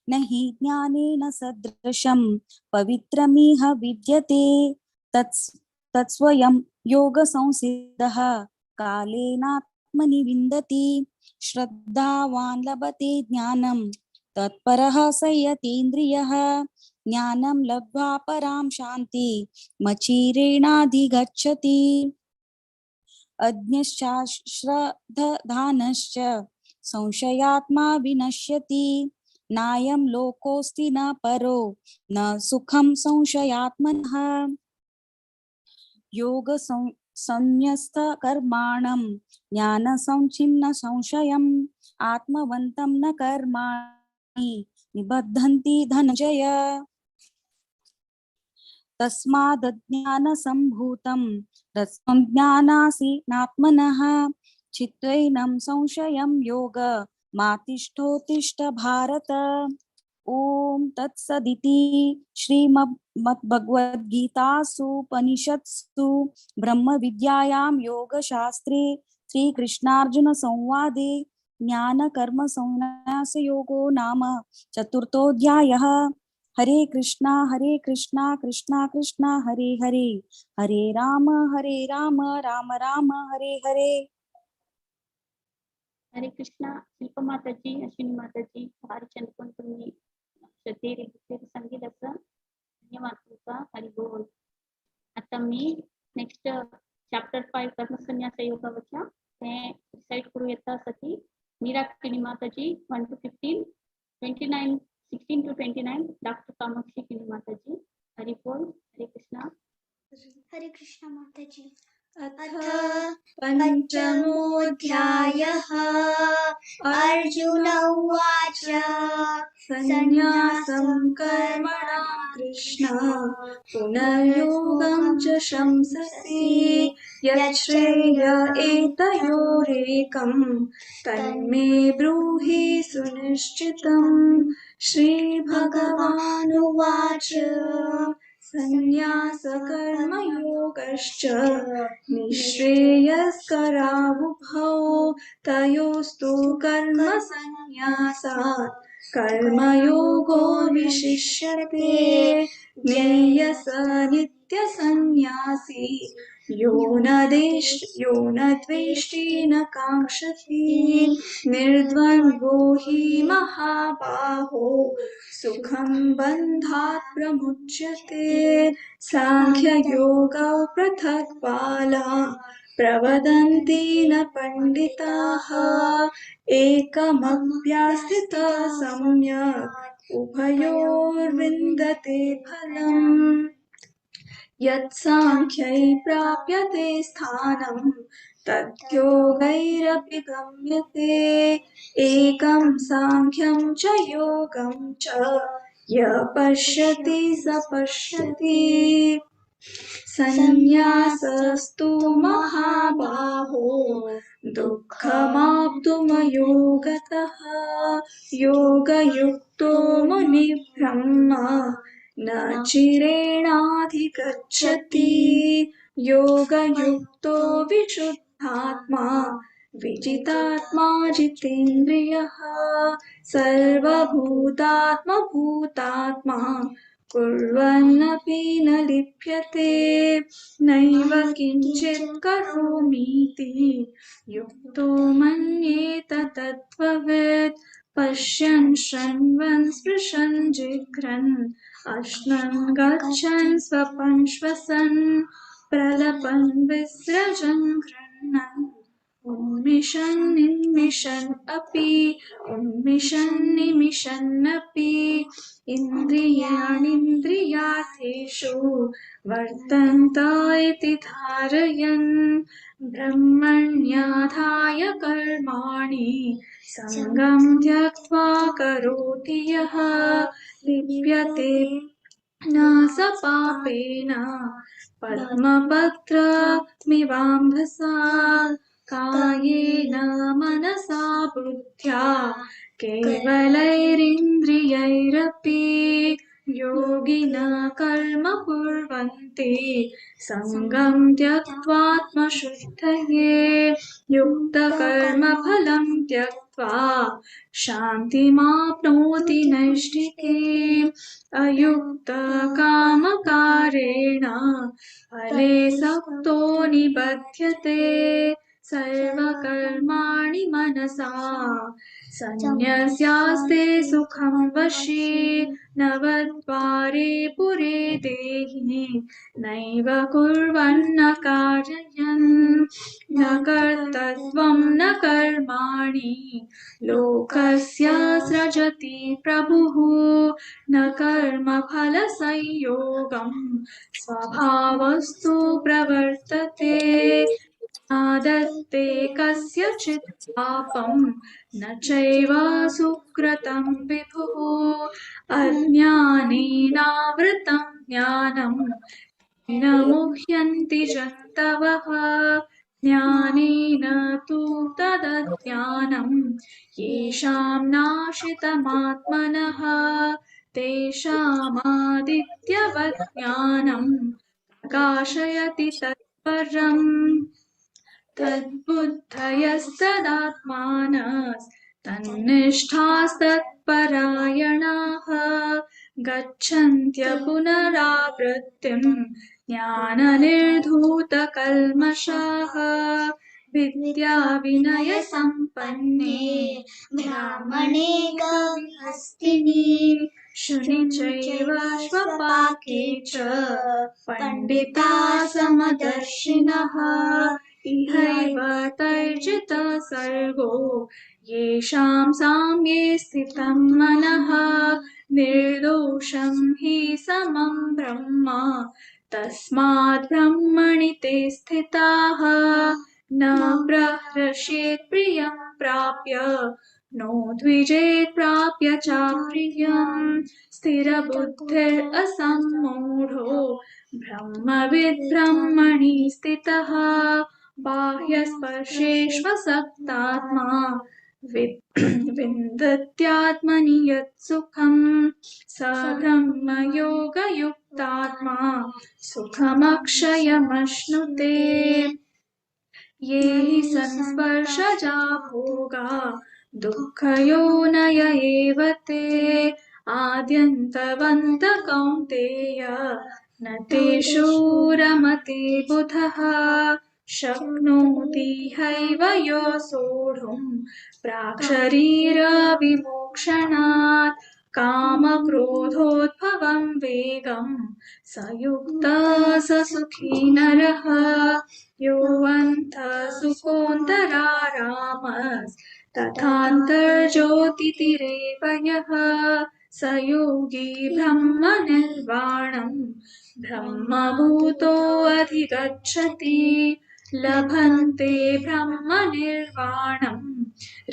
न हि ज्ञानेन सदृशं पवित्रमिह विद्यते तत्स्वयं योगसंसिद्धः कालेनात्मनि विन्दति। श्रद्धावान् लभते ज्ञानं तत्परः संयतेन्द्रियः ज्ञानं लब्ध्वा परां शान्ति मचिरेणाधिगच्छति। अज्ञश्चाश्रद्धानश्च संशयात्मा विनश्यति। नायं लोकोऽस्ति न परो न सुखं संशयात्मनः। योग संन्यस्तकर्माणं ज्ञानसंच्छिन्न संशयम् आत्मवन्तं न कर्माणि निबध्नन्ति धनञ्जय। तस्मादज्ञानसम्भूतं तत्त्वं ज्ञानासि नात्मनः चित्वैनं संशयं योग मातिष्ठोत्तिष्ठ भारत. ॐ तत्सदिति श्रीमद्भगवद्गीतासूपनिषत्सु ब्रह्मविद्यायां योगशास्त्रे श्रीकृष्णार्जुनसंवादे ज्ञानकर्मसंन्यासयोगो नाम चतुर्थोऽध्यायः. हरे कृष्णा कृष्णा कृष्णा हरे हरे, हरे राम राम राम हरे हरे. हरे कृष्णा. शिल्पा माताजी, अश्विनी माताजी, भारी चंद तुम्ही श्रद्धेरी भक्तीरी सांगील असं. धन्यवाद तुमका. हरी बोल. आता मी नेक्स्ट चॅप्टर 5 कर्मसन्यास योगावरच्या ते रिसाइट करू येता साठी मीरा किणी माताजी 1 to 15, 29, 16 to 29 doctor Kamakshi Kini Mataji. Hari बोल. हरे कृष्णा. हरे कृष्णा माताजी. अथ पञ्चमोऽध्यायः. अर्जुन उवाच. सन्न्यासं कर्मणां कृष्ण पुनर्योगं च शंससि यच्छ्रेय एतयोरेकं तन्मे ब्रूहि सुनिश्चितम्. श्रीभगवानुवाच. संन्यासकर्मयोगश्च निःश्रेयस्करावुभौ तयोस्तु कर्मसन्न्यासात् कर्मयोगो विशिष्यते. ज्ञेयः स नित्यसन्न्यासी यो न द्वेष्टि न काङ्क्षति. निर्द्वन्द्वो हि महाबाहो सुखं बन्धात् प्रमुच्यते. साङ्ख्ययोगौ पृथक् बाला प्रवदन्ति न पण्डिताः. एकमप्यास्थितः सम्यक् उभयोर्विन्दते फलम्. यत्साङ्ख्यै प्राप्यते स्थानं तद्योगैरपि गम्यते. एकं साङ्ख्यं च योगं च यः पश्यति स पश्यति. संन्यासस्तु महाबाहो दुःखमाप्तुमयोगतः. योगयुक्तो मुनिब्रह्म न चिरेणाधिगच्छति. योगयुक्तो विशुद्धात्मा विजितात्मा जितेन्द्रियः. सर्वभूतात्मभूतात्मा कुर्वन्नपि न लिप्यते. नैव किञ्चित् करोमीति युक्तो मन्येत तत्त्ववित्. पश्यन् शृण्वन् स्पृशन् जिघ्रन् अश्नन् गच्छन् स्वपन् श्वसन् प्रलपन् विसृजन् गृह्णन् उन्मिषन् निन्मिषन् अपि उन्मिषन् निमिषन्नपि इन्द्रियाणीन्द्रियार्थेषु वर्तन्त इति धारयन्. ब्रह्मण्याधाय कर्माणि सङ्गं त्यक्त्वा करोति यः. लिप्यते न स पापेन पद्मपत्रमिवाम्भसा. कायेन मनसा बुद्ध्या केवलैरिन्द्रियैरपि योगिनः कर्म कुर्वन्ति सङ्गं त्यक्त्वात्मशुद्धये. युक्तकर्मफलं त्यक्त्वा शान्तिमाप्नोति नैष्ठिके. अयुक्तकामकारेण फले सक्तो निबध्यते. सर्वकर्माणि मनसा सन्न्यस्यास्ते सुखं वशी. नवद्वारे पुरे देहि नैव कुर्वन्न कारयन्. न कर्तृत्वं न कर्माणि लोकस्य सृजति प्रभुः. न कर्मफलसंयोगं स्वभावस्तु प्रवर्तते. नादत्ते कस्यचित् पापं न चैव सुकृतं विभुः. अज्ञानेनावृतं ज्ञानं न मुह्यन्ति जन्तवः ज्ञानेन तु तदज्ञानं येषां नाशितमात्मनः तेषामादित्यवत् ज्ञानं प्रकाशयति तत्परम् तद्बुद्धयस्तदात्मानस्तन्निष्ठास्तत्परायणाः गच्छन्त्य पुनरावृत्तिं ज्ञाननिर्धूतकल्मषाः विद्याविनयसम्पन्ने ब्राह्मणे गविहस्तिनि शुनि चैव श्वपाके च पण्डिता समदर्शिनः इहैव तर्जितसर्गो येषां साम्ये स्थितं मनः निर्दोषं हि समं ब्रह्म तस्माद् ब्रह्मणि ते स्थिताः न प्रहृष्येत् प्रियं प्राप्य नो द्विजेत् प्राप्य चाप्रियं स्थिरबुद्धिरसम्मूढो ब्रह्मविद् ब्रह्मणि स्थितः बाह्यस्पर्शेष्वसक्तात्मा विन्दत्यात्मनि यत्सुखं स ब्रह्मयोगयुक्तात्मा सुखमक्षयमश्नुते। ये हि संस्पर्शजा भोगा दुःखयोनय एव ते आद्यन्तवन्त कौन्तेय न तेषु रमते बुधः। शक्नोति हैव यो सोढुं प्राक्शरीरविमोक्षणात् कामक्रोधोद्भवं वेगं स युक्तः स सुखी नरः। योऽन्तः सुकोऽन्तरारामस्तथान्तर्ज्योतिरेव यः स योगी ब्रह्मनिर्वाणं ब्रह्मभूतोऽधिगच्छति। लभन्ते ब्रह्मनिर्वाणं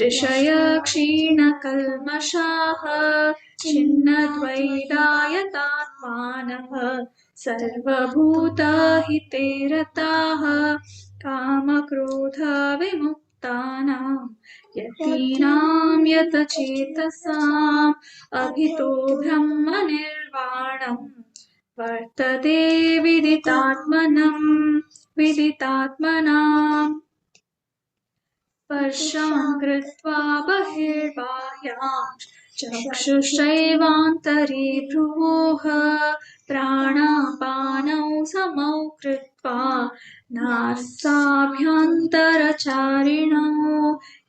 ऋषय क्षीणकल्मषाः छिन्नद्वैतायतात्मानः सर्वभूतहिते रताः। कामक्रोधविमुक्तानां यतीनां यतचेतसाम् अभितो ब्रह्मनिर्वाणं वर्तते विदितात्मनं विदितात्मनाम्। स्पर्शां कृत्वा बहिर्बाह्यां चक्षुषैवान्तरे भ्रुवोः प्राणापानौ समौ कृत्वा नासाभ्यन्तरचारिणौ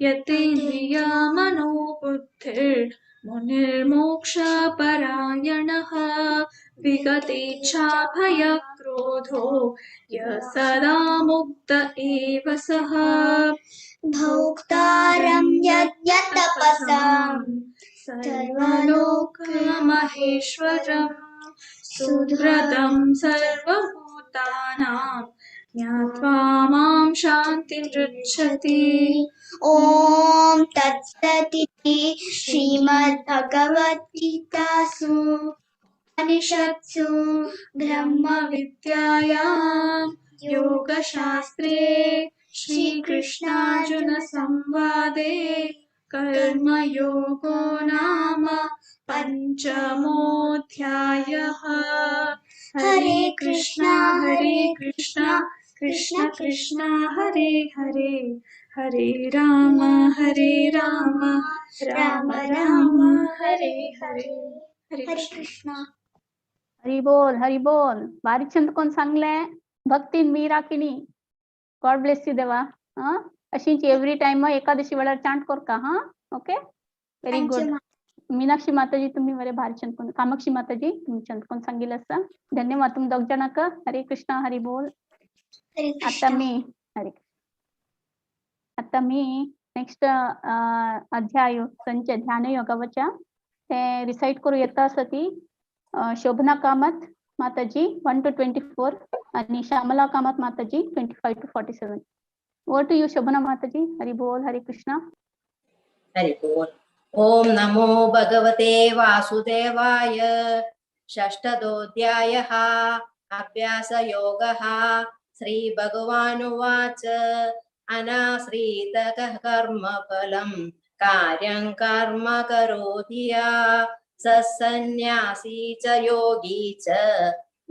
यतेन्द्रियमनोबुद्धिर्मुनिर्मोक्षपरायणः विगतेच्छाभयक्रोधो यः सदा मुक्त एव सः। भोक्तारं यज्ञतपसां सर्वलोकमहेश्वरं सुहृदं सर्वभूतानां ज्ञात्वा मां शान्तिमृच्छति। ॐ तत्सदिति श्रीमद्भगवद्गीतासु उपनिषत्सु ब्रह्मविद्यायां योगशास्त्रे श्रीकृष्णार्जुनसंवादे कर्मयोगो नाम पञ्चमोऽध्यायः। हरे कृष्णा हरे कृष्णा कृष्ण कृष्ण हरे हरे हरे राम राम राम हरे हरे। हरे हरे कृष्ण। कृष्णा। हरी बोल हरी बोल। बारीक छंद कोण सांगले? भक्तीन मीरा किणी। गॉड ब्लेस you देवा। हां, अशीच एव्हरी टाइम एकादशी वेळार चांट करका। हां, okay, very thank you. Good. Meenakshi Mataji तुम्ही बरे भारी छंद कोण, कामाक्षी माताजी तुम्ही छंद कोण सांगिल आसा। धन्यवाद तुम दोग जणांक। हरे कृष्णा हरी बोल। हरे आता कृष्णा। मी हरे आता मी नेक्स्ट अध्याय संच ध्यान योगावच्या ते रिसाइट करू येता आसा ती Shobhana Kamat Mataji 1 to 24 आणि Shyamala Kamat Mataji 25 to 47. Over to you Shobhana Mataji. Hari बोल हरे कृष्णा। हरि बोल। ओम नमो भगवते वासुदेवाय। षष्ठदोऽध्यायः अभ्यासयोगः। श्रीभगवानुवाच अनाश्रितः कर्मफलं कार्यं कर्म करोति या स सन्न्यासी च योगी च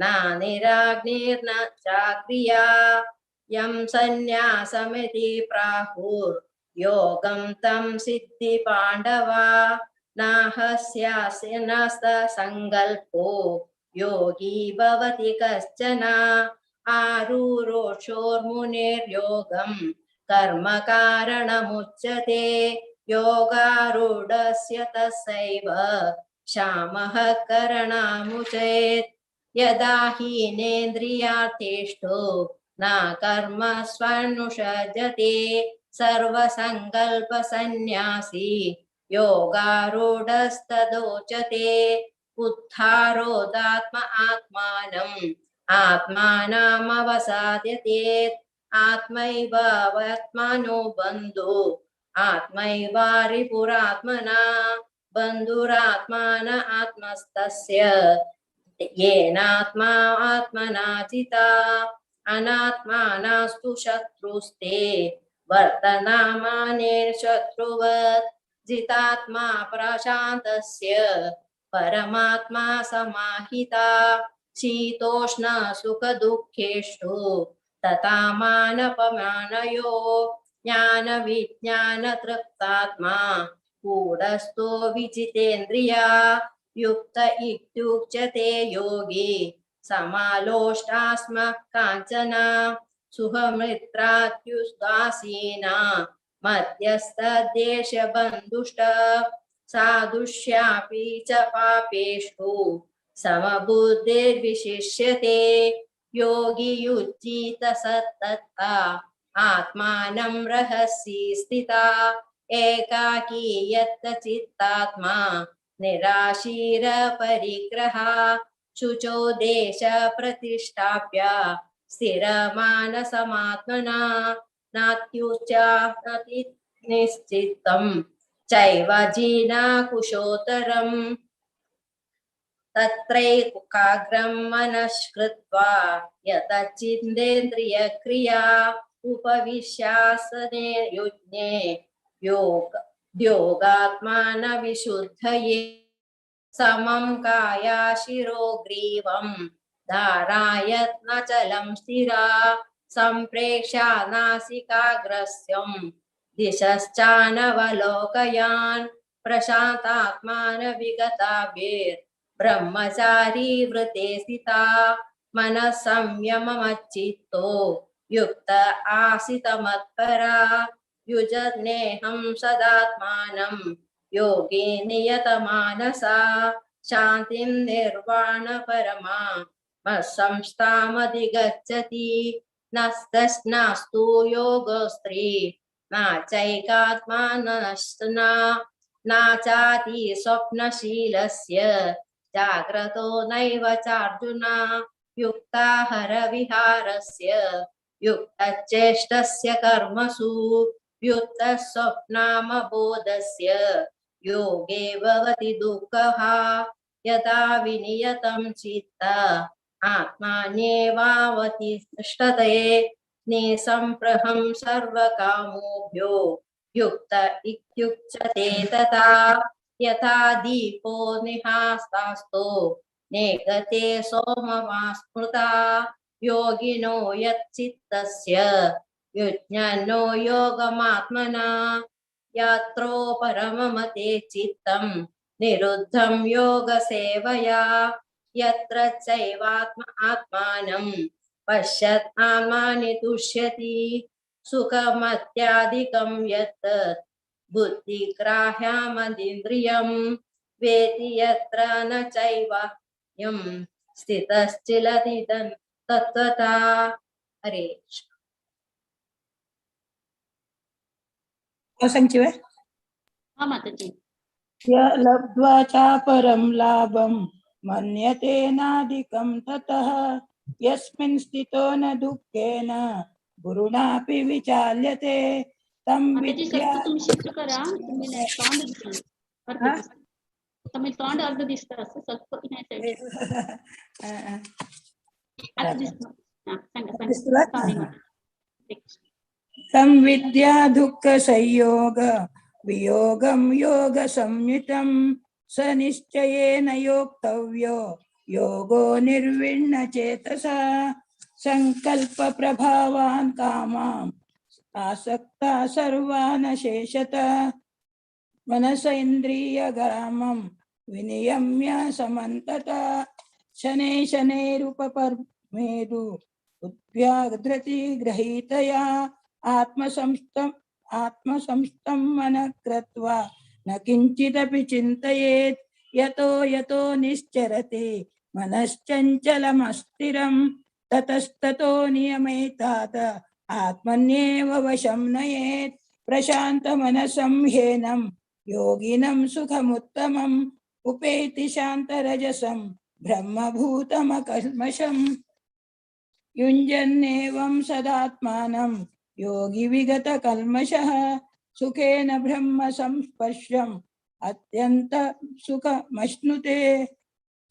नानिराग्निर्न चाक्रिया। यं सन्न्यासमिति प्राहुर्योगं तं सिद्धि पाण्डवा नाहस्यास्य नस्तसङ्कल्पो योगी भवति कश्चन। आरुरोषोर्मुनिर्योगं कर्म कारणमुच्यते योगारूढस्य तस्यैव श्यामः करणामुचेत्। यदा हीनेन्द्रियार्थेष्टो न कर्म स्वनुषजते सर्वसङ्कल्पसन्न्यासी योगारूढस्तदोचते। उत्थारोदात्म आत्मानम् आत्मानमवसाद्यते आत्मैवात्मनो बन्धु आत्मैवारिपुरात्मना बन्धुरात्मान आत्मस्तस्य येनात्मा आत्मना जिता अनात्मानास्तु शत्रुस्ते वर्तनामाने शत्रुवत्। जितात्मा प्रशान्तस्य परमात्मा समाहिता शीतोष्ण सुखदुःखेषु तथा मानपमानयो ज्ञान विज्ञान तृप्तात्मा कूटस्थो विजितेन्द्रिया युक्त इत्युच्यते योगी समालोष्टास्म काञ्चना सुहमित्रात्युदासीना मध्यस्थदेशबन्धुष्ट साधुष्यापि च पापेषु समबुद्धिर्विशिष्यते। योगी युज्जीत सत्तत्ता आत्मानं रहसि स्थिता एकाकी यत्त चित्तात्मा निराशीर परिग्रहा शुचो देश प्रतिष्ठाप्य स्थिरमानसमात्मना नात्युच्चाति निश्चितं चैव जीनाकुशोत्तरम्। तत्रैकाग्रं मनस्कृत्वा यतचिन्तेन्द्रियक्रिया उपविश्यासने युज्ञे योगात्मान विशुद्धये। समं काया शिरोग्रीवं धारायत्नचलं स्थिरा सम्प्रेक्षा नासिकाग्रस्यं दिशश्चानवलोकयान् प्रशान्तात्मान विगताभिर्ब्रह्मचारी व्रते स्थिता मनः संयममच्चित्तो युक्त आसितमत्परा युजनेहं सदात्मानं योगी नियतमानसा शान्तिं निर्वाणपरमा मत्संस्थामधिगच्छति। नस्तस्नास्तु योगस्त्री न चैकात्मा न चाति स्वप्नशीलस्य जाग्रतो नैव चार्जुन। युक्ताहरविहारस्य युक्तचेष्टस्य कर्मसु युक्तस्वप्नामबोधस्य योगे भवति दुःखः। यदा विनियतं चित्त आत्मान्येवावतिष्ठते निसम्प्रहं सर्वकामोभ्यो युक्त इत्युच्यते तथा। यथा दीपो निहास्तास्तो नेगते सोममास्मृता योगिनो यच्चित्तस्य युज्ञानो योगमात्मना यात्रो परममते चित्तं निरुद्धं योगसेवया। यत्र चैवात्म आत्मानं पश्यत् आत्मानि तुष्यति सुखमत्यादिकं यत् बुद्धिग्राह्यामदिन्द्रियं वेति यत्र न चैव यं स्थितश्चिलति तत्त्वता। हरे संचिवे हाँ माताजी। य लब्ध्वा चापरं लाभं मन्यते नाधिकं ततः यस्मिन् स्थितो न दुःखेन गुरुणापि विचाल्यते तं माताजी विद्या फक्त तुम्ही शिफ्ट करा, तुम्ही साउंड आतां तोंड अर्द दिसता असं सगळं ह्या सायडीन. आतां दिसता. सांगा सांगा. सॉरी. तं विद्या दुःख संयोग वियोगं योग संयुतं स निश्चयेन योक्तव्यो योगो निर्विण्ण चेतसा. संकल्प प्रभावान् कामान् आसक्ता सर्वान् शेषत मनस इंद्रिय ग्रामं विनियम्य समन्तत शनै शनैरुपपर्मेदु उद्व्याघ्रति गृहीतया आत्मसंस्थं मनः कृत्वा न किञ्चिदपि चिन्तयेत्. यतो यतो निश्चरति मनश्चञ्चलमस्थिरं ततस्ततो नियमेतात आत्मन्येव वशं नयेत्. प्रशान्तमनसं ह्येनं योगिनं सुखमुत्तमम् उपेति शान्तरजसं ब्रह्मभूतमकल्मषम्. युञ्जन्नेवं सदात्मानं योगी विगतकल्मषः सुखेन ब्रह्म संस्पर्शम् अत्यन्त सुखमश्नुते.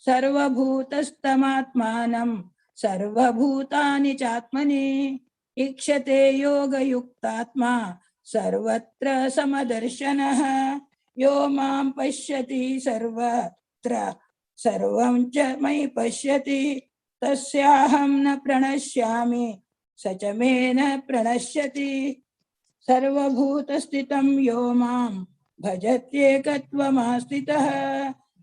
सर्वभूतस्थमात्मानं सर्वभूतानि चात्मनि ईक्षते योगयुक्तात्मा सर्वत्र समदर्शनः. यो मां पश्यति सर्वत्र सर्वं च मयि पश्यति तस्याहं न प्रणश्यामि स च मे न प्रणश्यति. सर्वभूतस्थितं यो मां भजत्येकत्वमास्थितः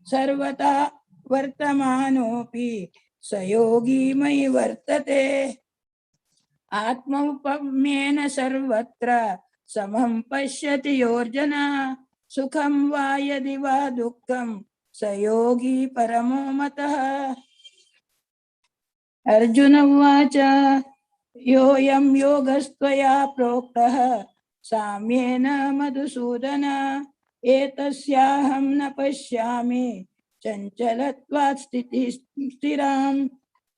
सर्वथा वर्तमानोऽपि स योगी मयि वर्तते. आत्मौपम्येन सर्वत्र समं पश्यति योऽर्जुन सुखं वा यदि वा दुःखं स योगी परमो मतः. अर्जुन उवाच योऽयं योगस्त्वया प्रोक्तः साम्येन मधुसूदन एतस्याहं न पश्यामि चञ्चलत्वात् स्थितिः स्थिरां.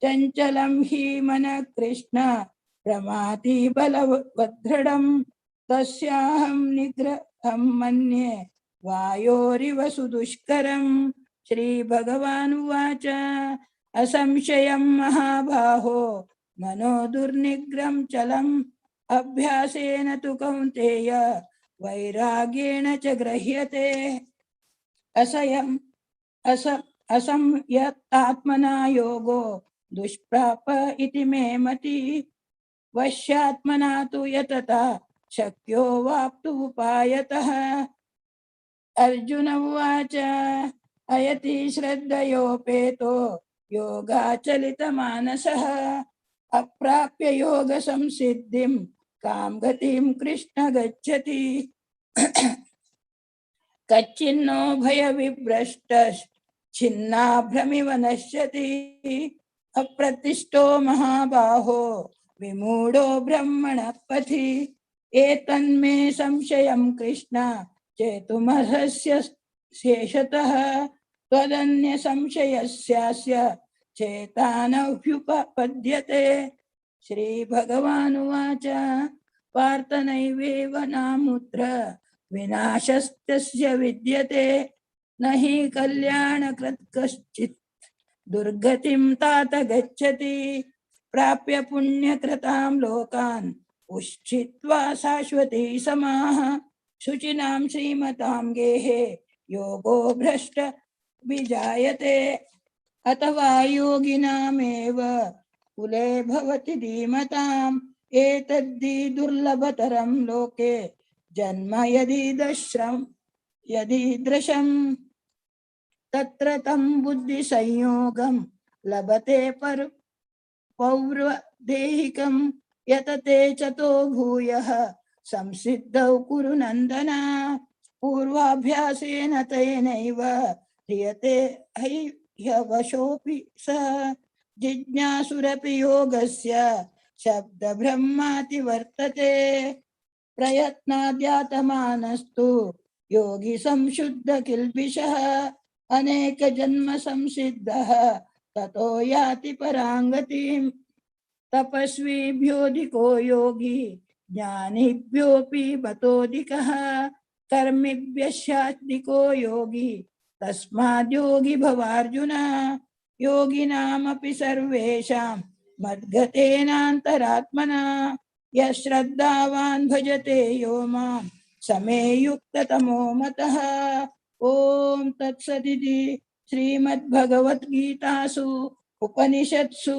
चञ्चलं हि मनः कृष्ण प्रमाति बलवदृढं तस्याहं निग्रहं मन्ये वायोरिव सुदुष्करम्. श्रीभगवानुवाच असंशयं महाबाहो मनो दुर्निग्रहं चलम् अभ्यासेन तु कौन्तेय वैराग्येण च गृह्यते. असंयतात्मना योगो दुष्प्राप इति मे मतिः. वश्यात्मना तु यतता शक्यो वाप्तुपायतः. अर्जुन उवाच अयति श्रद्धयोपेतो योगाचलितमानसः अप्राप्य योग संसिद्धिं कां गतिं कृष्ण गच्छति. कच्चिन्नो भयविभ्रष्टश्छिन्नाभ्रमिव नश्यति. अप्रतिष्ठो महाबाहो विमूढो ब्रह्मणः पथि. एतन्मे संशयं कृष्ण चेतुमर्हस्य शेषतः त्वदन्य संशयस्यास्य चेतानव्युपपद्यते. श्री भगवानुवाच पार्थ नैवेव नामुत्र विनाशस्तस्य विद्यते. न हि कल्याणकृत् कश्चित् दुर्गतिं तात गच्छति. प्राप्य पुण्यकृतां लोकान् उच्छित्वा शाश्वती समाः. शुचिनां श्रीमतां गेहे योगो भ्रष्ट विजायते. अथवा योगिनामेव कुले भवति धीमताम्. एतद्धि दुर्लभतरं लोके जन्म यदीदृशं तत्र तं बुद्धिसंयोगं लभते पौर्वदेहिकं. यतते चतो भूयः संसिद्धौ कुरु नन्दन. पूर्वाभ्यासेन तेनैव ह्रियते ह्यवशोऽपि सः. जिज्ञासुरपि योगस्य शब्दब्रह्माति वर्तते. प्रयत्नाद्यातमानस्तु योगी संशुद्ध किल्बिषः. अनेक जन्म संसिद्धः ततो याति परांगतिम्. तपस्वीभ्योऽधिको योगी ज्ञानिभ्योऽपि बतोऽधिकः. कर्मिभ्यश्चाधिको योगी तस्माद्योगी भवार्जुन। योगिनामपि सर्वेषां मद्गतेनान्तरात्मना यः श्रद्धावान् भजते यो मां समे युक्ततमो मतः। ॐ तत्सदिति श्रीमद्भगवद्गीतासु उपनिषत्सु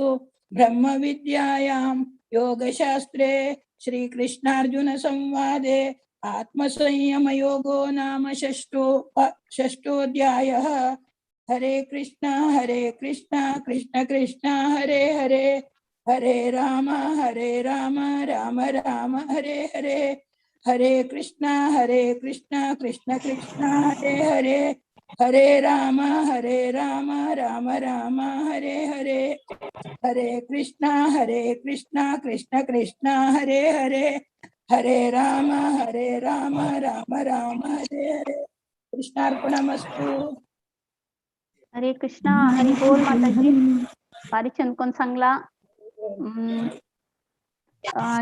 ब्रह्मविद्यायां योगशास्त्रे श्रीकृष्णार्जुन संवादे आत्मसंयमयोगो नाम षष्ठोऽध्यायः। हरे कृष्णा कृष्ण कृष्ण हरे हरे, हरे राम राम राम हरे हरे, हरे कृष्णा कृष्ण कृष्ण हरे हरे, हरे राम राम राम हरे हरे, हरे कृष्णा कृष्ण कृष्ण हरे हरे, हरे राम राम राम हरे हरे। कृष्णार्पणमस्तु। हरे कृष्णा, हरी बोल माताजी। भारी छंद कोण सांगला।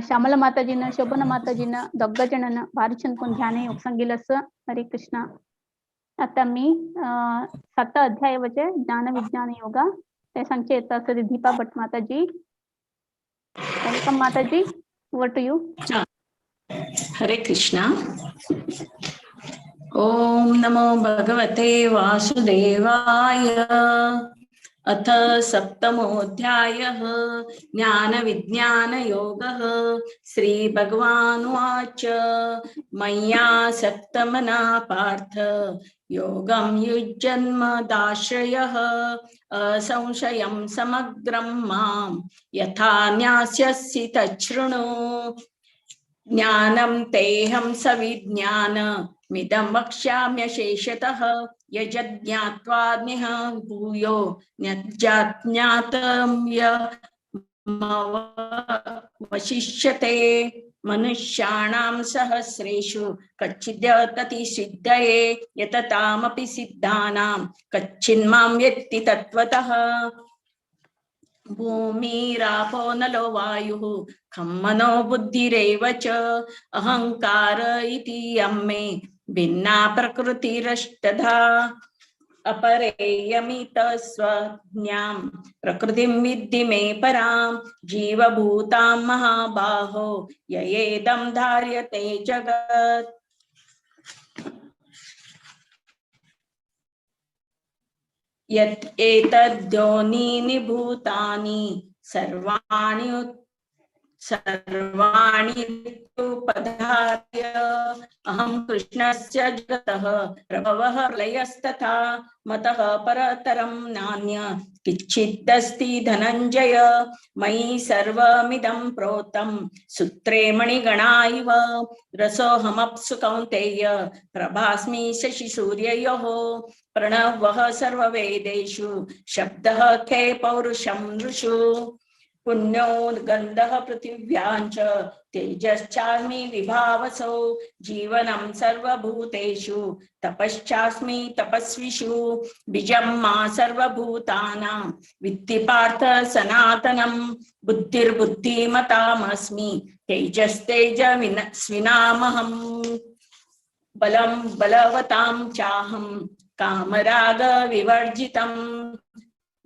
श्यामला माताजीनं, शोभना माताजीनं, दोघं जणांना भारी छंद कोण ध्यान योग सांगितलं असं। हरे कृष्णा। आता मी 7 अध्यायाचे ज्ञान विज्ञान योगा ते सांगचे येत असं Deepa Bhat Mataji. Welcome Mataji, over to you. Hare Krishna. ओम नमो भगवते वासुदेवाय। अथ सप्तमोऽध्यायः ज्ञान विज्ञान योगः। श्री भगवानुवाच मय्यासक्तमना पार्थ योगं युज्यन्मदाश्रयः असंशयं समग्रं मां यथा ज्ञास्यसि तच्छृणु। ज्ञानं तेऽहं सविज्ञानमिदं वक्ष्याम्यशेषतः यज्ज्ञात्वा नेह भूयो न्यज्ञातव्यमवशिष्यते। मनुष्याणां सहस्रेषु कच्चिद्यतति सिद्धये यततामपि सिद्धानां कच्चिन्मां वेत्ति तत्त्वतः। भूमिरापो नलो वायुः खं मनो बुद्धिरेव च अहंकार इति यं मे भिन्ना प्रकृतिरष्टधा। अपरेयमितस्वज्ञां प्रकृतिं विद्धि मे परां जीवभूतां महाबाहो ययेदं धार्यते जगत्। यत् एतद्योनीनि भूतानि सर्वाणि सर्वाणि उपधार्य अहं कृष्णस्य जगतः प्रभवः प्रलयस्तथा मतः परतरं नान्य किञ्चिदस्ति धनञ्जय। मयि सर्वमिदं प्रोतं सूत्रे मणिगणा इव रसोऽहमप्सु कौन्तेय प्रभास्मि शशिसूर्ययोः। प्रणवः सर्ववेदेषु शब्दः खे पौरुषं नृषु पुण्यो गन्धः पृथिव्यां च तेजश्चास्मि विभावसौ। जीवनं सर्वभूतेषु तपश्चास्मि तपस्विषु बीजं मा सर्वभूतानां विद्धि पार्थ सनातनं। बुद्धिर्बुद्धिमतामस्मि तेजस्तेजस्विनामहम् बलं बलवतां चाहं कामरागविवर्जितम्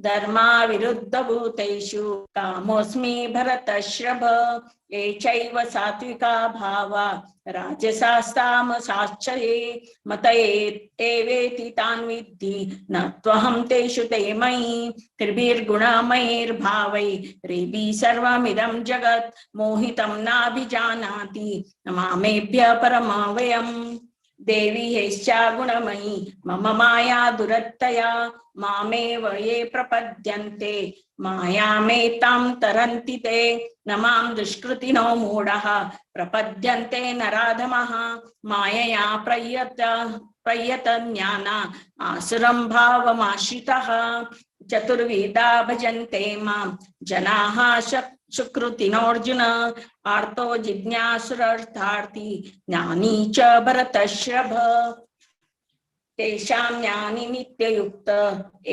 धर्माविरुद्धभूतेषु कामोऽस्मि भरतर्षभ। ये चैव सात्विका भावा राजसास्तामसाश्च ये मत एवेति तान् विद्धि न त्वहं तेषु ते मयि। त्रिभिर्गुणमयैर्भावैरेभिः सर्वमिदं जगत् मोहितं नाभिजानाति मामेभ्य परमवयम्। देवी हेश्चा गुणमयी मम माया दुरत्यया मामेव ये प्रपद्यन्ते मायामेतां तरन्ति ते। न मां दुष्कृतिनो मूढः प्रपद्यन्ते नराधमः मायया प्रयत ज्ञाना आसुरं भावमाश्रितः। चतुर्विधा भजन्ते मां जनाः सुकृतिनोऽर्जुन आर्तो जिज्ञासुरर्थार्थी ज्ञानी च भरतर्षभ। तेषां ज्ञानी नित्ययुक्त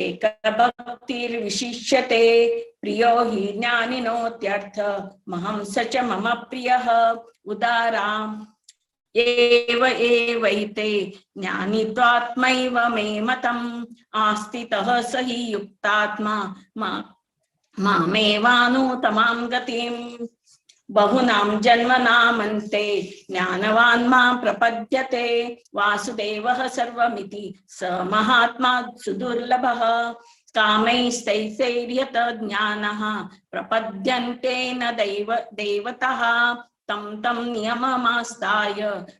एकभक्तिर्विशिष्यते प्रियो हि ज्ञानिनोत्यर्थ महं स च मम प्रियः। उदारां एव एवैते ज्ञानी त्वात्मैव मे मतम् आस्थितः स हि युक्तात्मा मामेवानुतमां गतिम्। बहुनां जन्मनामन्ते ज्ञानवान् मां प्रपद्यते वासुदेवः सर्वमिति स महात्मा सुदुर्लभः। कामैस्तैर्यत ज्ञानः प्रपद्यन्ते न देवतः तं तं नियममास्ताय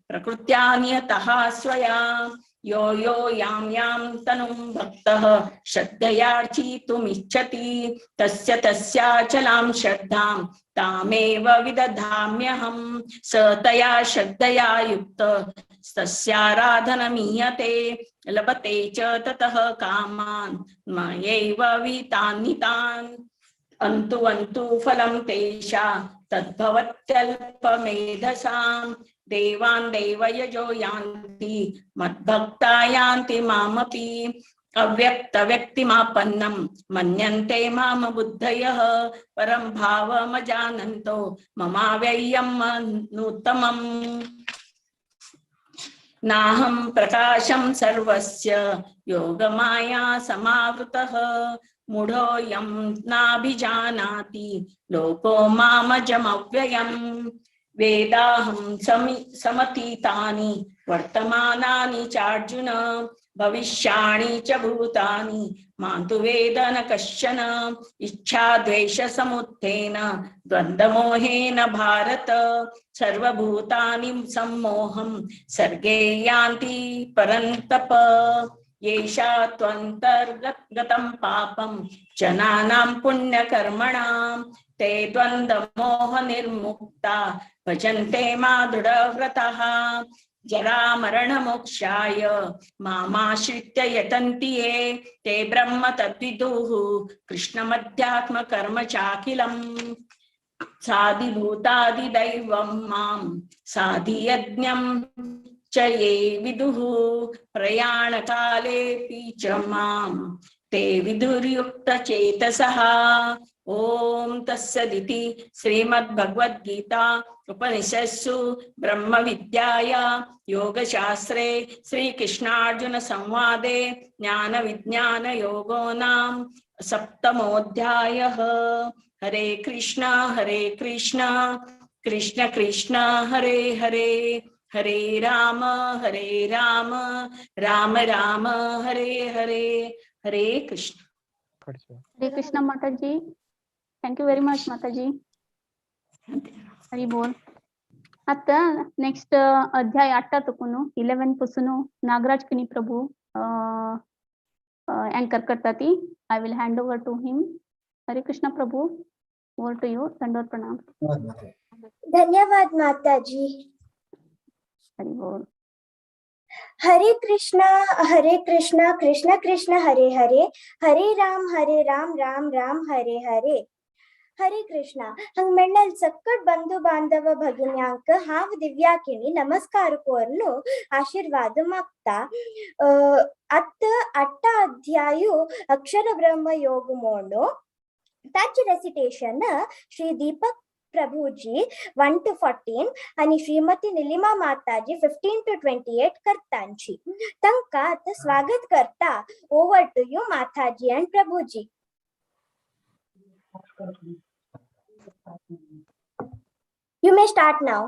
प्रकृत्या नियतः स्वया। यो यो यां यां तनुं भक्तः श्रद्धयार्चितुमिच्छति तस्य तस्याचलां श्रद्धां तामेव विदधाम्यहं। स तया श्रद्धया युक्त तस्याराधनमीयते लभते च ततः कामान् मयैव वितान्नितान्। अन्तु फलं तेषा तद्भवत्यल्पमेधसां देवान् देवयजो यान्ति मद्भक्ता यान्ति मामपि। अव्यक्तव्यक्तिमापन्नं मन्यन्ते माम बुद्धयः परं भावमजानन्तो ममाव्ययं नूतमम्। नाहं प्रकाशं सर्वस्य योगमाया समावृतः मूढोऽयं नाभिजानाति लोको मामजमव्ययम्। वेदाहं समतीतानि वर्तमानानि चार्जुन भविष्याणि च भूतानि मां तु वेद न कश्चन। इच्छाद्वेषसमुत्थेन द्वन्द्वमोहेन भारत सर्वभूतानि सम्मोहं सर्गे यान्ति परन्तप। येषा त्वन्तर्गतं पापं जनानां पुण्यकर्मणां ते द्वन्द्वमोहनिर्मुक्ता भजन्ते मा दृढव्रतः। जरामरणमोक्षाय मामाश्रित्य यतन्ति ये ते ब्रह्म तद्विदुः कृष्णमध्यात्मकर्म चाखिलम्। साधिभूतादिदैवं मां साधियज्ञं च ये विदुः प्रयाणकालेऽपि च मां ते विदुर्युक्तचेतसः। ॐ तत्सदिति श्रीमद्भगवद्गीता उपनिषत्सु ब्रह्मविद्याया योगशास्त्रे श्रीकृष्णार्जुन संवादे ज्ञानविज्ञानयोगो नाम सप्तमोऽध्यायः। हरे कृष्णा कृष्ण कृष्ण हरे हरे, हरे राम राम राम हरे हरे। हरे Krishna. Hare Krishna Mataji, thank you very much Mataji. Hari बोल। आता नेक्स्ट अध्याय 8 तकून 11 पासून नागराज किनी प्रभू अँकर करता ती। I will hand over to him. Hare Krishna Prabhu, over to you. दंडवत प्रणाम। धन्यवाद माताजी। हरि बोल। हरे कृष्णा कृष्ण कृष्ण हरे हरे, हरे राम राम राम हरे हरे। हरे कृष्णा। हंग मेण्णल सक्कट बंधु बांधव भगिन्यांक हांव दिव्याकिणी नमस्कार कोर्नु आशीर्वाद मागता। अत्त अट्ट अध्यायु अक्षर ब्रह्म योग मोंडो ताचे recitation Shri Deepak Prabhuji 1 to 14 आणि श्रीमती निलिमा माताजी 15 to 28 करतांची। तंका आता स्वागत करता। Over to you Mataji and Prabhuji. You may start now.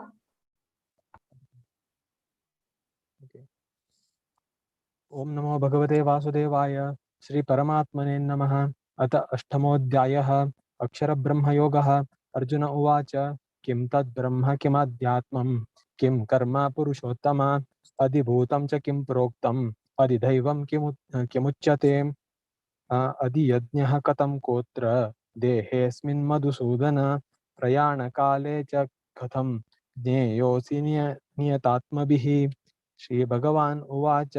Om नमो भगवते वासुदेवाय। श्री परमात्मने नमः। अत अष्टमोऽध्यायः अक्षरब्रह्मयोगः। अर्जुन उवाच, किं तद् ब्रह्म किमाध्यात्मं किं कर्म पुरुषोत्तम अधिभूतं च किं प्रोक्तम् अधिदैवं किमुच्यते अधियज्ञः कथं कोत्र देहेऽस्मिन् मधुसूदन प्रयाणकाले च कथं ज्ञेयोऽसि नियतात्मभिः। श्रीभगवान् उवाच,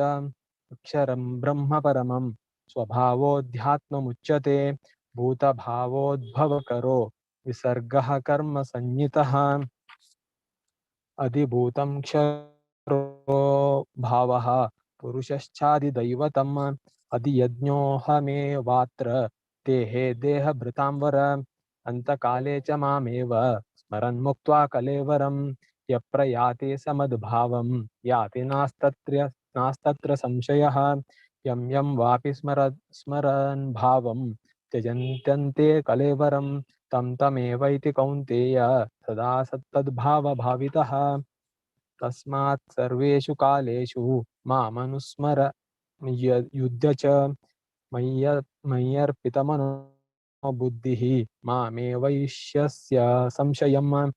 अक्षरं ब्रह्म परमं स्वभावोऽध्यात्ममुच्यते भूतभावोद्भवकरो विसर्गः कर्म संज्ञितः। अधिभूतं क्षरो भावः पुरुषश्चादिदैवतम् अधियज्ञोऽहमेवात्र देहे देहभृतां वर अन्तकाले च मामेव स्मरन् मुक्त्वा कलेवरम्। यप्रयाति समद्भावं याति नास्तत्र नास्तत्र संशयः। यं यं वापि स्मरन् भावं त्यजन्त्यन्ते कलेवरं तं तमेवैति कौन्तेय सदा सत्तद्भावभावितः। तस्मात् सर्वेषु कालेषु मामनुस्मर युध्य च मय्यर्पितमनो बुद्धिः मामेवैष्यस्य संशयम्।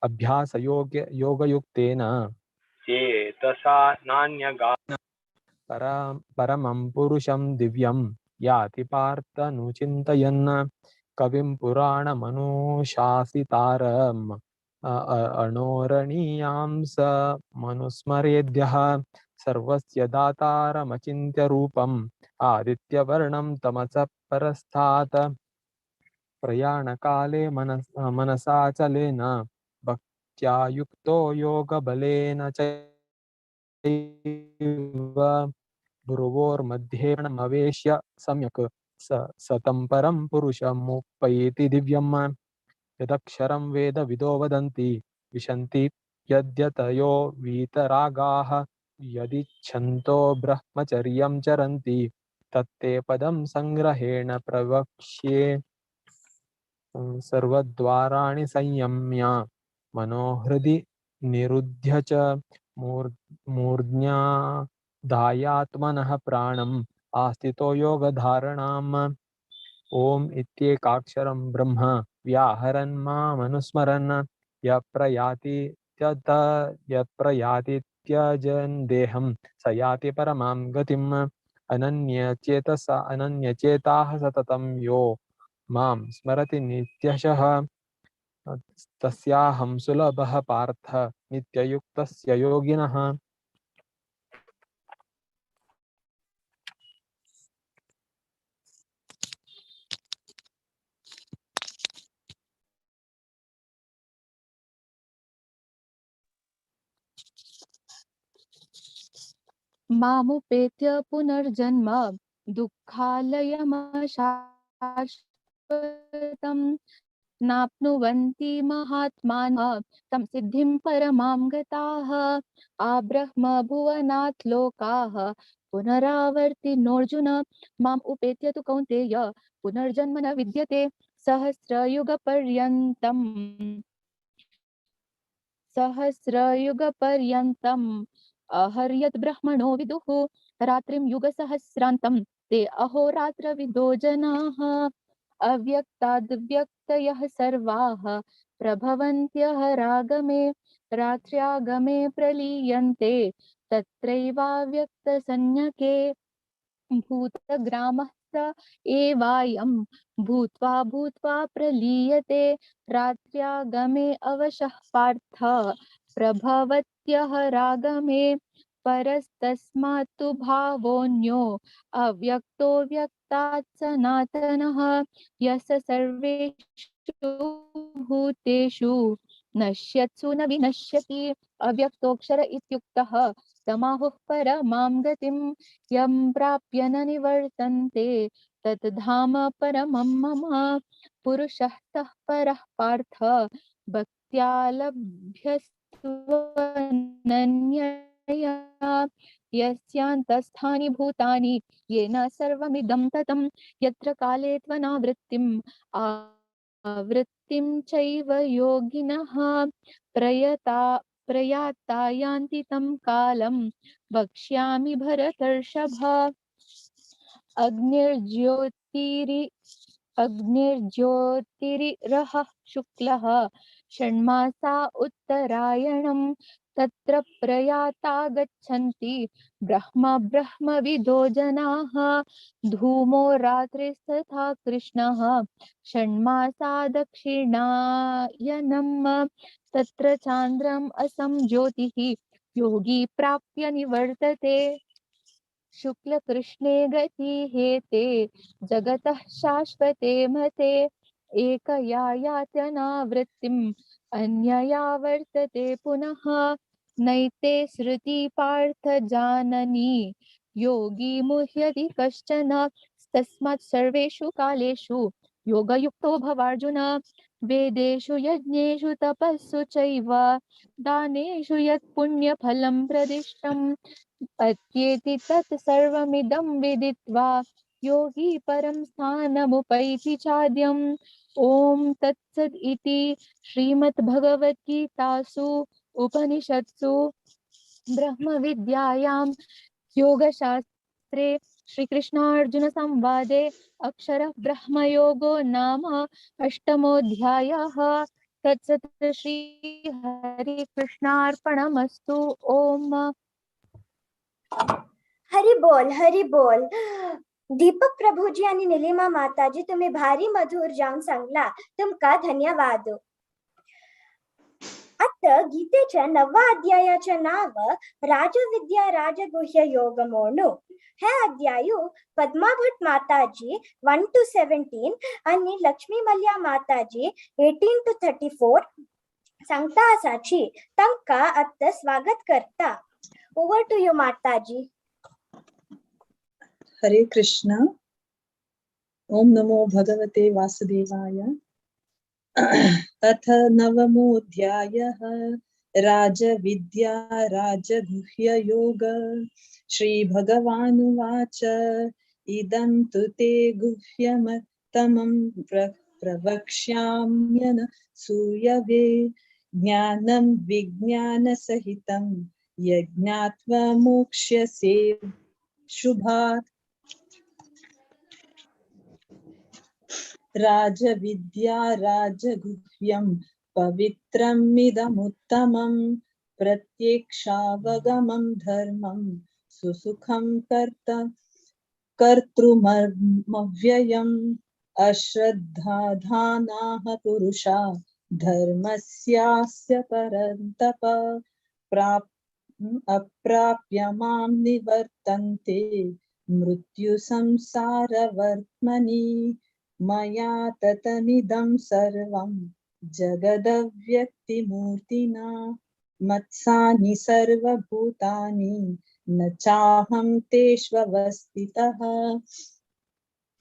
अभ्यासयोग्य योगयुक्तेन चेतसा नान्यगान परमं पुरुषं दिव्यं याति पार्थनुचिन्तयन्। कविं पुराणमनुशासितारम् अणोरणीयां स मनुस्मरेद्यः। सर्वस्य दातारमचिन्त्य रूपम् आदित्यवर्णं तमसः परस्तात्। प्रयाणकाले मनसा चलेन भक्त्या युक्तो योगबलेन चैव भ्रुवोर्मध्ये प्रणमवेश्य सम्यक् सतं परं पुरुषमुपैति दिव्यम्। यदक्षरं वेदविदो वदन्ति विशन्ति यद्यतयो वीतरागाः। यदिच्छन्तो ब्रह्मचर्यं चरन्ति तत्ते पदं संग्रहेण प्रवक्ष्ये। सर्वद्वाराणि संयम्य मनोहृदि निरुध्य च मूर्ध्याधायात्मनः प्राणम् आस्थितो योगधारणाम्। ॐ इत्येकाक्षरं ब्रह्म व्याहरन् मामनुस्मरन्। यप्रयाति यत्प्रयाति त्यजन् देहं स याति परमां गतिम्। अनन्यचेतसा अनन्यचेताः सततं यो मां स्मरति नित्यशः। तस्याहं सुलभः पार्थ नित्ययुक्तस्य योगिनः। मामुपेत्य पुनर्जन्म दुःखालयमशाश्वतं नाप्नुवन्ति महात्मानः तं सिद्धिं परमां गताः। आब्रह्म भुवनात् लोकाः पुनरावर्तिनोऽर्जुन माम् उपेत्य तु कौन्तेय पुनर्जन्म न विद्यते। सहस्रयुगपर्यन्तम् सहस्रयुगपर्यन्तम् अहर्यत् ब्रह्मणो विदुः रात्रिं युगसहस्रान्तं ते अहोरात्रविदो जनाः। अव्यक्ताद्व्यक्तयः सर्वाः प्रभवन्त्यः रागमे रात्र्यागमे प्रलीयन्ते तत्रैवाव्यक्तसंज्ञके। भूतग्रामः स एवायं भूत्वा भूत्वा प्रलीयते रात्र्यागमे अवशः पार्थ प्रभवत्यः रागमे। परस्तस्मात्तु भावोऽन्यो अव्यक्तो व्यक्तात् सनातनः। यः सर्वेषु भूतेषु नश्यत्सु न विनश्यति अव्यक्तोऽक्षर इत्युक्तः तमाहुः परमां गतिं। यं प्राप्य न निवर्तन्ते तत् धाम परमं मम। पुरुषः सः परः पार्थ भक्त्या लभ्यस्त्वनन्यया। यस्यान्तस्थानि भूतानि येन सर्वमिदं ततं। यत्र काले त्वनावृत्तिम् आवृत्तिं चैव योगिनः प्रयाता यान्ति तं कालं वक्ष्यामि भरतर्षभ। अग्निर्ज्योतिरिरः शुक्लः षण्मासा उत्तरायणं तत्र प्रयाता गच्छन्ति ब्रह्म ब्रह्मविदो जनाः। धूमो रात्रिस्तथा कृष्णः षण्मासा दक्षिणायनं तत्र चान्द्रम् असं ज्योतिः योगी प्राप्य निवर्तते। शुक्लकृष्णे गति हेते जगतः शाश्वते मते। एकया यात्यनावृत्तिम् अन्यया वर्तते पुनः। नैते श्रुति पार्थ जाननी योगी मुह्यति कश्चन। तस्मात् सर्वेषु कालेषु योगयुक्तो भवार्जुन। वेदेषु यज्ञेषु तपस्सु चैव दानेषु यत् पुण्यफलं प्रदिष्टम् अत्येति तत् सर्वमिदं विदित्वा योगी परं स्थानमुपैति चाद्यम्। ॐ तत्सद् इति श्रीमद्भगवद्गीतासु उपनिषत्सु ब्रह्मविद्यायां योगशास्त्रे श्रीकृष्णार्जुन संवादे अक्षर ब्रह्मयोगो नाम अष्टमोऽध्यायः। तत्सत् श्री हरिकृष्णार्पणमस्तु। ओम। हरी बोल, हरी बोल। दीपक प्रभुजी आणि निलिमा माताजी, तुम्ही भारी मधुर जाऊन सांगला, तुमका धन्यवाद। आता गीतेच्या नववा अध्यायाचे नाव राजविद्या राजगुह्य योग म्हणू। हे अध्यायु पद्मा भट माताजी 1 to 17 आणि लक्ष्मी मल्या माताजी 18 to 34 सांगता आसाची। तांका आता स्वागत करता। Over to you Mataji. Hare Krishna. ओम नमो भगवते वासुदेवाय। अथ नवमोऽध्यायः राजविद्या राजगुह्य योग। श्री भगवानुवाच। इदं तु ते गुह्यमतमं प्रवक्ष्याम्यनसूयवे ज्ञानं विज्ञानसहितं यज्ञात्वा मोक्ष्यसे शुभात्। राजविद्या राजगुह्यं पवित्रमिदमुत्तमं प्रत्यक्षावगमं धर्मं सुसुखं कर्तृमव्ययम्। अश्रद्धाधानाः पुरुषा धर्मस्यास्य परन्तप अप्राप्य मां निवर्तन्ते मृत्युसंसारवर्त्मनि। मया ततमिदं सर्वं जगदव्यक्तिमूर्तिना मत्सानि सर्वभूतानि न चाहं तेष्वस्थितः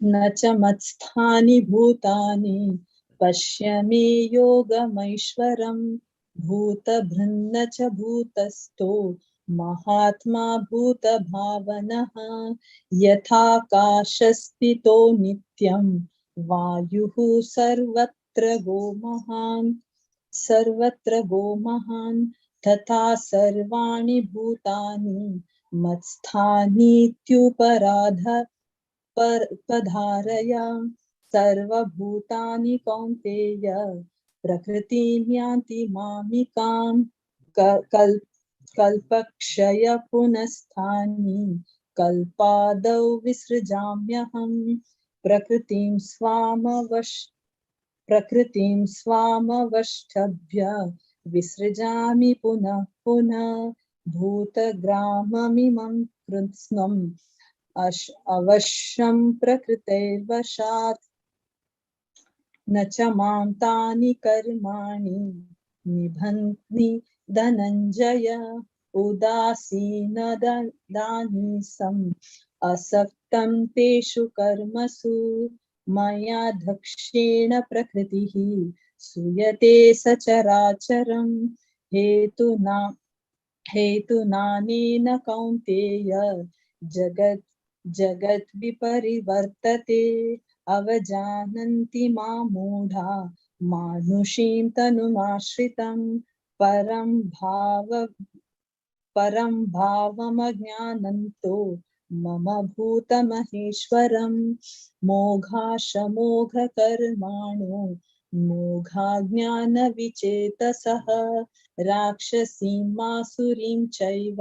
न च मत्स्थानि भूतानि। पश्य मे योगमैश्वरं भूतभृन्न च भूतस्थो महात्मा भूतभावनः। यथाकाशस्थितो नित्यं वायुः सर्वत्र गोमहान् तथा सर्वाणि भूतानि मत्स्थानीत्युपराध पधारय। सर्वभूतानि कौन्तेय प्रकृतिं यान्ति मामिकां कल्पक्षय पुनस्थानि कल्पादौ विसृजाम्यहम्। प्रकृतिं स्वामवष्टभ्य विसृजामि पुनः पुनः। भूतग्राममिमं कृत्स्नम् अवश्यं प्रकृतेर्वशात्। न च मां तानि कर्माणि निबध्नि धनञ्जय। उदासीनदानीसम् असक्तं तेषु कर्मसु। मया दक्षेण प्रकृतिः सूयते सचराचरं। हेतुनानेन कौन्तेय जगद्विपरिवर्तते। अवजानन्ति मां मूढा मानुषीं तनुमाश्रितं। परं भावमज्ञानन्तो मम भूतमहेश्वरं। मोघाशमोघकर्माणो मोघाज्ञानविचेतसः। राक्षसीं मासुरीं चैव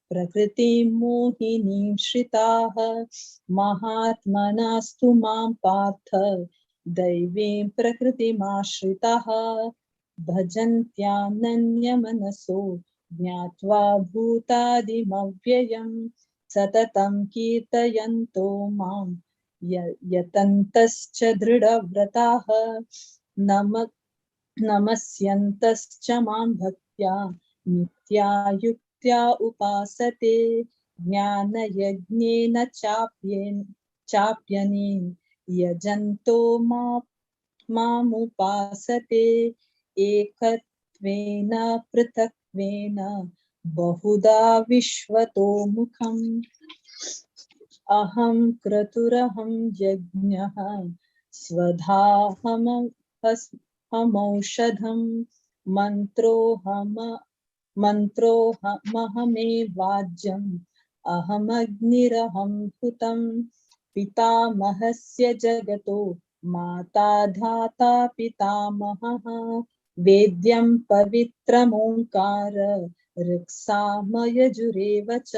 प्रकृतिं मोहिनीं श्रिताः। महात्मनास्तु मां पार्थ दैवीं प्रकृतिमाश्रिताः। भजन्त्यानन्यमनसो ज्ञात्वा भूतादिमव्ययं। सततं कीर्तयन्तो मां यतन्तश्च दृढव्रताः। नमस्यन्तश्च मां भक्त्या नित्यायुक्त्या उपासते। ज्ञानयज्ञेन चाप्यने यजन्तो मामुपासते एकत्वेन पृथक्त्वेन बहुधा विश्वतो मुखम्। अहं क्रतुरहं यज्ञः स्वधाहमौषधं मन्त्रोऽहमहमेवाज्यम् अहमग्निरहं हुतं पितामहस्य जगतो माता धाता पितामहः वेद्यं पवित्रमोंकार ऋक्सामयजुरेव च।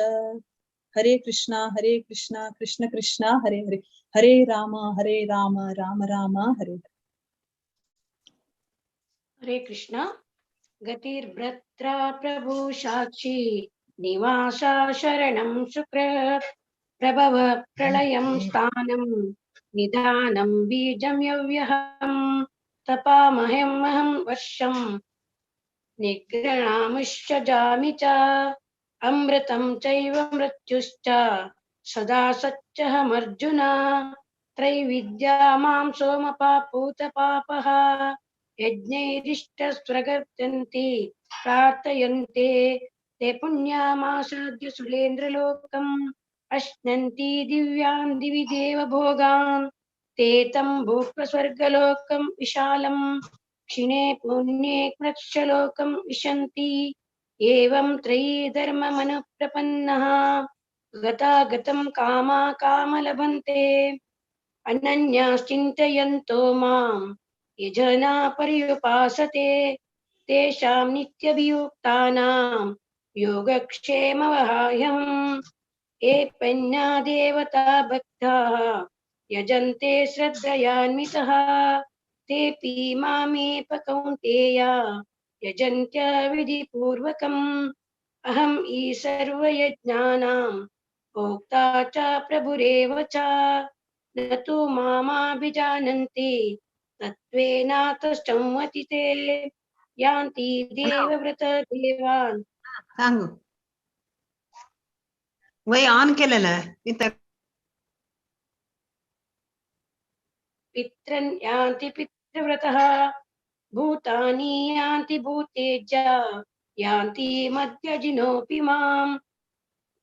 हरे कृष्णा कृष्ण कृष्णा हरे हरे, हरे राम राम राम हरे हरे। हरे कृष्णा। गतिर्भ्रत्रा प्रभु साक्षी निवासा शरणं सुकृत् प्रभव प्रलयं स्थानं निदानं बीजं यव्यहं तपामहमहं वर्षं निगृह्णामुश्च जामि च अमृतं चैव मृत्युश्च सदा सच्चहमर्जुन त्रैविद्या मां सोमपापूतपापः यज्ञैरिष्टस्वर्गन्ति प्रार्थयन्ते ते पुण्यामासाद्य सुलेन्द्रलोकम् अश्नन्ति दिव्यान् दिवि देवभोगान् ते तं भुक्त्वा स्वर्गलोकं विशालं क्षीणे पुण्ये मृक्षलोकं विशन्ति। एवं त्रयी धर्ममनुप्रपन्नः गतागतं कामा कामलभन्ते अनन्याश्चिन्तयन्तो मां ये जना पर्युपासते तेषां नित्यभियुक्तानां योगक्षेमवहायम्। ये पन्या देवता भक्ताः यजन्ते श्रद्धयान्वितः तेऽपि मामेव कौन्तेय यजन्त्य विधिपूर्वकम्। अहम् ई सर्वयज्ञानां भोक्ता च प्रभुरेव च न तु मामाभिजानन्ति तत्त्वेनातश्चंवति ते यान्ति देवव्रत देवान्। सांगू वय ऑन केलेलं इथं पितृन् यान्ति पितृव्रतः भूतानि यान्ति भूतेज्या यान्ति मद्यजिनोऽपि माम्।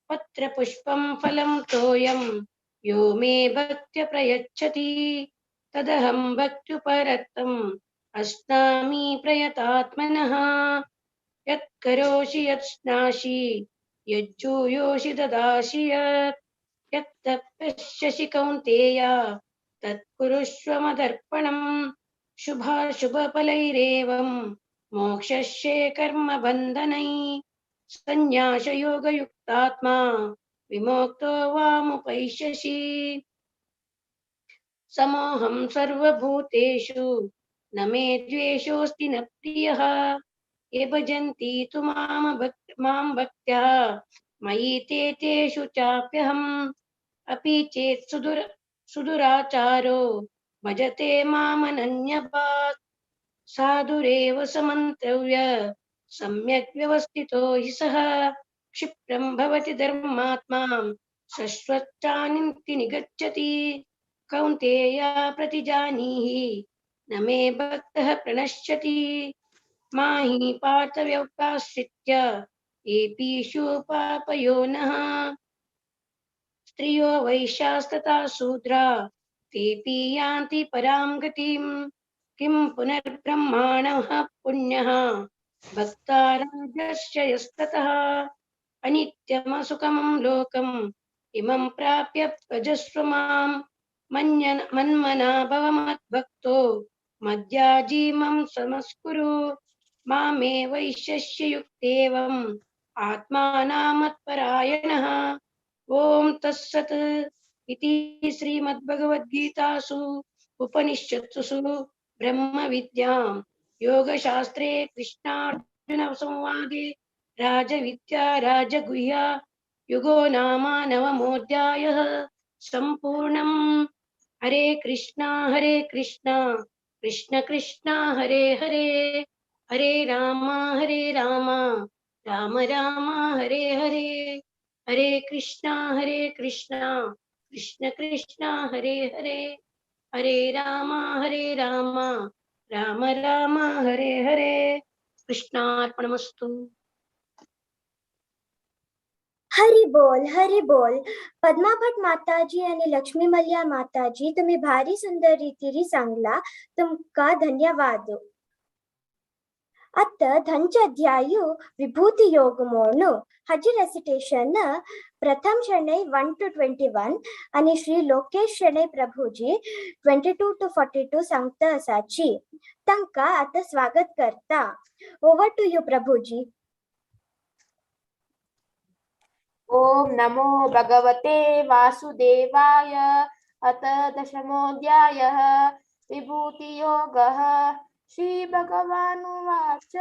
पत्रपुष्पं फलं तोयं यो मे भक्त्या प्रयच्छति तदहं भक्त्युपरतम् अश्नामि प्रयतात्मनः। यत्करोषि यत्स्नासि यज्जूयोषि ददासि यत् यत्तपस्यसि कौन्तेय तत्कुरुष्व मदर्पणम्। शुभाशुभफलैरेवं मोक्षस्य कर्मबन्धनैः सन्न्यासयोगयुक्तात्मा विमुक्तो वामुपैष्यसि। समोऽहं सर्वभूतेषु न मे द्वेषोऽस्ति न प्रियः। ये भजन्ति तु मां भक्त्या मयि ते तेषु चाप्यहम्। अपि चेत् सुदुराचारो भजते मामनन्यभाक् साधुरेव समन्तव्य सम्यक् व्यवस्थितो हि सः। क्षिप्रं भवति धर्मात्मा शश्वच्चानिन्ति निगच्छति। कौन्तेय प्रतिजानीहि न मे भक्तः प्रणश्यति। मा हि पार्थव्यवकाश्रित्य एपीषु पापयोनः। स्त्रियो वैश्यास्तथा शूद्रा तेऽपि यान्ति परां गतिं। किं पुनर्ब्रह्माणः पुण्यः भक्ता राजस्य यस्ततः। अनित्यमसुखमं लोकम् इमं प्राप्य भजस्व मां। मन्मना भव मद्भक्तो मद्याजीमं समस्कुरु। मामे वैश्यस्य युक्तेवम् आत्मानामत्परायणः। ॐ तत्सत् इति श्रीमद्भगवद्गीतासु उपनिषत्सु ब्रह्मविद्यां योगशास्त्रे कृष्णार्जुनसंवादे राजविद्या राजगुह्या युगो नाम नवमोऽध्यायः सम्पूर्णम्। हरे कृष्णा कृष्ण कृष्ण हरे हरे, हरे राम राम राम हरे हरे, हरे Krishna Krishna Krishna Hare Hare. Hare Rama Hare Rama Rama Rama Hare Hare. Krishnarpanamastu. Hari बोल हरी बोल. पद्मा भट माताजी आणि लक्ष्मी मल्या माताजी, तुम्ही भारी सुंदर रीतीरी सांगला, तुमका धन्यवाद. आता धनच अध्यायु विभूती योग मोणू हाजी रेसिटेशन प्रथम शणै 1 to 21 आणि श्री लोकेश शणै प्रभूजी 22 to 42 सांगता असाची. तांका आता स्वागत करता. Over to you Prabhuji. Om नमो भगवते वासुदेवाय. अथ दशमोऽध्यायः विभूतियोगः. श्री भगवानुवाच.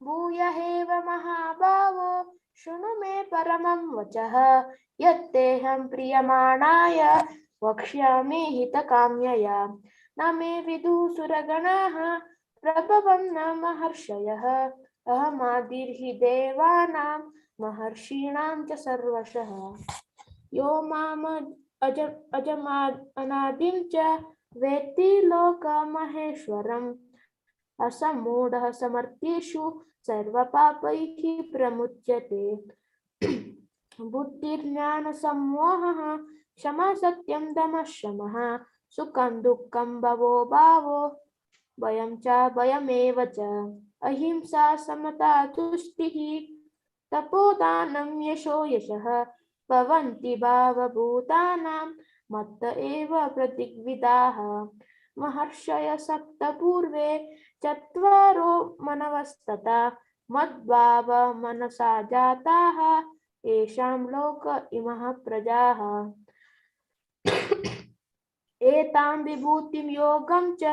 भूयहेव महाभावो शृणु मे परमं वचः. यत्तेऽहं प्रियमाणाय वक्ष्यामि हितकाम्यया. न मे विदुसुरगणाः प्रभवं न महर्षयः. अहमादिर्हि देवानां महर्षीणां च सर्वशः. यो माम अजमानादिं च वेत्ति लोकमहेश्वरम्. असमूढः समर्थेषु सर्वपापैः प्रमुच्यते. बुद्धिर्ज्ञानसम्मोहः क्षमा सत्यं दमः शमः. सुखं दुःखं भवो भावो भयं च भयमेव च. अहिंसा समता तुष्टिः तपोदानं यशो यशः. भवन्ति भावभूतानां मत्त एव प्रतिविदाः. महर्षय सप्त पूर्वे चत्वारो मनवस्तथा. मद्भाव मनसा जाताः येषां लोक इमः प्रजाः. एतां विभूतिं योगं च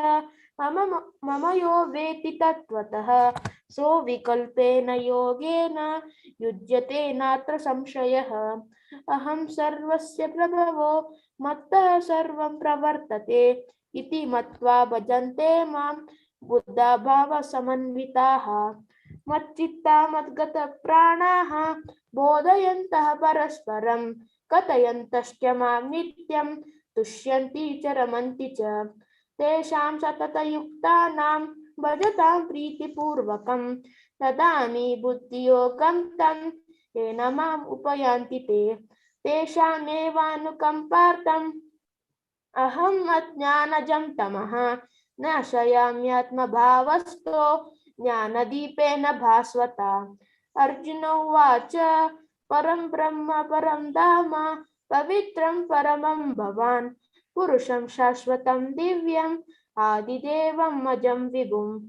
मम यो वेति तत्त्वतः. सोविकल्पेन योगेन युज्यते नात्र संशयः. अहं सर्वस्य प्रभवो मत्तः सर्वं प्रवर्तते इति मत्वा भजन्ते मां बुद्धाभावसमन्विताः. मच्चित्ता मद्गतप्राणाः बोधयन्तः परस्परं कथयन्तश्च मां नित्यं तुष्यन्ति च रमन्ति च. तेषां सततयुक्तानां भजतां प्रीतिपूर्वकं ददामि बुद्धियोगं तं येन माम् उपयान्ति ते. तेषामेवानुकम्पार्थम् अहम् अज्ञानजं तमः नाशयाम्यात्मभावस्तो ज्ञानदीपेन भास्वता. अर्जुन उवाच. परं ब्रह्म परं धाम पवित्रं परमं भवान्. पुरुषं शाश्वतं दिव्यम् आदिदेवम् अजं विभुम्.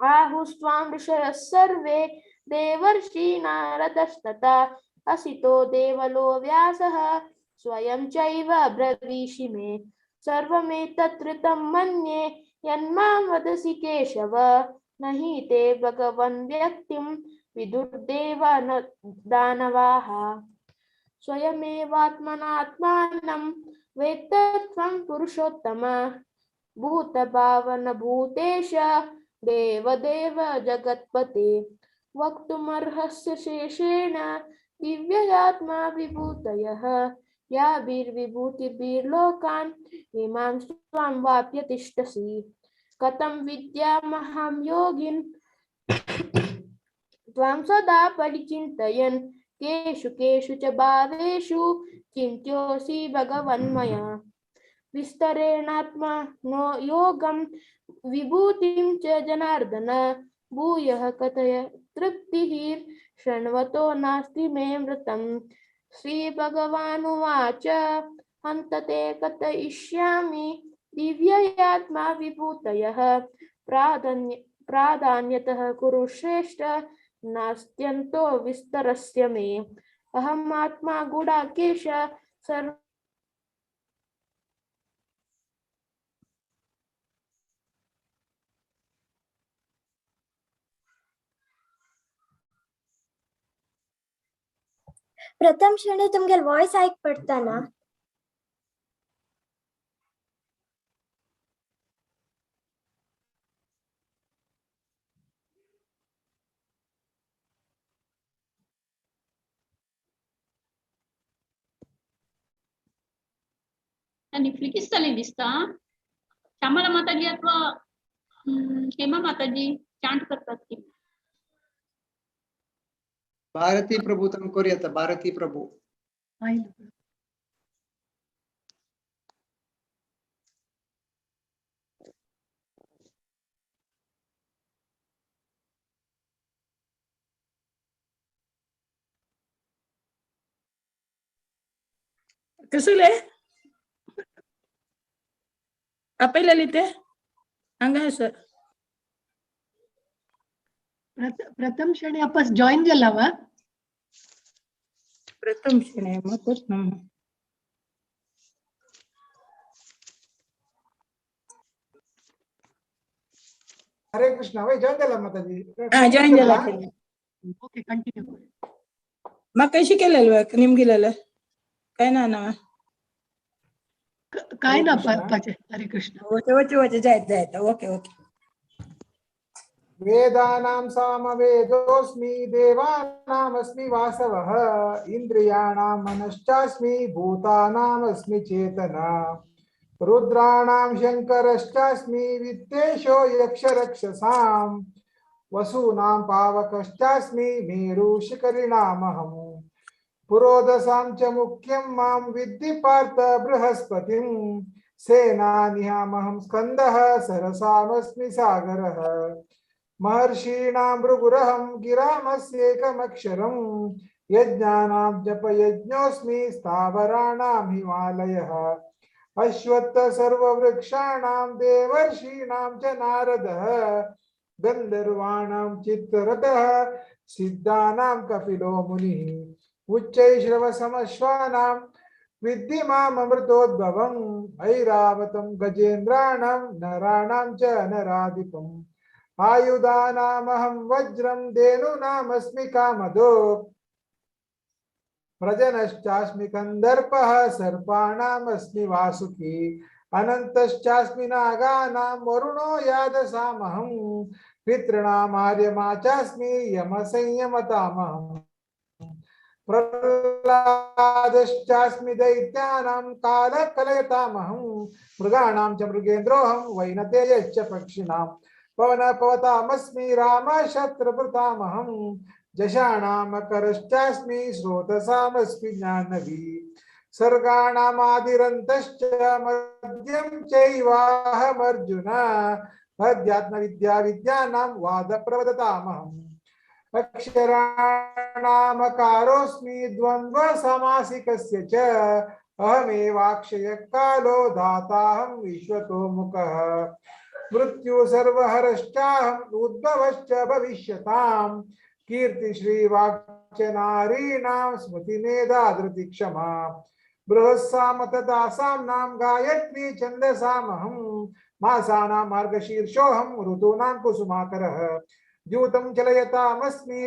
आहुस्त्वां ऋषयः सर्वे देवर्षि नारदस्तथा. असितो देवलो व्यासः स्वयं चैव ब्रवीषि मे. सर्वमेतत्कृतं मन्ये यन्मां वदसि केशव. न हि ते भगवन् व्यक्तिं विदुर्देव न दानवाः. स्वयमेवात्मनात्मानं वेत्त त्वं पुरुषोत्तम. भूतभावन भूतेश देवदेव जगत्पते. वक्तुमर्हस्य शेषेण दिव्ययात्मा विभूतयः. याभिर्विभूतिभिर्लोकान् इमां स्वां वाप्य तिष्ठसि. कथं विद्यामहं योगिन् त्वां सदा परिचिन्तयन्. केषु केषु च भावेषु चिन्त्योऽसि भगवन्मया. विस्तरेणात्मा नो योगं विभूतिं च जनार्दन. भूयः कथय तृप्तिः शृण्वतो नास्ति मे मृतम्. श्रीभगवानुवाच. हन्त ते कथयिष्यामि दिव्ययात्मा विभूतयः. प्राधान्यतः कुरु श्रेष्ठ नास्त्यन्तो विस्तरस्य मे. अहमात्मा गुडाकेश सर्व प्रथम क्षणी तुमगेल वॉइस ऐक पडता ना. आनी फ्लिकीस जाली दिसता. श्यामला माताजी अथवा हेमा माताजी चांट करतात की. भारती प्रभु तम कोरियता भारती प्रभु. कसले आपयलेली ते हांगा आसा. प्रथम शणे आपस जॉइन जाला वा? प्रथम शणे मग हरे कृष्णा. वय जॉइन जाला माताजी? हा जॉइन जाला. Okay continue. म्हाका कशी केलेलं निमगिलेलं काय ना ना काय ना पाचे. हरे कृष्ण. ओके ओके ओके जायत जायत. Okay okay. वेदानां सामवेदोऽस्मि देवानामस्मि वासवः इन्द्रियाणां मनश्चास्मि भूतानामस्मि चेतना रुद्राणां शङ्करश्चास्मि वित्तेशो यक्षरक्षसां वसूनां पावकश्चास्मि मेरुशिखरिणामहम् पुरोदसां च मुख्यं मां विद्धि पार्थ बृहस्पतिं सेनानिहामहं स्कन्दः सरसामस्मि सागरः महर्षीणां भृगुरहं गिरामस्येकमक्षरं यज्ञानां जपयज्ञोऽस्मि स्थावराणां हिमालयः अश्वत्थ सर्ववृक्षाणां देवर्षीणां च नारदः गन्धर्वाणां चित्ररथः सिद्धानां कपिलो मुनिः उच्चैश्रवसमश्वानां विद्धि मामृतोद्भवम् ऐरावतं गजेन्द्राणां नराणां च नराधिपम् आयुधानामहं वज्रं धेनूनामस्मि कामधो प्रजनश्चास्मि कन्दर्पः सर्पाणामस्मि वासुकी अनन्तश्चास्मि नागानां वरुणो यादसामहं पितॄणामार्यमा चास्मि यमसंयमतामहम् प्रह्लादश्चास्मि दैत्यानां कालकलयतामहं मृगाणां च मृगेन्द्रोऽहं वैनतेयश्च पक्षिणां पवनपवतामस्मि रामशत्रुभृतामहं जशाणामकरश्चास्मि स्रोतसामस्मि ज्ञानवी सर्गाणामादिरन्तश्च मध्यं चैवाहमर्जुन अध्यात्मविद्या विद्यानां वादप्रवदतामहम् अक्षराणामकारोऽस्मि द्वन्द्वसमासिकस्य च अहमेवाक्षयकालो धाताहं विश्वतोमुखः मृत्यु सर्वहरश्चाहम् उद्भवश्च भविष्यतां कीर्तिश्रीवाक्च नारीणां स्मृतिमेधा धृतिक्षमा बृहस्साम तथा साम्नां गायत्री छन्दसामहं मासानां मार्गशीर्षोऽहं ऋतूनां कुसुमाकरः द्यूतं चलयतामस्मि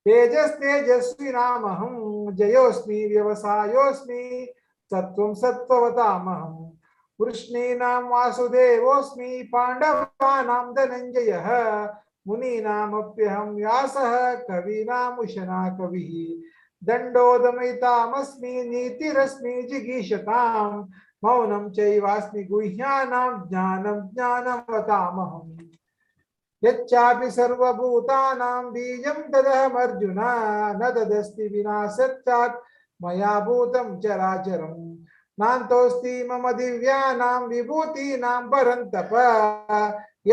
तेजस्तेजस्विनामहं जयोऽस्मि व्यवसायोऽस्मि सत्त्वं सत्त्ववतामहं वृष्णीनां वासुदेवोऽस्मि पाण्डवानां धनञ्जयः मुनीनामप्यहं व्यासः कवीनामुशना कविः दण्डोदमयितामस्मि नीतिरस्मि जिगीषतां मौनं चैवास्मि गुह्यानां ज्ञानं ज्ञानवतामहम् यच्चापि सर्वभूतानां बीजं तदहमर्जुन न तदस्ति विना सत्यात् मया भूतं चराचरं नान्तोऽस्ति मम दिव्यानां विभूतीनां परन्तप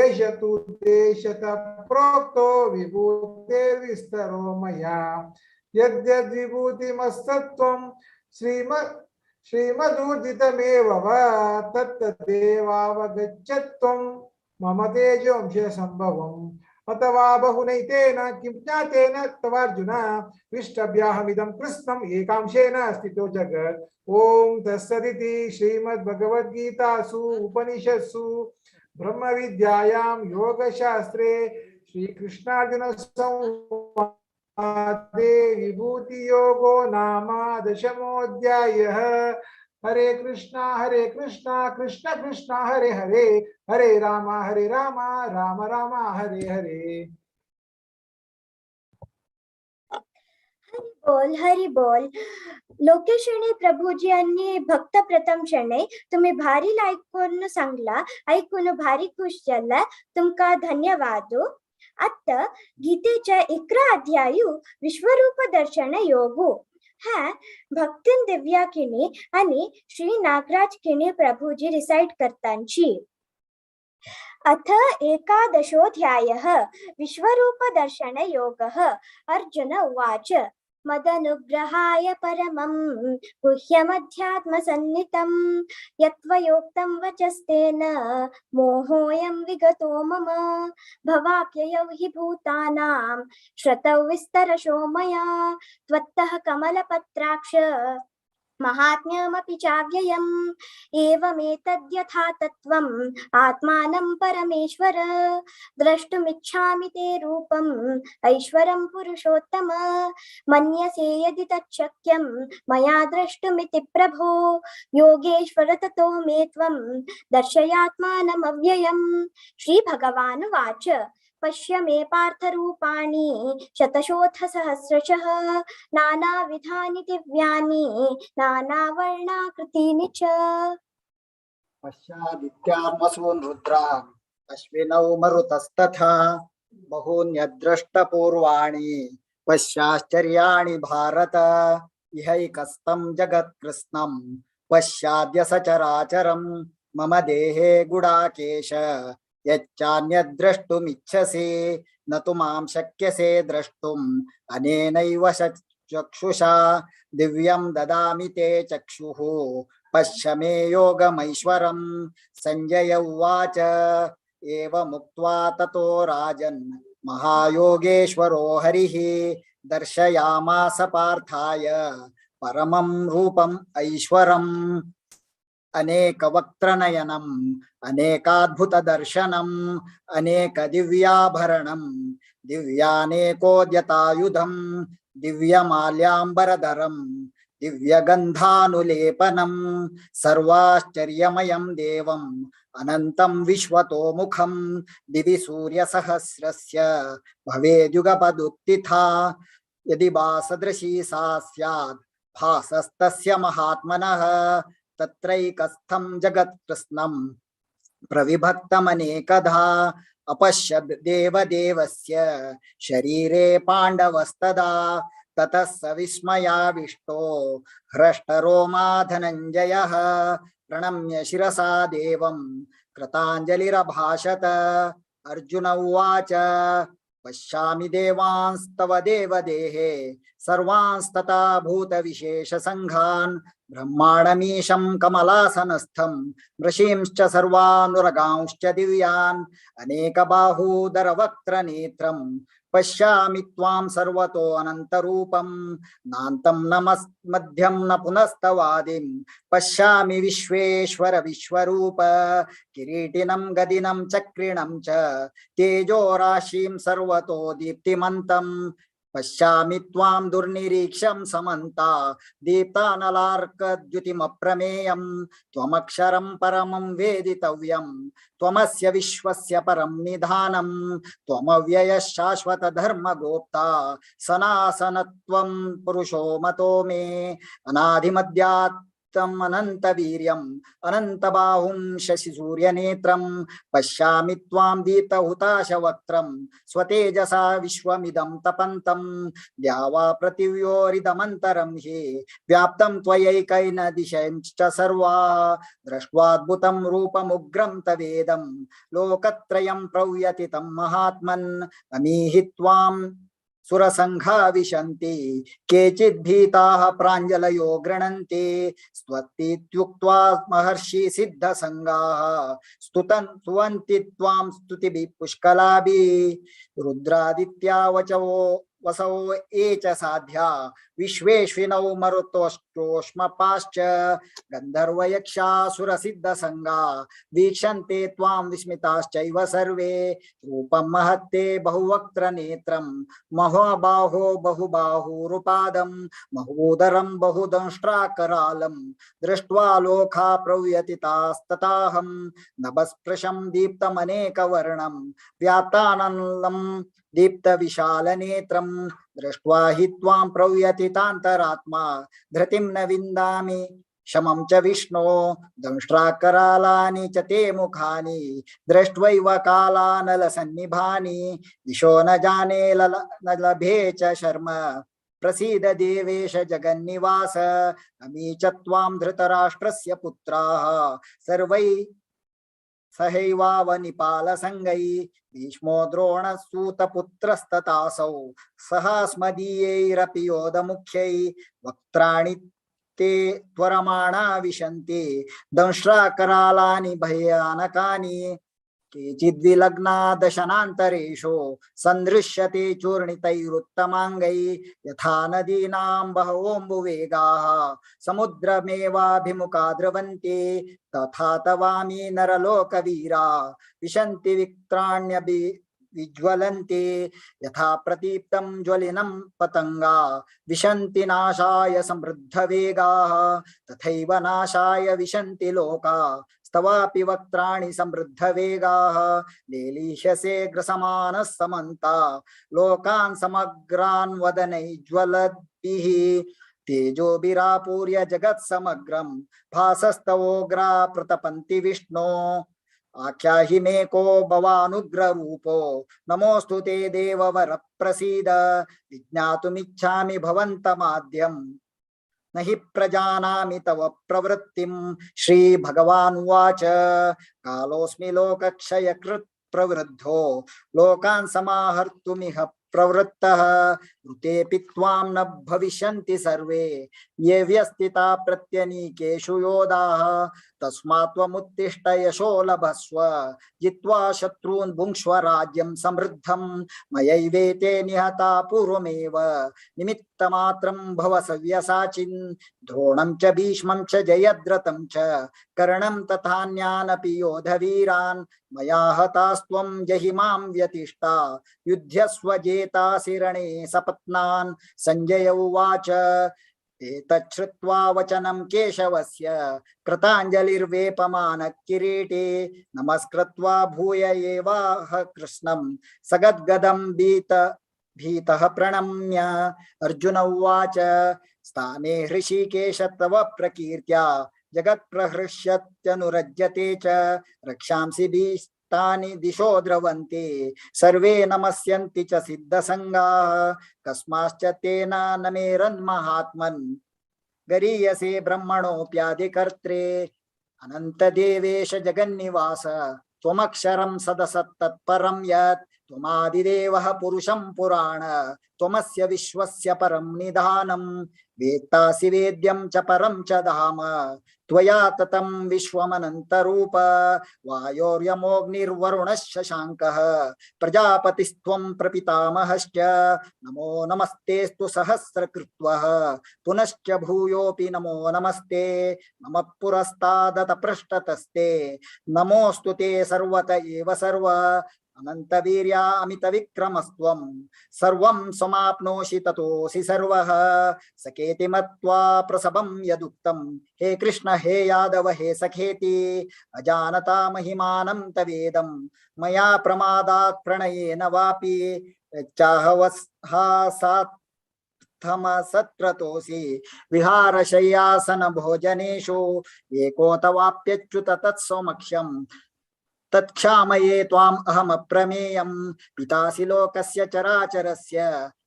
एष तु देशतः प्रोक्तो विभूतेर्विस्तरो मया यद्यद्विभूतिमस्तत्त्वं श्रीमदूर्जितमेव वा तत्तदेवावगच्छत्वं मम तेजोंश संभवम् अथवा बहुनैतेन किं ज्ञातेन तवार्जुन विष्टभ्याहमिदं कृत्स्नम् एकांशेन स्थितो जगत्। ॐ तत्सदिति श्रीमद्भगवद्गीतासु उपनिषत्सु ब्रह्मविद्यायां योगशास्त्रे श्रीकृष्णार्जुन संवादे विभूतियोगो नाम दशमोऽध्यायः। हरे कृष्णा कृष्ण कृष्ण हरे हरे हरे राम राम राम हरे हरे। हरि बोल हरी बोल. लोकेश शणै प्रभुजी आणि भक्त प्रथम शणै, तुम्ही भारी लायक करून सांगला, ऐकून भारी खुश जाला, तुमका धन्यवाद. आत्ता गीतेच्या 11 अध्यायू विश्वरूप दर्शन योगो हा भक्तीन दिव्या किणी आणि श्री नागराज किणी प्रभुजी रिसाइट करतांची. अथ एकादशोऽध्यायः विश्वरूपदर्शनयोगः. अर्जुन उवाच, मदनुग्रहाय परमं गुह्यमध्यात्मसन्नितं यत्त्वयोक्तं वचस्तेन मोहोऽयं विगतो मम. भवाप्ययौ हि भूतानां श्रुतौ विस्तरशो मया त्वत्तः कमलपत्राक्ष महात्म्यमपि चाव्ययम्. एवमेतद्यथा तत्त्वम् आत्मानं परमेश्वर द्रष्टुमिच्छामि ते रूपम् ऐश्वरं पुरुषोत्तम. मन्यसे यदि तच्छक्यं मया द्रष्टुमिति प्रभो योगेश्वर ततो मे त्वं दर्शयात्मानमव्ययम्. श्रीभगवानुवाच, पश्य मे पार्थरूपाणि शतशोऽथ सहस्रशः नानाविधानि दिव्यानि नानावर्णाकृतीनि च. पश्यादित्यान् वसून् रुद्रान् अश्विनौ मरुतस्तथा बहून्यद्रष्टपूर्वाणि पश्याश्चर्याणि भारत. इहैकस्तं जगत्कृत्स्नं पश्याद्य सचराचरं मम देहे गुडाकेश यच्चान्यद्रष्टुमिच्छसि न तु मां शक्यसे द्रष्टुम् अनेनैव चक्षुषा दिव्यं ददामि ते चक्षुः पश्य मे योगमैश्वरम्. संजय उवाच, एवमुक्त्वा ततो राजन् महायोगेश्वरो हरिः दर्शयामास पार्थाय परमं रूपम् ऐश्वरम्. अनेकवक्त्रनयनम् अनेकाद्भुतदर्शनम् अनेकदिव्याभरणम् दिव्यानेकोद्यतायुधम् दिव्यमाल्याम्बरधरम् दिव्यगन्धानुलेपनम् सर्वाश्चर्यमयं देवम् अनन्तं विश्वतोमुखं दिवि सूर्यसहस्रस्य भवेद्युगपदुत्थिता. यदि वासदृशी सा स्यात् भासस्तस्य महात्मनः तत्रैकस्थं जगत्कृत्स्नं प्रविभक्तमनेकधा. अपश्यद् देवदेवस्य शरीरे पाण्डवस्तदा ततः स विस्मयाविष्टो हृष्टरोमा धनञ्जयः प्रणम्य शिरसा देवं कृताञ्जलिरभाषत. अर्जुन उवाच, पश्यामि देवांस्तव देवदेहे सर्वांस्तथा भूतविशेषसङ्घान् ब्रह्माणमीशं कमलासनस्थं ऋषींश्च सर्वानुरगांश्च दिव्यान् अनेकबाहूदरवक्त्रनेत्रं पश्यामि त्वां सर्वतो अनन्तरूपं नान्तं न मध्यं न पुनस्तवादिं पश्यामि विश्वेश्वर विश्वरूप. किरीटिनं गदिनं चक्रिणं च तेजोराशिं सर्वतो दीप्तिमन्तं पश्यामि त्वां दुर्निरीक्षं समन्ता दीप्तानलार्कद्युतिमप्रमेयं त्वमक्षरं परमं वेदितव्यं त्वमस्य विश्वस्य परं निधानं त्वमव्ययः शाश्वतधर्मगोप्ता सनासनत्वं पुरुषो मतो मे. अनादिमध्यात् अनन्तवीर्यम् अनन्तबाहुं शशिसूर्यनेत्रं पश्यामि त्वां दीप्तहुताशवक्त्रं स्वतेजसा विश्वमिदं तपन्तं द्यावा पृथिव्योरिदमन्तरं हि व्याप्तं त्वयैकैन दिशंश्च सर्वा. दृष्ट्वाद्भुतं रूपमुग्रं तवेदं लोकत्रयं प्रव्यथितं महात्मन्. अमीहि त्वां सुरसंघा विशन्ति केचिद्भीताः प्राञ्जलयो गृह्णन्ति स्वस्तीत्युक्त्वा महर्षि सिद्धसंगाः स्तुतन् स्तुवन्ति त्वां स्तुतिभिः पुष्कलाभिः. रुद्रादित्या वचवो वसवो ये च साध्या विश्वेश्विनौ मरुतोष्टोष्मपाश्च गन्धर्वयक्षासुरसिद्धसंगा वीक्षन्ते त्वां विस्मिताश्चैव सर्वे. रूपं महत्ते बहुवक्त्रनेत्रं महाबाहो बहुबाहुरुपादं महोदरं बहुदंष्ट्राकरालं दृष्ट्वा लोका प्रव्यथितास्तथाहं नभस्पृशं दीप्तमनेकवर्णं व्याप्तानलं दीप्तविशालनेत्रं दृष्ट्वा हि त्वां प्रव्यथितान्तरात्मा धृतिं न विन्दामि शमं च विष्णो। दंष्ट्राकरालानि च ते मुखानि दृष्ट्वैव कालानलसन्निभानि दिशो न जाने न लभे च शर्म। प्रसीद देवेश जगन्निवास अमी च त्वां धृतराष्ट्रस्य पुत्राः सर्वै सहैवावनिपालसङ्गै भीष्मो द्रोणसूतपुत्रस्तथासौ सहास्मदीयैरपि योधमुख्यै वक्त्राणि ते त्वरमाणा विशन्ति दंष्ट्राकरालानि भयानकानि। केचिद्विलग्ना दशनान्तरेषु सन्दृश्यते चूर्णितैरुत्तमाङ्गै यथा नदीनां बहवोऽम्बुवेगाः समुद्रमेवाभिमुखा द्रवन्ति तथा तवामि नरलोकवीरा विशन्ति विक्त्राण्यभि विज्वलन्ति यथा प्रदीप्तं ज्वलिनं पतङ्गा विशन्ति नाशाय समृद्धवेगाः तथैव नाशाय विशन्ति लोका स्तवापि वक्त्राणि समृद्धवेगाः। लेलिह्यसे ग्रसमानः समन्ता लोकान् समग्रान् वदनैज्ज्वलद्भिः तेजोभिरापूर्य जगत्समग्रं भासस्तवोग्रा प्रतपन्ति विष्णो। आख्याहि मे को भवानुग्ररूपो नमोऽस्तु ते देववर प्रसीद विज्ञातुमिच्छामि भवन्तमाद्यं न हि प्रजानामि तव प्रवृत्तिं। श्री भगवानुवाच कालोऽस्मि लोकक्षयकृत् प्रवृद्धो लोकान् समाहर्तुमिह प्रवृत्तः ऋतेऽपि त्वां न भविष्यन्ति सर्वे ये व्यस्थिता प्रत्यनीकेषु योधाः तस्मात् त्वमुत्तिष्ठ यशो लभस्व जित्वा शत्रून् भुङ्क्ष्व राज्यं समृद्धं मयैवेते निहता पूर्वमेव निमित्तमात्रं भव सव्यसाचिन् द्रोणं च भीष्मं च जयद्रथं च कर्णं तथान्यानपि योधवीरान् मया हतास्त्वं जहि मां व्यतिष्ठा युध्यस्व जेतासि रणे सपत्नान्। संजय उवाच एतच्छ्रुत्वा वचनं केशवस्य कृताञ्जलिर्वेपमानः किरीटे नमस्कृत्वा भूय एवाह कृष्णं सगद्गदं भीतः प्रणम्य। अर्जुन उवाच स्थाने हृषीकेश तव प्रकीर्त्या जगत्प्रहृष्यत्यनुरज्यते च रक्षांसि भीष्टानि दिशो द्रवन्ति सर्वे नमस्यन्ति च सिद्धसङ्गाः कस्माश्च तेन न मेरन्महात्मन् गरीयसे ब्रह्मणोऽप्यादिकर्त्रे। अनन्तदेवेश जगन्निवास त्वमक्षरं सदसत्तत्परं यत् त्वमादिदेवः पुरुषं पुराण त्वमस्य विश्वस्य परं निधानं वेत्तासि वेद्यं च परं च धाम त्वया ततं विश्वमनन्तरूप वायोर्यमोऽग्निर्वरुणः शशाङ्कः प्रजापतिस्त्वं प्रपितामहश्च नमो नमस्तेऽस्तु सहस्रकृत्वः पुनश्च भूयोऽपि नमो नमस्ते नमः पुरस्तादत पृष्ठतस्ते नमोऽस्तु ते सर्वत एव सर्व अनन्तवीर्या अमितविक्रमस्त्वं सर्वं समाप्नोषि ततोऽसि सर्वः। सखेति मत्वा प्रसभं यदुक्तं हे कृष्ण हे यादव हे सखेति अजानता महिमानं तवेदं मया प्रमादात् प्रणयेन वापि चाहवहासात्थमसत्क्रतोऽसि विहारशय्यासन भोजनेषु एको तवाप्यच्युत तत्समक्षम् तत्क्षामये त्वाम् अहमप्रमेयं पितासि लोकस्य चराचरस्य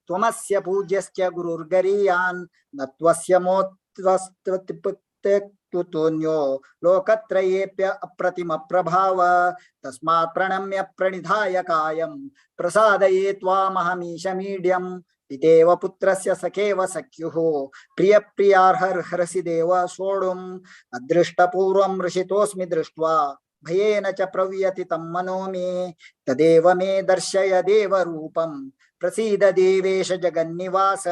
त्वमस्य पूज्यश्च गुरुर्गरीयान् न त्वस्य मोत्वस्त्वतिपत्यक्तुतोऽन्यो लोकत्रयेऽप्य अप्रतिमप्रभाव तस्मात् प्रणम्य प्रणिधाय कायं प्रसादये त्वामहमीशमीड्यं पितेव पुत्रस्य सखेव सख्युः प्रियप्रियार्हर्हसि देव सोढुम् अदृष्टपूर्वं ऋषितोऽस्मि दृष्ट्वा भयेन च प्रव्यथितं मनो मे तदेव मे दर्शय देवरूपं प्रसीद देवेश जगन्निवास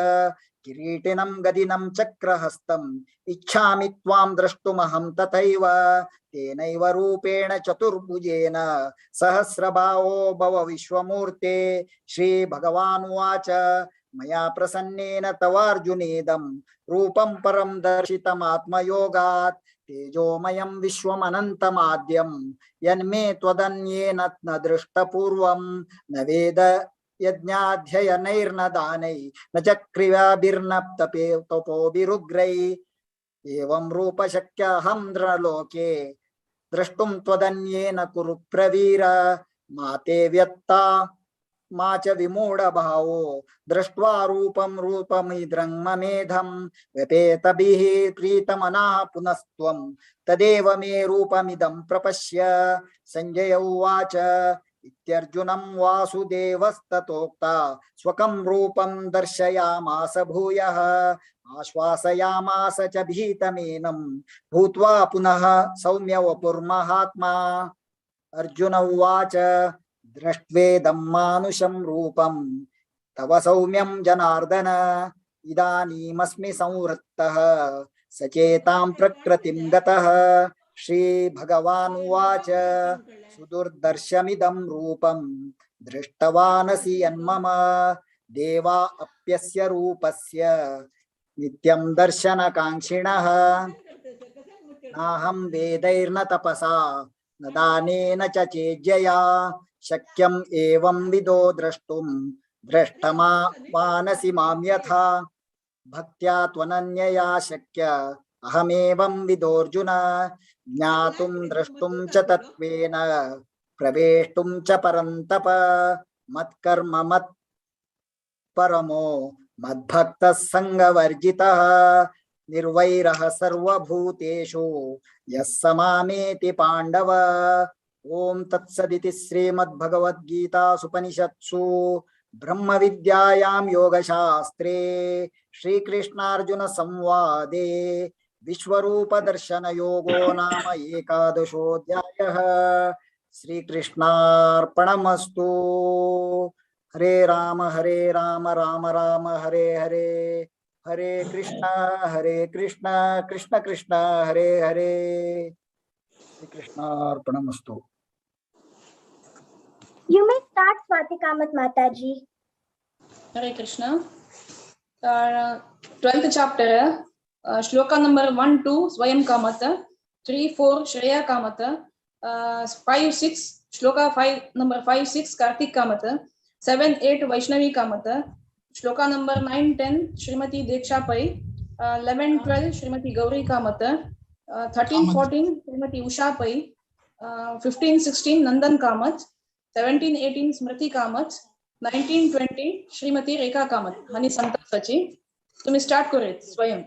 किरीटिनं गदिनं चक्रहस्तम् इच्छामि त्वां द्रष्टुमहं तथैव तेनैव रूपेण चतुर्भुजेन सहस्रबाहो भव विश्वमूर्ते। श्री भगवानुवाच मया प्रसन्नेन तवार्जुनेदं रूपं परं दर्शितमात्मयोगात् तेजोमयं विश्वमनन्तमाद्यं यन्मे त्वदन्येन न दृष्टपूर्वं न वेद यज्ञाध्ययनैर्न दानै न च क्रियाभिर्न तपे तपोभिरुग्रै। एवं रूपशक्यहं नृलोके द्रष्टुं त्वदन्येन कुरु प्रवीर। मा ते व्यत्ता मा च विमूढभावो दृष्ट्वा रूपं रूपमिद्रं ममेधं व्यपेतभिः प्रीतमनाः पुनस्त्वं तदेव मे रूपमिदं प्रपश्य। संजय उवाच इत्यर्जुनं वासुदेवस्ततोक्ता स्वकं रूपं दर्शयामास भूयः आश्वासयामास च भीतमेनं भूत्वा पुनः सौम्य वपुर्महात्मा। अर्जुन उवाच दृष्ट्वेदं मानुषं रूपं तव सौम्यं जनार्दन इदानीमस्मि संवृत्तः सचेतां प्रकृतिं गतः। श्री भगवानुवाच सुदुर्दर्शमिदं रूपं दृष्टवानसि यन्मम देवा अप्यस्य रूपस्य नित्यं दर्शनकाङ्क्षिणः। नाहं वेदैर्न तपसा न दानेन च चेज्यया शक्यम् एवं विदो द्रष्टुं द्रष्टमानसि मां यथा। भक्त्या त्वनन्यया शक्य अहमेवं विदोऽर्जुन ज्ञातुं द्रष्टुं च तत्त्वेन प्रवेष्टुं च परन्तप। मत्कर्म मत्परमो मद्भक्तः सङ्गवर्जितः निर्वैरः सर्वभूतेषु यः समामेति पाण्डव। ॐ तत्सदिति श्रीमद्भगवद्गीतासुपनिषत्सु ब्रह्मविद्यायां योगशास्त्रे श्रीकृष्णार्जुन संवादे विश्वरूपदर्शनयोगो नाम एकादशोऽध्यायः। श्रीकृष्णार्पणमस्तु। हरे राम राम राम हरे हरे, हरे कृष्ण कृष्ण कृष्ण हरे हरे। श्रीकृष्णार्पणमस्तु। You may start, Swati Kamath Mataji. Hare Krishna. 12th chapter, shloka number 1, 2, Swayam Kamath, 3, 4, Shreya Kamath, 5, 6, shloka 5, number 5, 6, Kartik Kamath, 7, 8, Vaishnavi Kamath, shloka number 9, 10, Srimati Deeksha Pai, 11, 12, Srimati Gauri Kamath, 13, 14, Srimati Usha Pai, 15, 16, Nandan Kamath, 17, 18, Smriti Kamath, 19, 20, Srimati Rekha Kamath. Hani Santa Sachi. Tumi start koret swayam.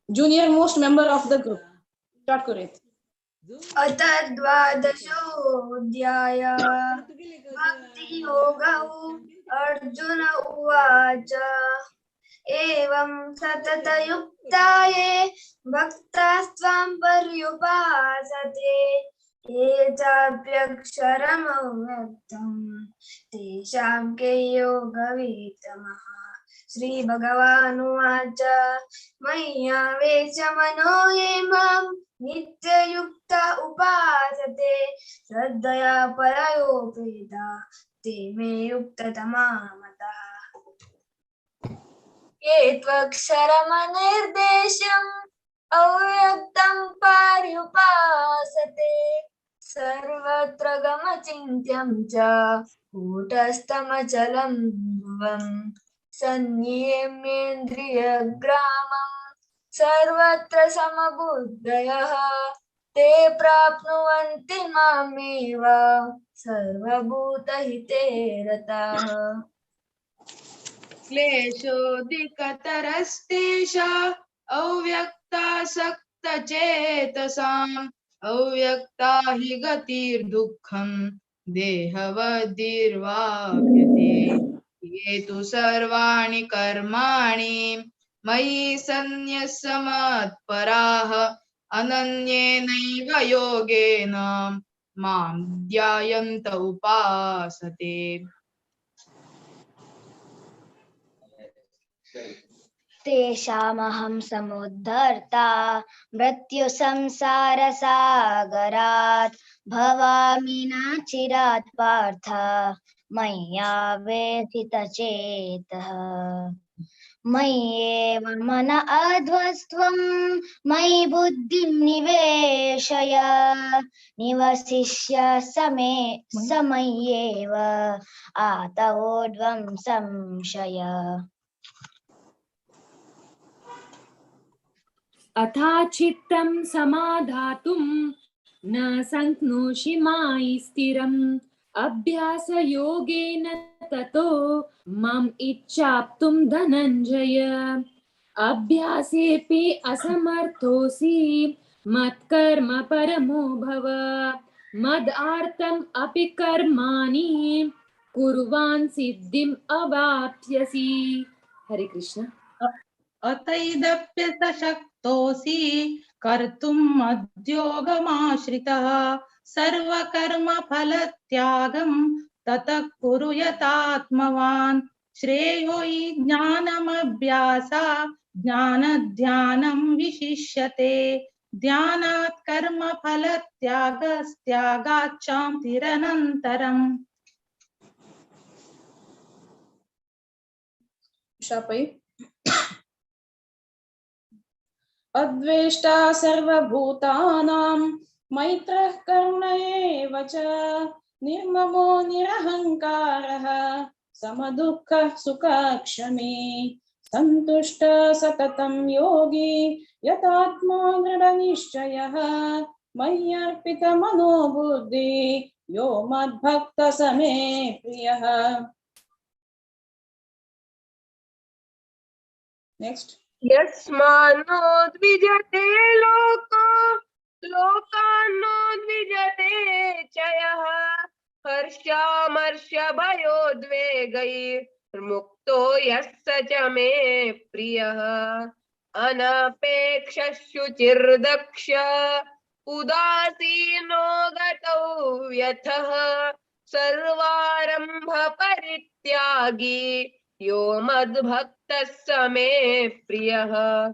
Junior most member of the group. Start koret. अथ द्वादशोऽध्याय भक्तियोगः। अर्जुन उवाच एवं सततयुक्ताये भक्तास्त्वां पर्युपासते ये चाप्यक्षरमव्यक्तं तेषां के योगवित्तमः। श्री भगवानुवाच मय्यावेशमनो ये मां नित्ययुक्ता उपासते श्रद्धया परयोपेता ते मे युक्ततमा मतः। ये त्वक्षरमनिर्देश्यम् अव्यक्तं पर्युपासते सर्वत्र गमचिन्त्यं च कूटस्थमचलं ध्रुवं संयम्येन्द्रियग्रामं सर्वत्र समबुद्धयः ते प्राप्नुवन्ति मामेव सर्वभूतहिते रताः। क्लेशोऽधिकतरस्तेषा अव्यक्तासक्तचेतसाम् अव्यक्ता हि गतिर्दुःखं देहवद्भिर्वाप्यते। ये तु सर्वाणि कर्माणि मयि सन्न्यस्य मत्पराः अनन्येनैव योगेन मां ध्यायन्त उपासते। तेषामहं समुद्धर्ता मृत्युसंसारसागरात् भवामि नाचिरात् पार्थ मय्यावेशितचेतः। मय्येव मन अध्वस्त्वं मयि बुद्धिं निवेशय निवसिष्य समे समय्येव आतवोढ्वं संशय। अथाचित्तं समाधातुं न शक्नोषि मायि स्थिरम् अभ्यासयोगेन ततो माम् इच्छाप्तुं धनञ्जय। अभ्यासेऽपि असमर्थोऽसि मत्कर्म परमो भव मदार्थम् अपि कर्माणि कुर्वान् सिद्धिम् अवाप्स्यसि। हरे कृष्ण। अतैदप्यसशक्तोऽसि कर्तुं मद्योगमाश्रितः सर्वकर्मफलत्यागं ततः कुरु यतात्मवान्। श्रेयो हि ज्ञानमभ्यासा ज्ञानध्यानं विशिष्यते ध्यानात् कर्मफलत्यागस्त्यागाच्चान्तिरनन्तरम्। उषा पै। अद्वेष्टा सर्वभूतानां मैत्रः करुण एव च निर्ममो निरहङ्कारः समदुःखः सुखक्षमी सन्तुष्टः सततं योगी यतात्मा दृढनिश्चयः मय्यर्पितमनोबुद्धिः यो मद्भक्तः स मे प्रियः। नेक्स्ट। यस्मान्नो द्विजते लोको लोकान्नो द्विजते च यः हर्षामर्षभयोद्वेगैर्मुक्तो यः स च मे प्रियः। अनपेक्षशुचिर्दक्ष उदासीनो गतौ व्यथः सर्वारंभ परित्यागी यो मद्भक्तः स मे प्रियः।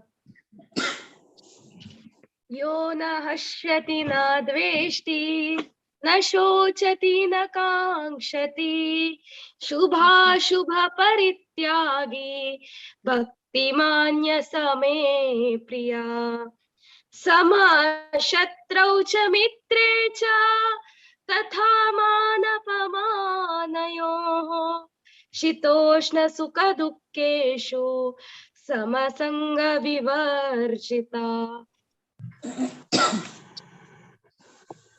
यो न हस्यति न द्वेष्टि न शोचति न कांक्षति शुभाशुभ परित्यागी भक्तिमान्य स मे प्रिया। समशत्रौ च मित्रे च तथा मानपमानयोः शीतोष्ण सुख दुःखेषु समसंग विवर्जिता।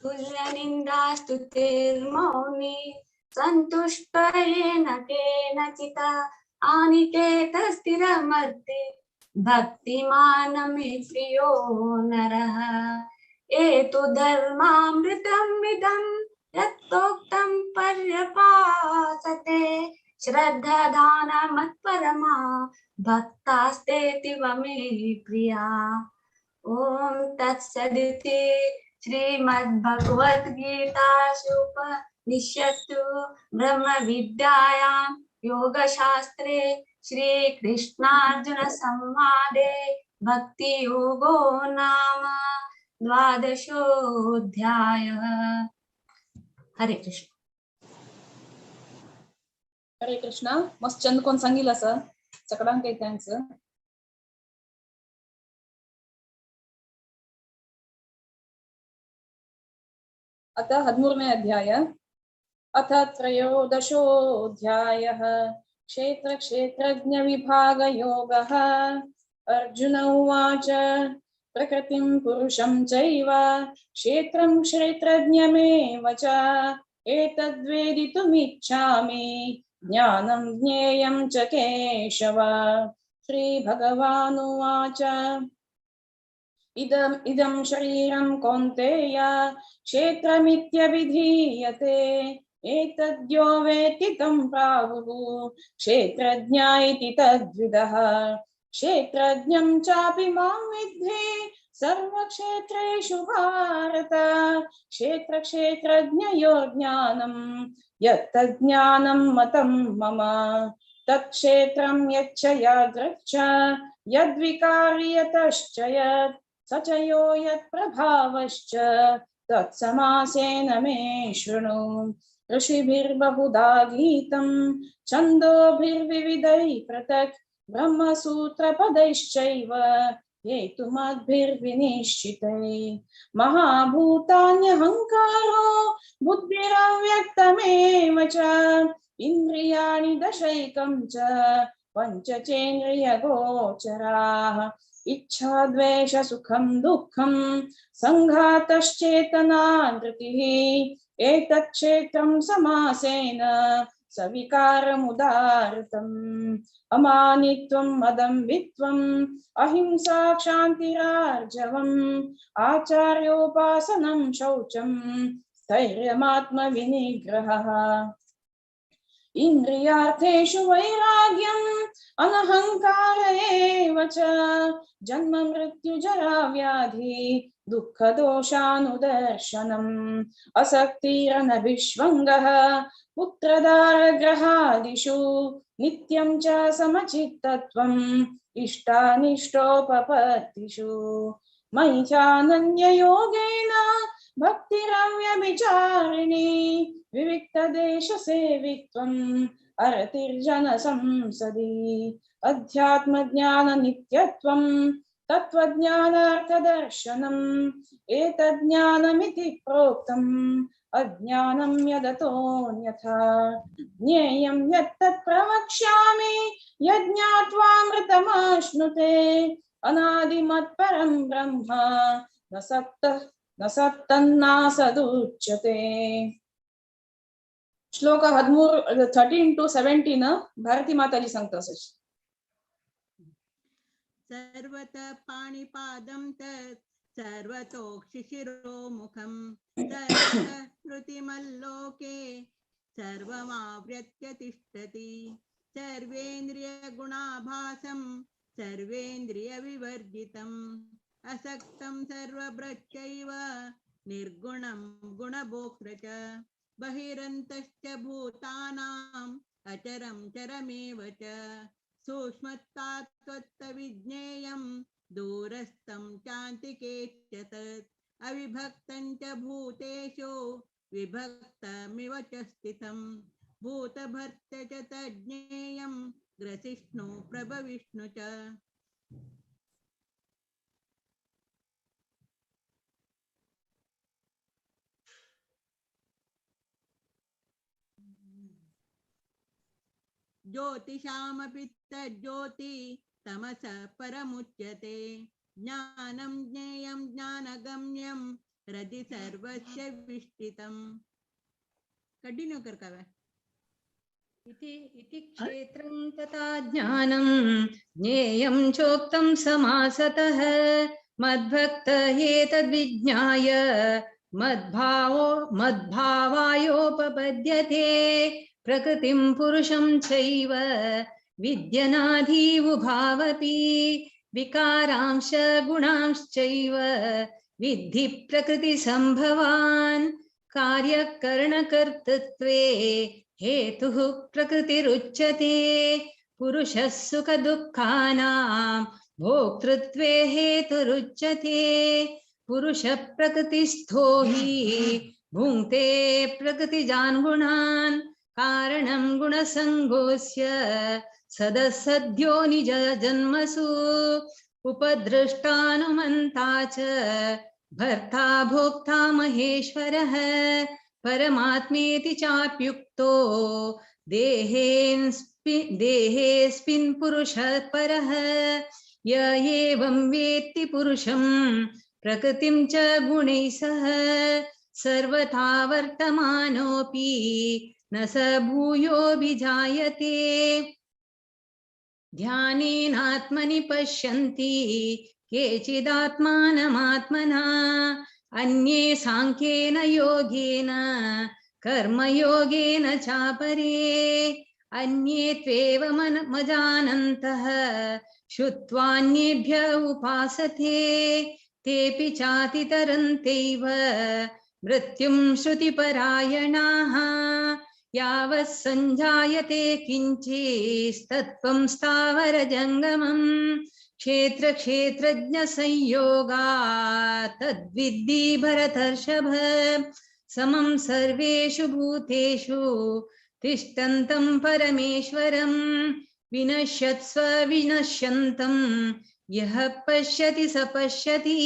तुल्यनिन्दास्तुतिर्मौनी सन्तुष्टयेन केनचित् आनिकेतस्थिरमर्ति भक्तिमान् मे प्रियो नरः। एतु धर्मामृतमिदं यत्तोक्तं पर्यपासते श्रद्धादानमत्परमा भक्तास्तेतिव मे प्रिया। ॐ तत्सदिति श्रीमद्भगवद्गीतासु उपनिषत्सु ब्रह्मविद्यायां योगशास्त्रे श्रीकृष्णार्जुन संवादे भक्तियोगो नाम द्वादशोऽध्यायः। हरे कृष्ण। हरे कृष्ण। मस्त चंद कोण सांगितलं सर सगळ्यांक thanks. अथ 13 अध्याय। अथ त्रयोदशोऽध्यायः क्षेत्र क्षेत्रज्ञ विभागयोगः। अर्जुन उवाच प्रकृतिं पुरुषं चैव क्षेत्रं क्षेत्रज्ञमेव च एतद्वेदितुमिच्छामि ज्ञानं ज्ञेयं च केशव। श्रीभगवानुवाच इदम् इदं शरीरं कौन्तेय क्षेत्रमित्यभिधीयते एतद्यो वेत्ति तं प्राहुः क्षेत्रज्ञ इति तद्विदः। क्षेत्रज्ञं चापि मां विद्धि सर्वक्षेत्रेषु भारत क्षेत्र क्षेत्रज्ञयो ज्ञानं यत्तज्ज्ञानं मतं मम। तत्क्षेत्रं यच्च यादृक् यद्विकारि यतश्च यत् स च यो यत्प्रभावश्च तत्समासेन मे शृणु। ऋषिभिर्बहुधा गीतं छन्दोभिर्विविधैः पृथक् ब्रह्मसूत्रपदैश्चैव हेतुमद्भिर्विनिश्चितैः। महाभूतान्यहङ्कारो बुद्धिरव्यक्तमेव च इन्द्रियाणि दशैकं च पञ्चचेन्द्रियगोचराः। इच्छा द्वेष सुखं दुःखं सङ्घातश्चेतना धृतिः एतत् क्षेत्रं समासेन सविकारमुदाहृतम्। अमानित्वं मदम्बित्वम् अहिंसा क्षान्तिरार्जवम् आचार्योपासनं शौचं स्थैर्यमात्मविनिग्रहः। इन्द्रियार्थेषु वैराग्यम् अनहङ्कार एव च जन्म मृत्यु जरा व्याधि दुःखदोषानुदर्शनम् असक्तिरनभिष्वङ्गः पुत्रदारग्रहादिषु नित्यं च समचित्तत्वम् इष्टानिष्टोपपत्तिषु। मयि चानन्ययोगेन भक्तिरव्यभिचारिणी विविक्तदेशसेवित्वम् अरतिर्जनसंसदि अध्यात्मज्ञाननित्यत्वं तत्त्वज्ञानार्थदर्शनम् एतज्ज्ञानमिति प्रोक्तम् अज्ञानं यदतोऽन्यथा। ज्ञेयं यत्तत् प्रवक्ष्यामि यज्ञात्वामृतमाश्नुते अनादिमत्परं ब्रह्म न सत्तन्नासदुच्यते। श्लोक 13 to 17 Bharti Mataji सांगता असं। सर्वतः पाणिपादं तत् सर्वतोक्षिशिरोमुखं सर्वतः श्रुतिमल्लोके सर्वमावृत्य तिष्ठति। सर्वेन्द्रियगुणाभासं सर्वेन्द्रियविवर्जितम् असक्तं सर्वभृच्चैव निर्गुणं गुणभोक्तृ च बहिरन्तश्च भूतानाम् अचरं चरमेव च सूक्ष्मत्वात्त्वविज्ञेयं दूरस्थं चान्तिके च तत् अविभक्तं च भूतेषु विभक्तमिव च स्थितं भूतभर्त च तज्ज्ञेयं ग्रसिष्णु प्रभविष्णु च। ज्योतिषामपि तज्ज्योति तमसः परमुच्यते। ज्ञानं ज्ञेयं ज्ञानगम्यं हृदि सर्वस्य विष्ठितम्। कंटिन्यू कर काव्या। इति इति क्षेत्रं तथा ज्ञानं ज्ञेयं चोक्तं समासतः मद्भक्त एतद्विज्ञाय मद्भावो मद्भावायोपपद्यते। प्रकृतिं पुरुषं चैव विद्यनाधीवुभावपि विकारांश गुणांश्चैव विद्धि प्रकृतिसंभवान्। कार्यकरणकर्तृत्वे हेतुः प्रकृतिरुच्यते। पुरुषः सुखदुःखानां भोक्तृत्वे हेतुरुच्यते। पुरुषः प्रकृतिस्थो हि भुङ्क्ते प्रकृतिजान् गुणान् कारणं गुणसङ्गोऽस्य सदसद्यो निज जन्मसु। उपद्रष्टानुमन्ता च भर्ता भोक्ता महेश्वरः परमात्मेति चाप्युक्तो देहेऽस्मिन् पुरुषः परः। य एवं वेत्ति पुरुषं प्रकृतिं च गुणैः सह सर्वथा वर्तमानोऽपि न स भूयोऽभिजायते। ध्यानेनात्मनि पश्यन्ति केचिदात्मानमात्मना अन्ये सांख्येन योगेन कर्मयोगेन चापरे। अन्ये त्वेवमजानन्तः श्रुत्वान्येभ्य उपासते तेऽपि चातितरन्त्यैव मृत्युं श्रुतिपरायणाः। यावत् सञ्जायते किञ्चिस्तत्त्वं स्थावरजङ्गमं क्षेत्रक्षेत्रज्ञसंयोगात् तद्विद्धि भरतर्षभ। समं सर्वेषु भूतेषु तिष्ठन्तं परमेश्वरं विनश्यत्स्व विनश्यन्तं यः पश्यति स पश्यति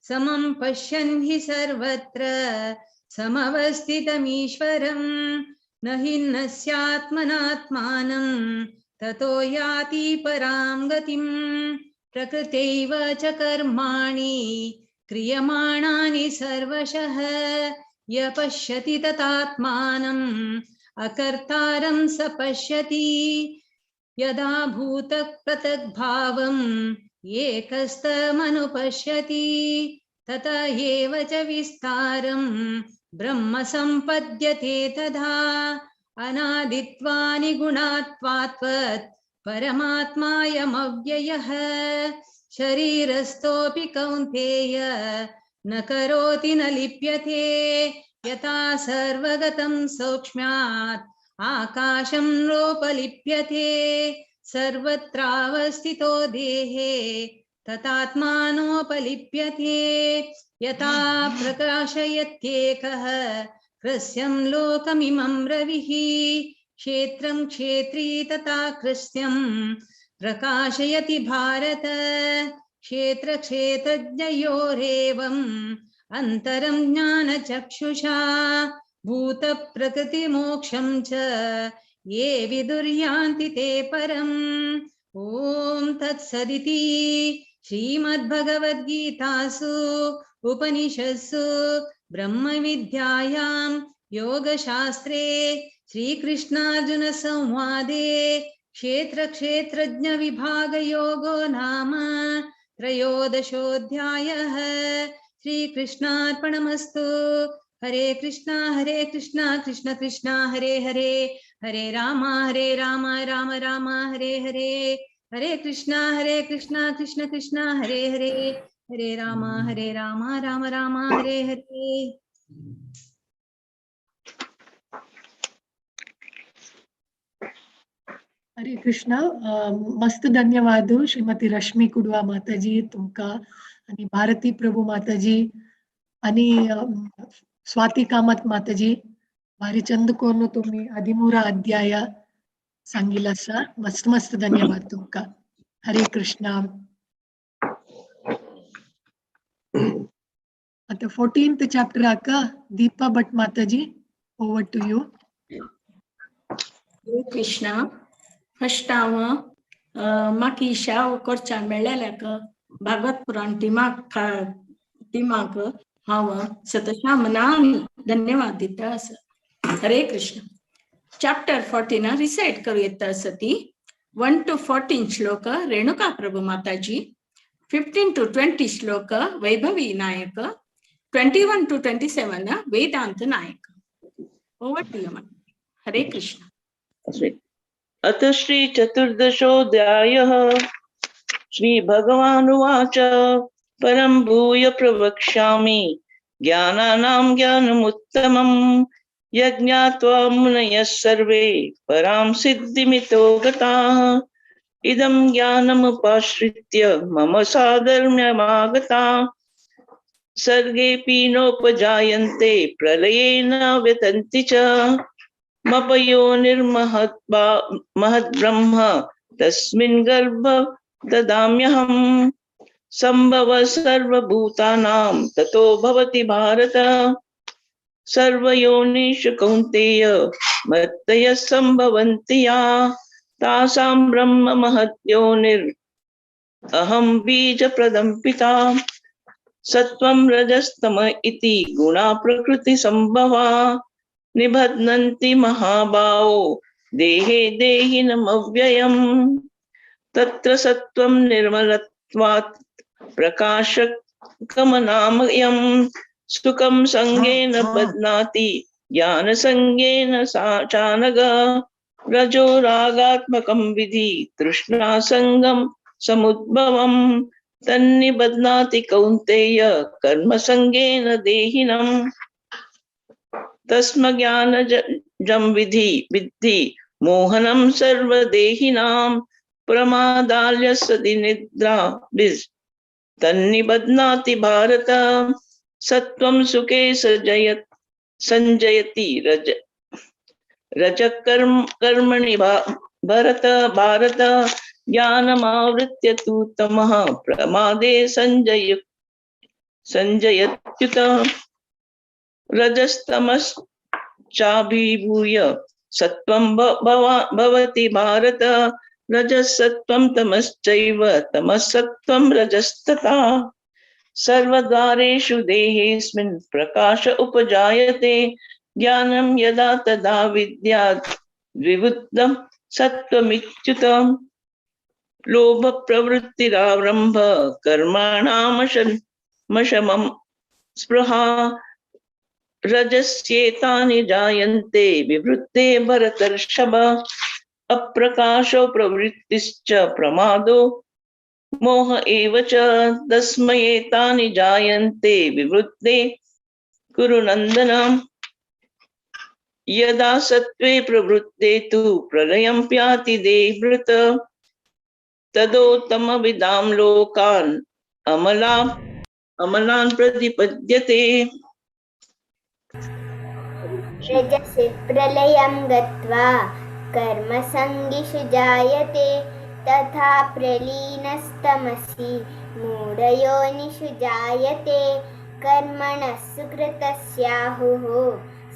समं पश्यन् हि सर्वत्र समवस्थितमीश्वरं न हि नस्यात्मनात्मानं ततो याति परां गतिं। प्रकृतैव च कर्माणि क्रियमाणानि सर्वशः य पश्यति तथात्मानम् अकर्तारं स पश्यति। यदा भूतपृथग्भावम् एकस्तमनुपश्यति तत एव च विस्तारं ब्रह्म सम्पद्यते तदा। अनादित्वानि गुणात्वात्वत् परमात्मायमव्ययः शरीरस्थोऽपि कौन्तेय न करोति न लिप्यते। यथा सर्वगतं सौक्ष्म्यात् आकाशं नोपलिप्यते सर्वत्रावस्थितो देहे तथात्मानोपलिप्यते। यथा प्रकाशयत्येकः कृस्यं लोकमिमं रविः क्षेत्रं क्षेत्री तथा कृस्यं प्रकाशयति भारत। क्षेत्र क्षेत्रज्ञयोरेवम् अन्तरं ज्ञानचक्षुषा भूतप्रकृतिमोक्षं च ये विदुर्यान्ति ते परम्। ॐ तत्सदिति श्रीमद्भगवद्गीतासु उपनिषत्सु ब्रह्मविद्यायां योगशास्त्रे श्रीकृष्णार्जुनसंवादे क्षेत्रक्षेत्रज्ञविभागयोगो नाम त्रयोदशोऽध्यायः। श्रीकृष्णार्पणमस्तु। हरे कृष्णा कृष्ण कृष्ण हरे हरे, हरे राम राम राम हरे हरे, हरे कृष्णा कृष्ण कृष्ण हरे हरे, हरे राम राम राम हरे हरे। हरे कृष्णा। मस्त धन्यवाद श्रीमती रश्मी कुडवा माताजी तुमका आणि भारती प्रभू माताजी आणि स्वाती कामत माताजी भारी चंद कोण तुम्ही आदिमुरा अध्याय सांगितला सा। मस्त मस्त धन्यवाद तुमका। हरे कृष्णा। आता 14th chapter आका Deepa Bhat Mataji, over to you. Hare Krishna. First हांव म्हाका ही सेवा करच्या मेळ्ळेल्याक भागवत पुराण टिमाक टिमाक हांव सतशा मनान धन्यवाद दिता आसा। हरे कृष्ण। चॅप्टर 14 रिसाइट करूं येता आसा ती 1 to 14 श्लोक रेणुका प्रभू माताजी, 15 to 20 श्लोक Vaibhavi Nayak, 21 to 27 Vedant Nayak. Over to you. Hare Krishna. अथ श्री चतुर्दशोऽध्यायः। श्री भगवानुवाच परं भूय प्रवक्ष्यामि ज्ञानानां ज्ञानमुत्तमं यज्ञात्वा मुनयः सर्वे परां सिद्धिमितो गताः। इदं ज्ञानमुपाश्रित्य मम साधर्म्यमागता सर्गेऽपि नोपजायन्ते प्रलये न व्यतन्ति च। मपयो निर्महद्ब्रह्म तस्मिन् गर्भ ददाम्यहम्। संभव सर्वभूतानां ततो भवति भारत। सर्वयोनिषु कौन्तेय मत्तयः संभवन्ति या तासां ब्रह्म महद्योनिर् अहं बीजप्रदं पिता। सत्वं रजस्तम इति गुणा प्रकृति संभवा निबध्नन्ति महाबाहो देहे देहिनमव्ययम्। तत्र सत्वं निर्मलत्वात् प्रकाशकमनामयं सुखं संगेन बध्नाति ज्ञानसंगेन सा चानग। रजो रागात्मकं विधि तृष्णासंगं समुद्भवं तन्निबध्नाति कौन्तेय कर्मसंगेन देहिनम्। तस्म ज्ञानजं विधि विद्धि मोहनं सर्वदेहिनां प्रमादाल्यसदि निद्रा बिज तन्निबध्नाति भारत। सत्वं सुखे सजयत संजयति रज रज कर्मणि भरत भारत ज्ञानमावृत्य तु तमः प्रमादे संजयत्युत। रजस्तमश्चाभिभूय सत्वं भवति भारत रजसत्वं तमश्चैव तमसत्वं रजस्तथा। सर्वद्वारेषु देहेऽस्मिन् प्रकाश उपजायते ज्ञानं यदा तदा विद्यात् द्विबुद्धं सत्त्वमिच्युत। लोभ प्रवृत्तिरारंभ कर्माणामशमं स्पृहा रजस्येतानि जायन्ते विवृद्धे भरतर्षभ। अप्रकाशो प्रवृत्तिश्च प्रमादो मोह एव च तस्मयेतानि जायन्ते विवृद्धे कुरु नंदन। यदा सत्त्वे प्रवृत्ते तु प्रलयं याति देहभृत तदोत्तमविदां लोकान् अमलान् प्रतिपद्यते। रजसि प्रलयं गत्वा कर्मसङ्गिषु जायते तथा प्रलीनस्तमसि मूढयोनिषु जायते। कर्मणः सुकृतस्याहुः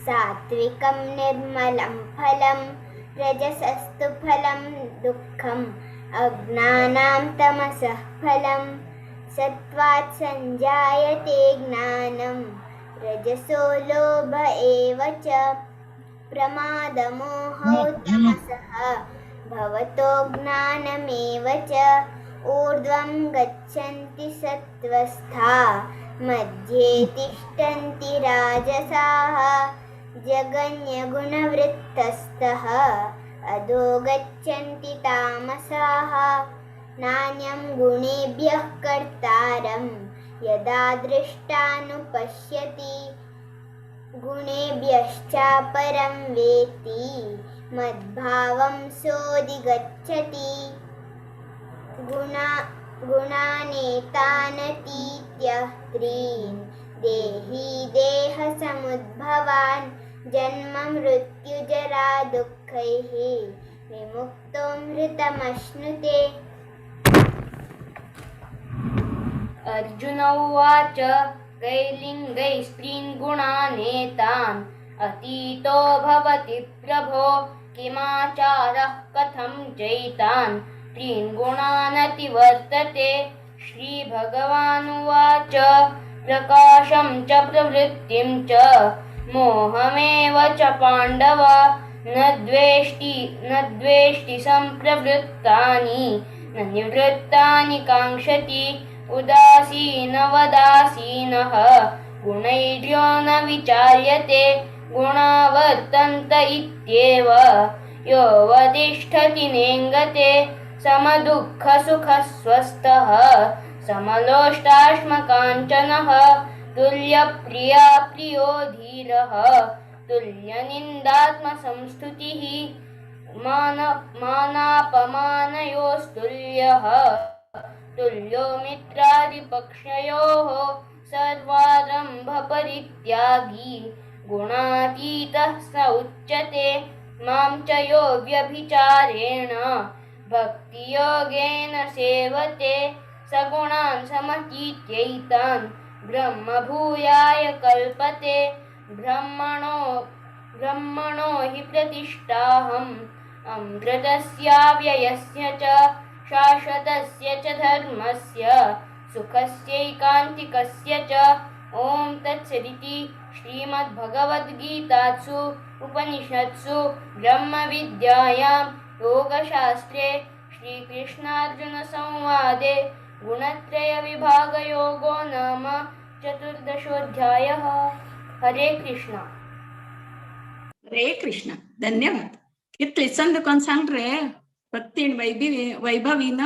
सात्विकं निर्मलं फलं रजसस्तु फलं दुःखम् अज्ञानां तमसः फलं। सत्त्वात् संजायते ज्ञानं रजसो लोभ एव च प्रमादमोहौ तमसः भवतो ज्ञानमेव च। ऊर्ध्वं गच्छन्ति सत्त्वस्था मध्ये तिष्ठन्ति राजसाः जघन्यगुणवृत्तस्थः अधो गच्छन्ति तामसाः। नान्यं गुणेभ्यः कर्तारं यदा दृष्टानुपश्यति गुणेभ्यश्चापरं वेत्ति मद्भावं सोऽधिगच्छति। गुणानेतानतीत्य त्रीन् देहि देहसमुद्भवान् जन्म मृत्युजरा दुःखैः विमुक्तोऽमृतमश्नुते। अर्जुन उवाच कैर्लिङ्गैस्त्रीन् गुणानेतान् अतीतो भवति प्रभो किमाचारः कथं चैतान् त्रीन् गुणानतिवर्तते। श्रीभगवानुवाच प्रकाशं च प्रवृत्तिं च मोहमेव च पाण्डव न द्वेष्टि सम्प्रवृत्तानि न निवृत्तानि काङ्क्षति। उदासीनवदासीनः गुणैर्यो न विचार्यते गुणावर्तन्त इत्येव योऽवतिष्ठति नेङ्गते। समदुःखसुखस्वस्थः समलोष्टाश्मकाञ्चनः तुल्यप्रिया प्रियो धीरः तुल्यनिन्दात्मसंस्तुतिः मानापमानयोस्तुल्यः तुल्यो मित्रादिपक्षयोः सर्वारम्भपरित्यागी गुणातीतः स उच्यते। मां च यो व्यभिचारेण भक्तियोगेन सेवते सगुणान् समतीत्यैतान् ब्रह्मभूयाय कल्पते। ब्रह्मणो हि प्रतिष्ठाहम् अमृतस्याव्ययस्य च शाश्वतस्य च धर्मस्य सुखस्यैकान्तिकस्य च। ॐ तत्सदिति श्रीमद्भगवद्गीतासु उपनिषत्सु ब्रह्मविद्यायां योगशास्त्रे श्रीकृष्णार्जुनसंवादे गुणत्रयविभागयोगो नाम चतुर्दशोऽध्यायः। हरे कृष्ण। हरे कृष्ण। धन्यवाद। कितले चंद कोण सांग रे भक्ती वैभवीन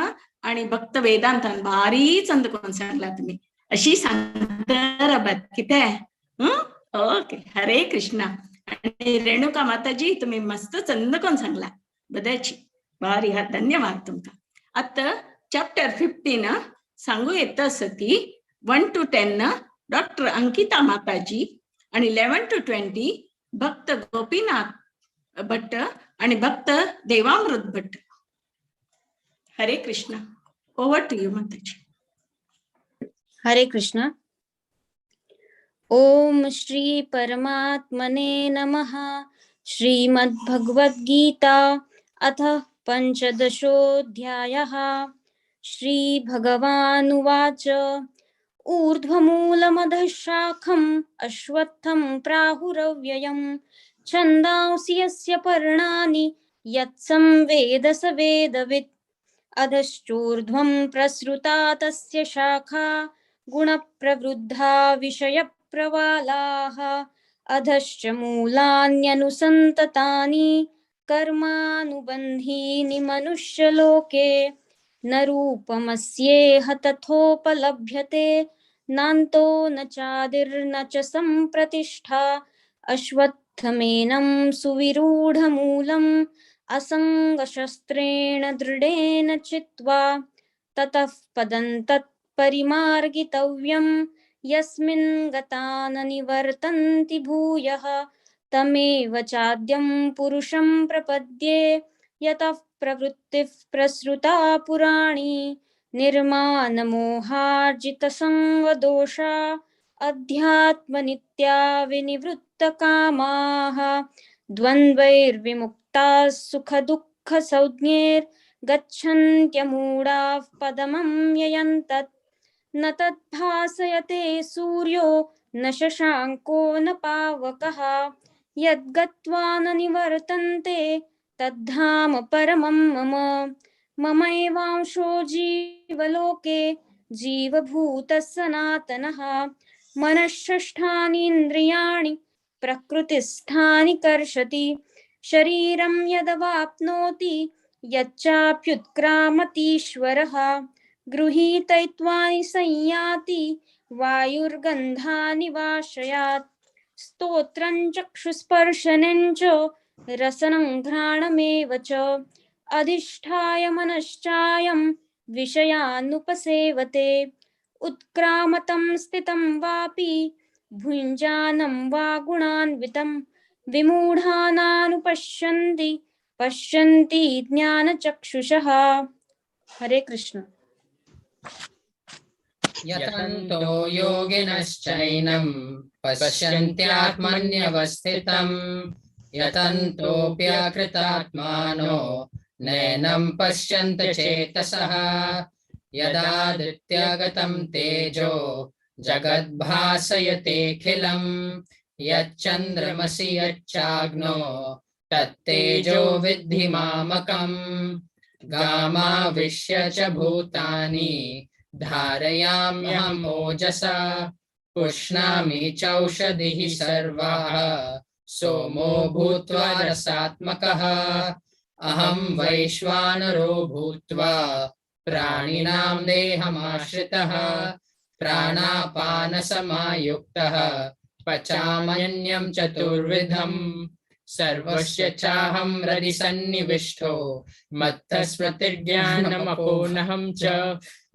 आणि भक्त वेदांतान भारी चंद कोण सांगला तुम्ही अशी सांगता किते। ओके हरे कृष्णा। आणि रेणुका माताजी तुम्ही मस्त चंद कोण सांगला बद्याची भारी हा धन्यवाद तुमका। आता चॅप्टर 15 सांगू येत असती 1 to 10 doctor Ankita माताजी आणि 11 to 20 भक्त गोपीनाथ भट्ट आणि भक्त Devamrut Bhatt. Hare Krishna. Over to you Mataji. Hare Krishna. Om Shri परमात्मने नमः। श्रीमद्भगवद्गीता अथ पञ्चदशोऽध्यायः। श्रीभगवानुवाच। ऊर्ध्वमूलमधः शाखम् अश्वत्थं प्राहुरव्ययम् छन्दांसि यस्य पर्णानि यत्सं वेद स वेदवित्। अधश्चोर्ध्वं प्रसृता तस्य शाखा गुणप्रवृद्धा विषयप्रवालाः। अधश्च मूलान्यनुसन्ततानि कर्मानुबन्धीनि मनुष्यलोके। न रूपमस्येह तथोपलभ्यते नान्तो न चादिर्न च सम्प्रतिष्ठा। अश्वत्थमेनं सुविरूढमूलम् असङ्गशस्त्रेण दृढेन चित्वा। ततः पदं तत्परिमार्गितव्यं यस्मिन् गता न निवर्तन्ति भूयः। तमेव चाद्यं पुरुषं प्रपद्ये यतः प्रवृत्तिः प्रसृता पुराणी। निर्माणमोहार्जितसङ्गदोषा अध्यात्मनित्या विनिवृत्तकामाः। द्वन्द्वैर्विमुक्ताः सुखदुःखसंज्ञैर्गच्छन्त्यमूढाः पदमं ययन्तत्। न तद्भासयते सूर्यो न शशाङ्को न पावकः। यद्गत्वा न निवर्तन्ते तद्धाम परमं मम। ममैवांशो जीवलोके जीवभूतः सनातनः। मनःषष्ठानीन्द्रियाणि प्रकृतिस्थानि कर्षति। शरीरं यदवाप्नोति यच्चाप्युत्क्रामतीश्वरः। गृहीतैत्वानि संयाति वायुर्गन्धानि वाशयात्। स्तोत्रं चक्षुस्पर्शनं च रसनं घ्राणमेव च। अधिष्ठाय मनश्चायं विषयानुपसेवते। उत्क्रामतं स्थितं वापि भुञ्जानं वा गुणान्वितं। विमूढानानुपश्यन्ति पश्यन्ति ज्ञानचक्षुषः। हरे कृष्ण। यतन्तो योगिनश्चैनं पश्यन्त्यात्मन्यवस्थितं। यतन्तोऽप्यकृतात्मानो नैनं पश्यन्त चेतसः। यदादित्यगतं तेजो जगद्भासयतेऽखिलं। यच्चन्द्रमसि यच्चाग्नो तत्तेजो विद्धि मामकम्। गामाविश्य च भूतानि धारयाम्यहम् ओजसा। पुष्णामि चौषधिः सर्वाः सोमो भूत्वा रसात्मकः। अहं वैश्वानरो भूत्वा प्राणिनां देहमाश्रितः। प्राणापानसमायुक्तः पचाम्यन्नं चतुर्विधम्। सर्वस्य चाहं हृदि सन्निविष्टो मत्तस्मृतिर्ज्ञानमपोनहं च।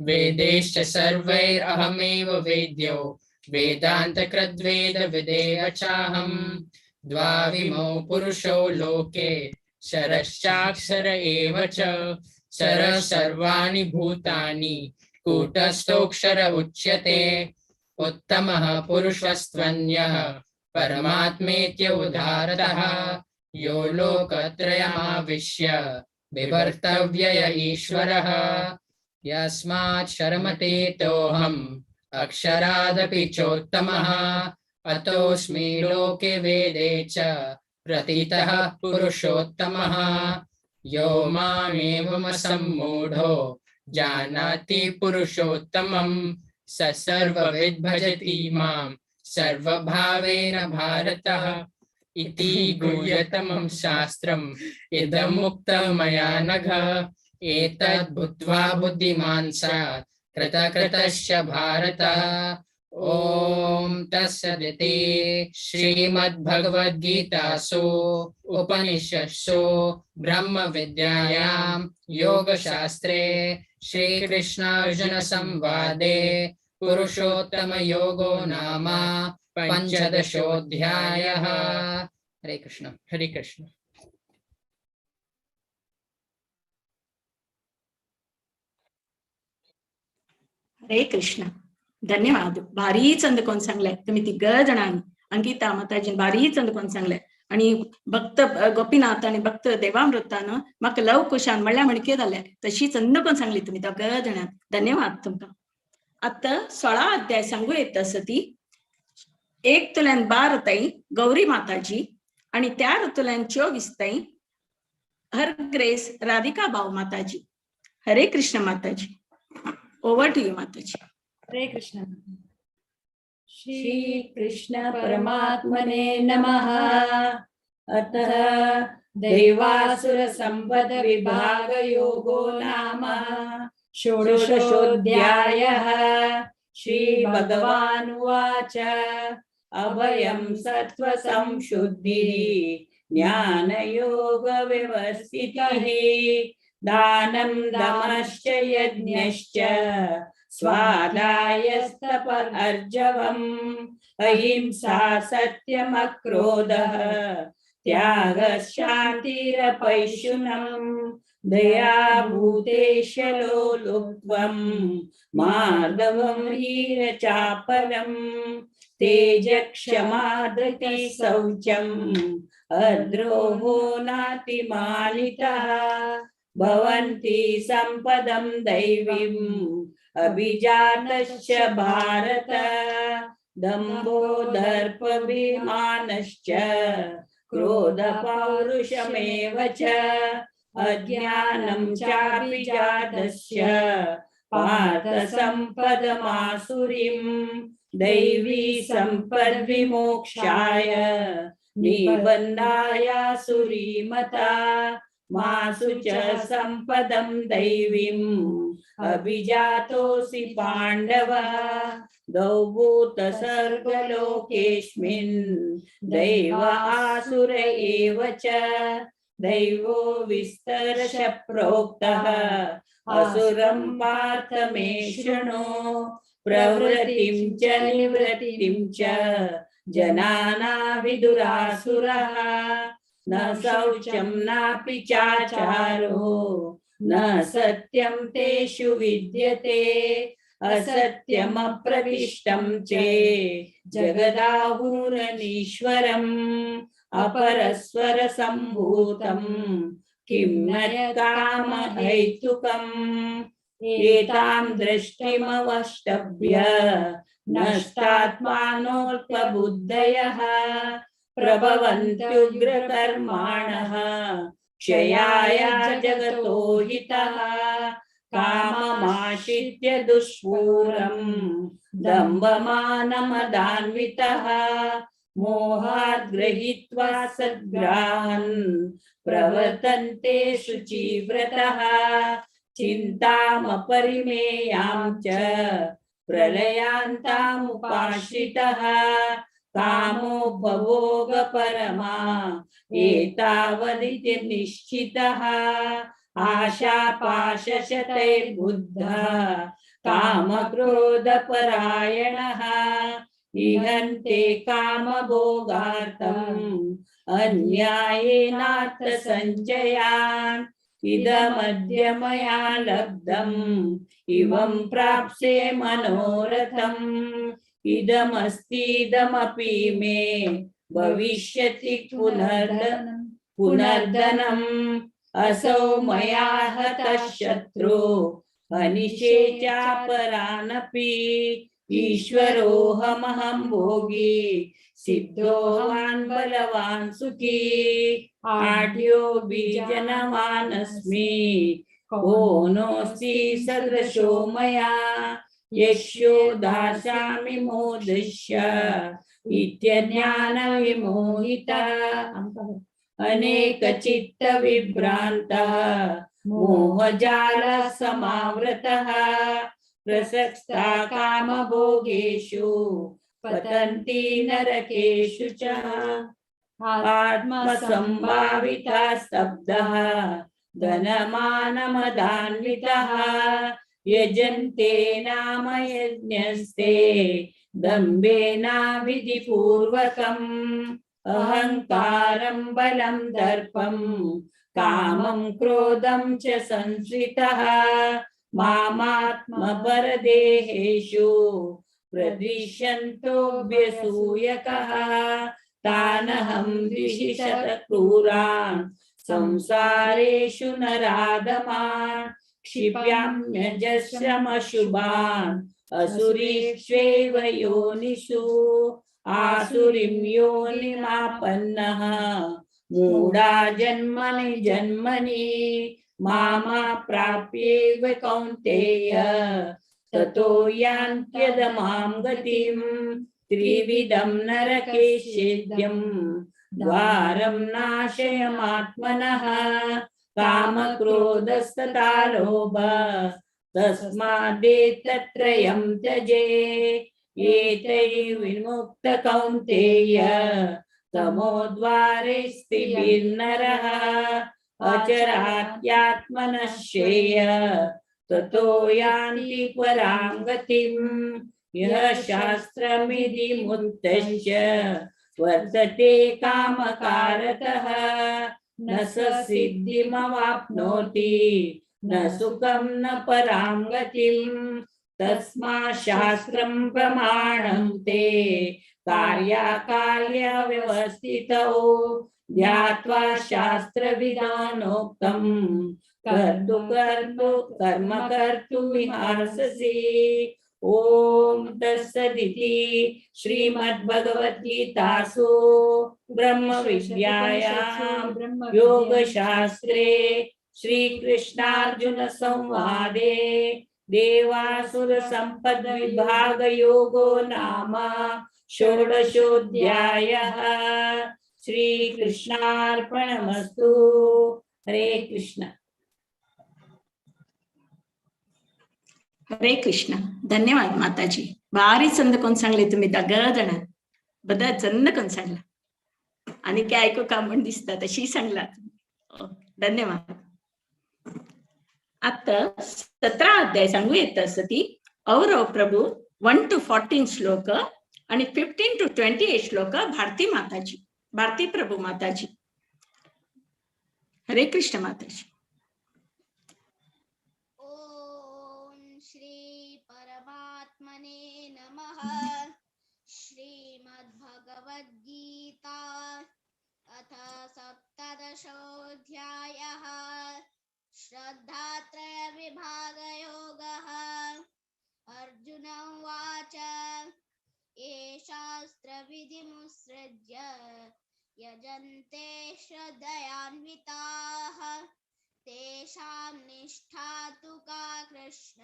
वेदैश्च सर्वैरहमेव वेद्यो वेदान्तकृद्वेदविदेह चाहम्। द्वाविमौ पुरुषौ लोके शरश्चाक्षर एव च। शरः सर्वाणि भूतानि कूटस्थोऽक्षर उच्यते। उत्तमः पुरुषस्त्वन्यः परमात्मेत्य उदारतः। यो लोकत्रयमाविश्य बिभर्तव्यय ईश्वरः। यस्मात् शरमतीतोऽहम् अक्षरादपि चोत्तमः। अतोऽस्मि लोके वेदे च प्रथितः पुरुषोत्तमः। यो मामेवमसम्मूढो जानाति पुरुषोत्तमं स सर्वविद् भजति मां सर्वभावेन भारतः। इति गुह्यतमं शास्त्रम् इदमुक्तं मया नघ। एतद् बुद्ध्वा बुद्धिमान् स्यात् कृतकृतश्च भारत। ॐ तत्सदिति श्रीमद्भगवद्गीतासु उपनिषत्सु ब्रह्मविद्यायां योगशास्त्रे श्रीकृष्णार्जुन संवादे पुरुषोत्तमयोगो नाम पञ्चदशोऽध्यायः। हरे कृष्ण। हरे कृष्ण। हरे कृष्ण. धन्यवाद. भारी चंद कोण सांगले तुम्ही तिग जाणांनी. अंकिता माताजीन भारी चंद कोण सांगले आणि भक्त गोपीनाथ आणि भक्त देवामृतान म्हाका लव कुशान म्हणल्यार म्हणके जाले तशी चंद कोण सांगली तुम्ही दोग जाणां. धन्यवाद तुमकां. आतां 16 अध्याय सांगू येत आसा ती एक तुल्यान 12 ताई गौरी माताजी आणि त्या ऋतुल्यान 24 ताई हर ग्रेस राधिका भाऊ माताजी. Hare Krishna Mataji. Over to you Mataji. Hare Krishna. Shri Krishna परमात्मने नमः. अतः दैवासुर संपद विभाग योगो नाम षोडशोऽध्यायः. श्री भगवानुवाच. अभयं सत्व संशुद्धिः ज्ञानयोग व्यवस्थितिः दानं दमश्च यज्ञश्च स्वाध्यायस्तप अर्जवम् अहिंसा सत्यमक्रोधः त्यागः शान्तिरपैशुनम् दया भूतेश लोलुप्त्वं मार्दवं हीरचापलम् तेज क्षमा धृतिः शौचं अद्रोहो नातिमानितः भवन्ति संपदं दैवीम् अभिजातश्च भारत दम्भो दर्पभिमानश्च क्रोधपौरुषमेव च अज्ञानं चाभिजातस्य पार्थ संपदमासुरीं दैवी संपद्विमोक्षाय निबन्धायासुरीमता मासु च संपदं दैवीम् अभिजातोऽसि पाण्डव दौभूत सर्गलोकेऽस्मिन् दैव आसुर एव च दैवो विस्तरश प्रोक्तः असुरं पार्थ मे शृणु प्रवृत्तिं च निवृत्तिं च जनाना विदुरासुरः न शौचं नापि चाचारो न सत्यं तेषु विद्यते असत्यमप्रतिष्ठं चे जगदाहुरनीश्वरम् अपरस्वरसम्भूतं किं न कामहैतुकम् एतां दृष्टिमवष्टभ्य नष्टात्मानोऽल्पबुद्धयः प्रभवन्त्युग्रकर्माणः क्षयाय जगतो हितः काममाश्रित्य दुष्पूरं दम्भमानमदान्वितः मोहाद् गृहीत्वा सद्ग्राहन् प्रवर्तन्ते शुचिव्रतः चिन्तामपरिमेयां च प्रलयान्तामुपाश्रितः कामोपभोगपरमा एतावदिति निश्चितः आशापाशशतैर्बुद्धः कामक्रोधपरायणः इहन्ते कामभोगार्थम् अन्यायेनार्थसञ्चयान् इदमद्य मया लब्धम् इमं प्राप्स्ये मनोरथम् इदमस्तीदमपि मे भविष्यति पुनर्धनम् असौ मया हतः शत्रु हनिषे चापरानपि ईश्वरोऽहमहं भोगी सिद्धोऽहं बलवान् सुखी आढ्यो बीजनवानस्मि को नोऽस्ति सदृशो मया यस्यो दास्यामि मोदिष्य इत्यज्ञानविमोहितः अनेकचित्तविभ्रान्तः मोहजालसमावृतः प्रसक्ता कामभोगेषु पतन्ति नरकेषु च आत्मसंभाविता स्तब्धः धनमानमदान्वितः यजन्ते नाम यज्ञस्ते दम्भेनाविधिपूर्वकम् अहंकारं बलं दर्पं कामं क्रोधं च संश्रितः मामात्मपरदेहेषु प्रदिशन्तोऽभ्यसूयकः तानहं द्विषिशतक्रूरान् संसारेषु नराधमान् क्षिप्याम्यजस्रमशुभान् असुरीष्वेव योनिषु आसुरीं योनिमापन्नः मूढा जन्मनि जन्मनि मामा प्राप्येव कौन्तेय ततो यान्त्यधमां गतिं त्रिविधं नरके सेद्यं द्वारं नाशयमात्मनः कामक्रोधस्तथा लोभ तस्मादेतत्त्रयं त्यजे एतैर्विमुक्त कौन्तेय तमोद्वारे स्थितिर्नरः अचरात्यात्मनः श्रेय ततो यान्ति परां गतिम् यः शास्त्रमिति मुक्तश्च वर्तते कामकारतः न स सिद्धिमवाप्नोति न सुखं न परां गतिम् तस्मात् शास्त्रं प्रमाणं ते कार्याकार्यव्यवस्थितौ ध्यात्वा शास्त्रविधानोक्तं कर्तु कर्तु कर्म कर्तुमिहार्हसि। ॐ तत्सदिति श्रीमद्भगवद्गीतासु ब्रह्मविद्यायां योगशास्त्रे श्रीकृष्णार्जुन संवादे देवासुर संपद विभाग योगो नाम षोडशोऽध्यायः। श्री कृष्णार्पणमस्तु। हरे कृष्ण। हरे कृष्ण। धन्यवाद माताजी, भारी चंद कोण सांगले तुम्ही दगड जण बदा चंद कोण सांगला आणि काय ऐकू का म्हण दिसता तशी सांगला। धन्यवाद। आता 17 अध्याय सांगू येत असं ती औरव प्रभू 1 to 14 श्लोक आणि 15 to 28 श्लोक भारती माताजी, भारती प्रभू माताजी। हरे कृष्ण माताजी। ओम श्री परमात्मने नमः। श्रीमद्भगवद्गीता अथ 17 अध्यायः। श्रद्धात्रय विभागयोगः। अर्जुन उवाच, ये शास्त्रविधिमुत्सृज्य यजन्ते श्रद्धयान्विताः तेषां निष्ठा तु का कृष्ण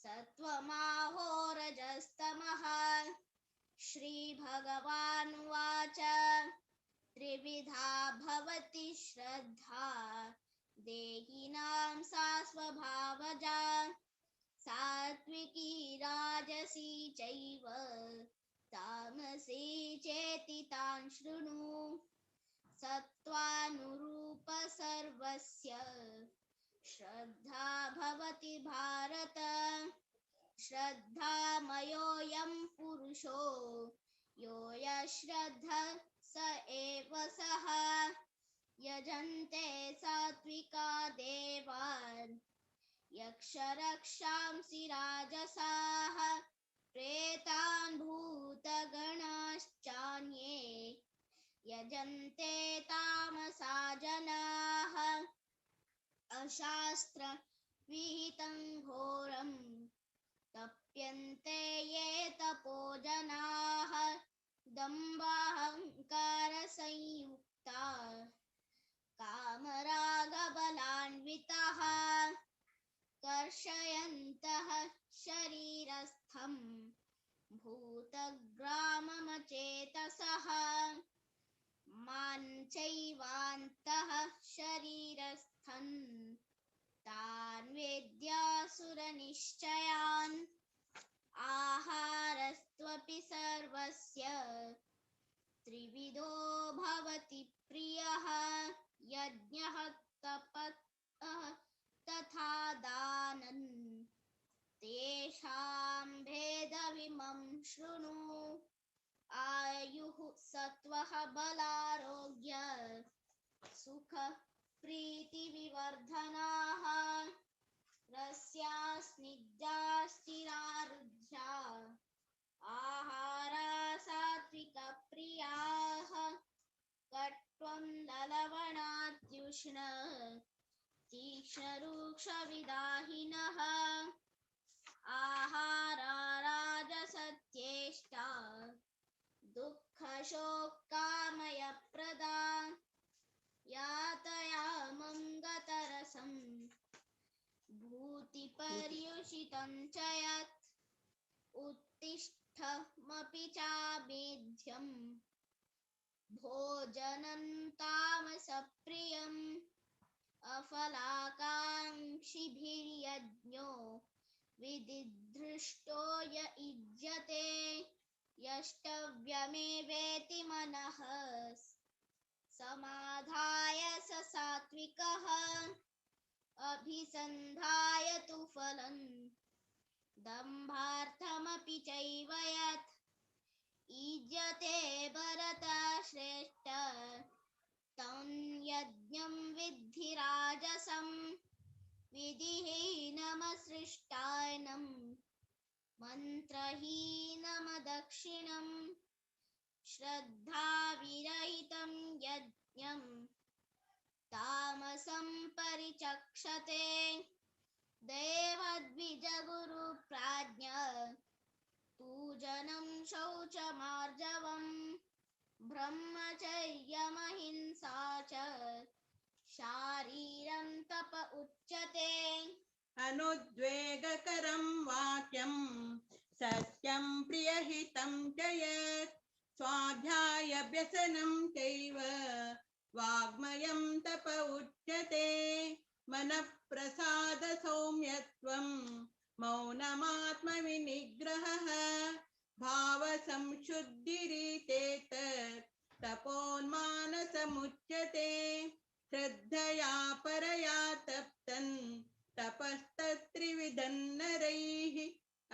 सत्त्वमाहोरजस्तमः। श्रीभगवानुवाच, त्रिविधा भवति श्रद्धा देहिनां सा स्वभावजा सात्विकी राजसी चैव तामसी चेति तां शृणु। सत्त्वानुरूप सर्वस्य श्रद्धा भवति भारत। श्रद्धामयोऽयं पुरुषो यो यश्रद्धः स एव सः। यजन्ते सात्विका देवान् यक्षरक्षांसि राजसाः प्रेतान् भूतगणाश्चान्ये यजन्ते तामसा जनाः। अशास्त्र विहितं घोरं तप्यन्ते ये तपो जनाः। दम्भाहङ्कारसंयुक्ता कामरागबलान्विताः कर्षयन्तः शरीरस्थं भूतग्राममचेतसः। मां चैवान्तः शरीरस्थं तान् वेद्यासुरनिश्चयान्। आहारस्त्वपि सर्वस्य त्रिविधो भवति प्रियः। यज्ञः तपः तथा दानं तेषां भेदविमं शृणु। आयुः सत्वः बलारोग्य सुख प्रीतिविवर्धनाः रस्या स्निग्धा स्थिरारुद्ध्या आहारा सात्विकप्रियाः कट्वं ललवणात्युष्ण तीक्ष्णरूक्षविदाहिनः आहारा राजसत्येष्टा दुःखशोकामयप्रदा यातयामं गतरसं भूतिपर्युषितं च यत् उत्तिष्ठमपि चामेध्यं भोजनं तामसप्रियम् अफलाकाङ्क्षिभिर्यज्ञो विधिदृष्टो य इज्यते यष्टव्यमेवेति मनः समाधाय स सात्विकः अभिसन्धाय तु फलं दम्भार्थमपि चैव यत् ईज्यते भरतश्रेष्ठ तं यज्ञं विद्धि राजसं विधिहीनमसृष्टायनं मन्त्रहीनमदक्षिणं श्रद्धाविरहितं यज्ञं तामसं परिचक्षते। देवद्विजगुरुप्राज्ञ पूजनं शौचमार्जवं ब्रह्मचर्यमहिंसा च शारीरं तप उच्यते। अनुद्वेगकरं वाक्यं सत्यं प्रियहितं च यत् स्वाध्यायव्यसनं चैव वाग्मयं तप उच्यते। मनःप्रसादसौम्यत्वं मौनमात्मविनिग्रहः भावसंशुद्धिरीतेतत् तपोन्मानसमुच्यते। श्रद्धया परया तप्तन् तपस्तत्त्रिविधं नरैः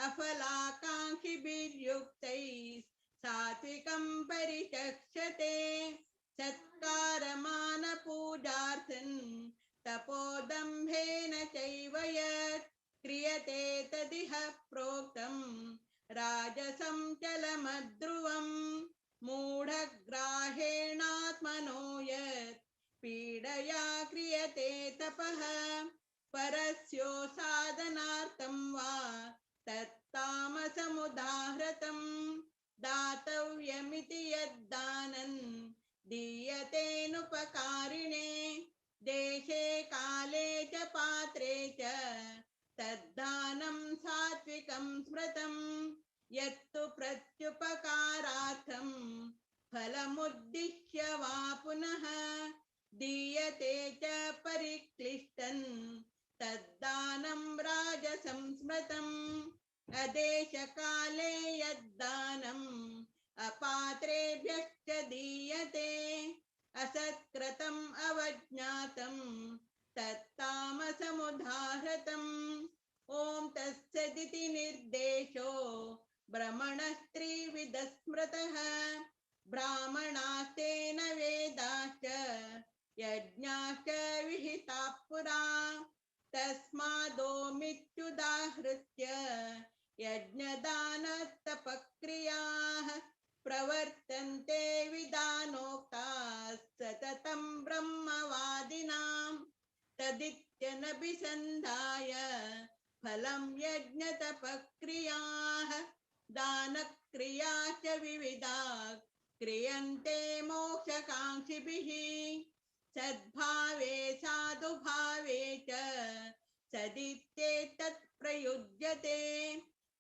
अफलाकाङ्क्षिभिर्युक्तैः सात्विकं परिचक्षते। सत्कारमानपूजार्थं तपोदम्भेन चैव यत् क्रियते तदिह प्रोक्तं राजसं चलमध्रुवं मूढग्राहेणात्मनो यत् पीडया क्रियते तपः परस्यो साधनार्थं वा तत्तामसमुदाहृतं दातव्यमिति यद्दानं दीयतेनुपकारिणे देशे काले च पात्रे च तद्दानं सात्विकं स्मृतं यत्तु प्रत्युपकारार्थं फलमुद्दिश्य वा पुनः दीयते च परिक्लिष्टं तद्दानं राजसं स्मृतम्। अदेशकाले यद्दानम् अपात्रेभ्यश्च दीयते असत्कृतम् अवज्ञातं तत्तामसमुदाहृतम्। ॐ तत्सदिति निर्देशो ब्रह्मणस्त्रिविधस्मृतः ब्राह्मणास्तेन वेदाश्च यज्ञाश्च विहिताः पुरा। तस्मादोमित्युदाहृत्य यज्ञदानतपक्रियाः प्रवर्तन्ते विधानोक्ताः सततं ब्रह्मवादिनां तदित्यनभिसन्धाय फलं यज्ञतपक्रियाः दानक्रियाश्च विविधा क्रियन्ते मोक्षकाङ्क्षिभिः। सद्भावे साधुभावे च सदित्ये तत्प्रयुज्यते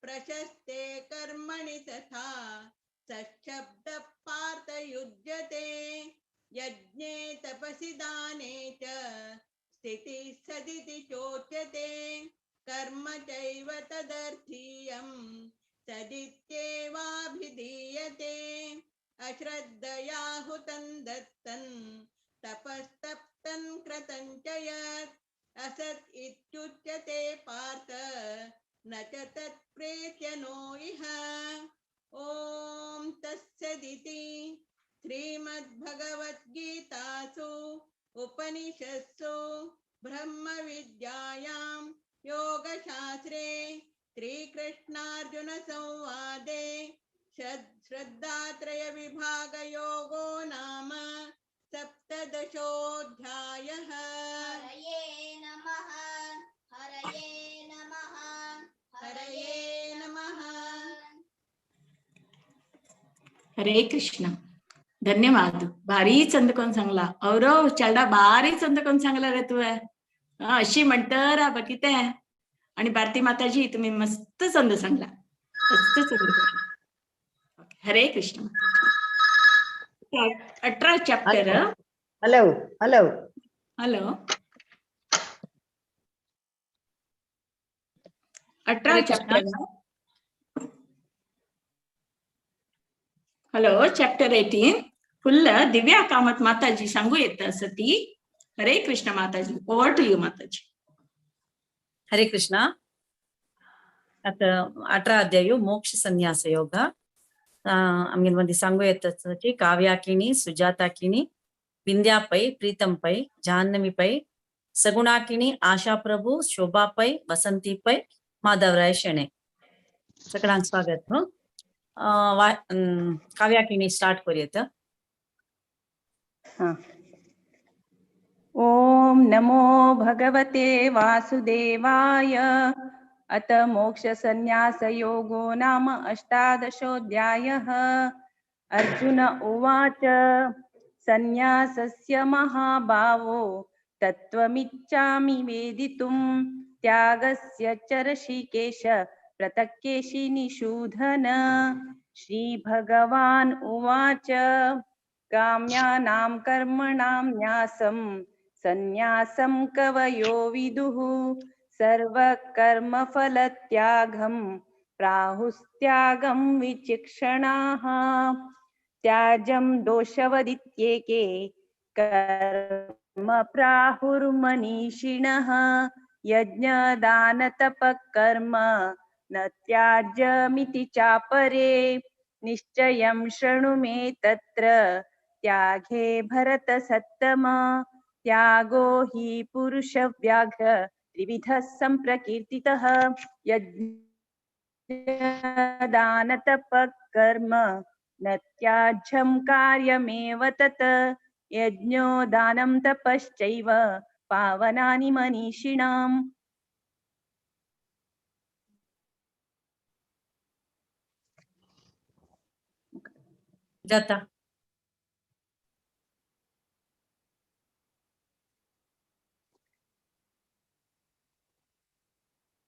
प्रशस्ते कर्मणि तथा सशब्दः पार्थयुज्यते। यज्ञे तपसि दाने च स्थितिः सदिति चोच्यते कर्म चैव तदर्थीयं सदित्येवाभिधीयते। अश्रद्धया हुतं दत्तं तपस्तप्तं कृतं च यत् असत् इत्युच्यते पार्थ न च तत्प्रेत्य नो इह। ॐ तत्सदिति श्रीमद्भगवद्गीतासु उपनिषत्सु ब्रह्मविद्यायां योगशास्त्रे श्रीकृष्णार्जुनसंवादे श्रद्धात्रयविभागयोगो नाम सप्तदशोऽध्यायः। हरये नमः, हरये नमः, हरये नमः। हरे कृष्ण। धन्यवाद। भारी चंद कोण सांगला औरव चेडा भारी चंद कोण सांगला रे तुवें। अशी म्हणतर आबा कितें। आणि भारती माताजी तुम्ही मस्त चंद सांगला, मस्त Chand. Hare Krishna. 18 chapter. Hello hello hello. 18 chapter. Hello chapter 18 full Divya Kamat Mataji सांगू येत सती। Hare Krishna Mataji, over to you Mataji. Hare Krishna. आता 18 अध्याय मोक्ष संन्यास योग। आमगे मंदी सांगू येत की काव्याकिणी, सुजाताकिणी, विंद्या पै, प्रीतम पै, जाह्नवी पै, सगुणाकिणी, आशा प्रभू, शोभा पै, वसंती पै, माधवराय शेणे। सगळ्यांक स्वागत। काव्याकिणी स्टार्ट करूयात। ओम नमो भगवते वासुदेवाय। अत मोक्षसंन्यासयोगो नाम अष्टादशोऽध्यायः। अर्जुन उवाच, संन्यासस्य महाभावो तत्त्वमिच्छामि वेदितुं, त्यागस्य च ऋषिकेश पृथक्केशि निषूदन। श्रीभगवान् उवाच, काम्यानां कर्मणां न्यासं संन्यासं कवयो विदुः, सर्वकर्मफलत्यागं प्राहुस्त्यागं विचक्षणाः। त्याज्यं दोषवदित्येके कर्म प्राहुर्मनीषिणः, यज्ञदानतपकर्म न त्याज्यमिति चापरे। निश्चयं शृणु मे तत्र त्यागे भरतसत्तम, त्यागो हि पुरुषव्याघ्र त्रिविधः सम्प्रकीर्तितः। यज्ञदानतपकर्म न त्याज्यं कार्यमेव तत्, यज्ञो दानं तपश्चैव पावनानि मनीषिणाम्। जाता।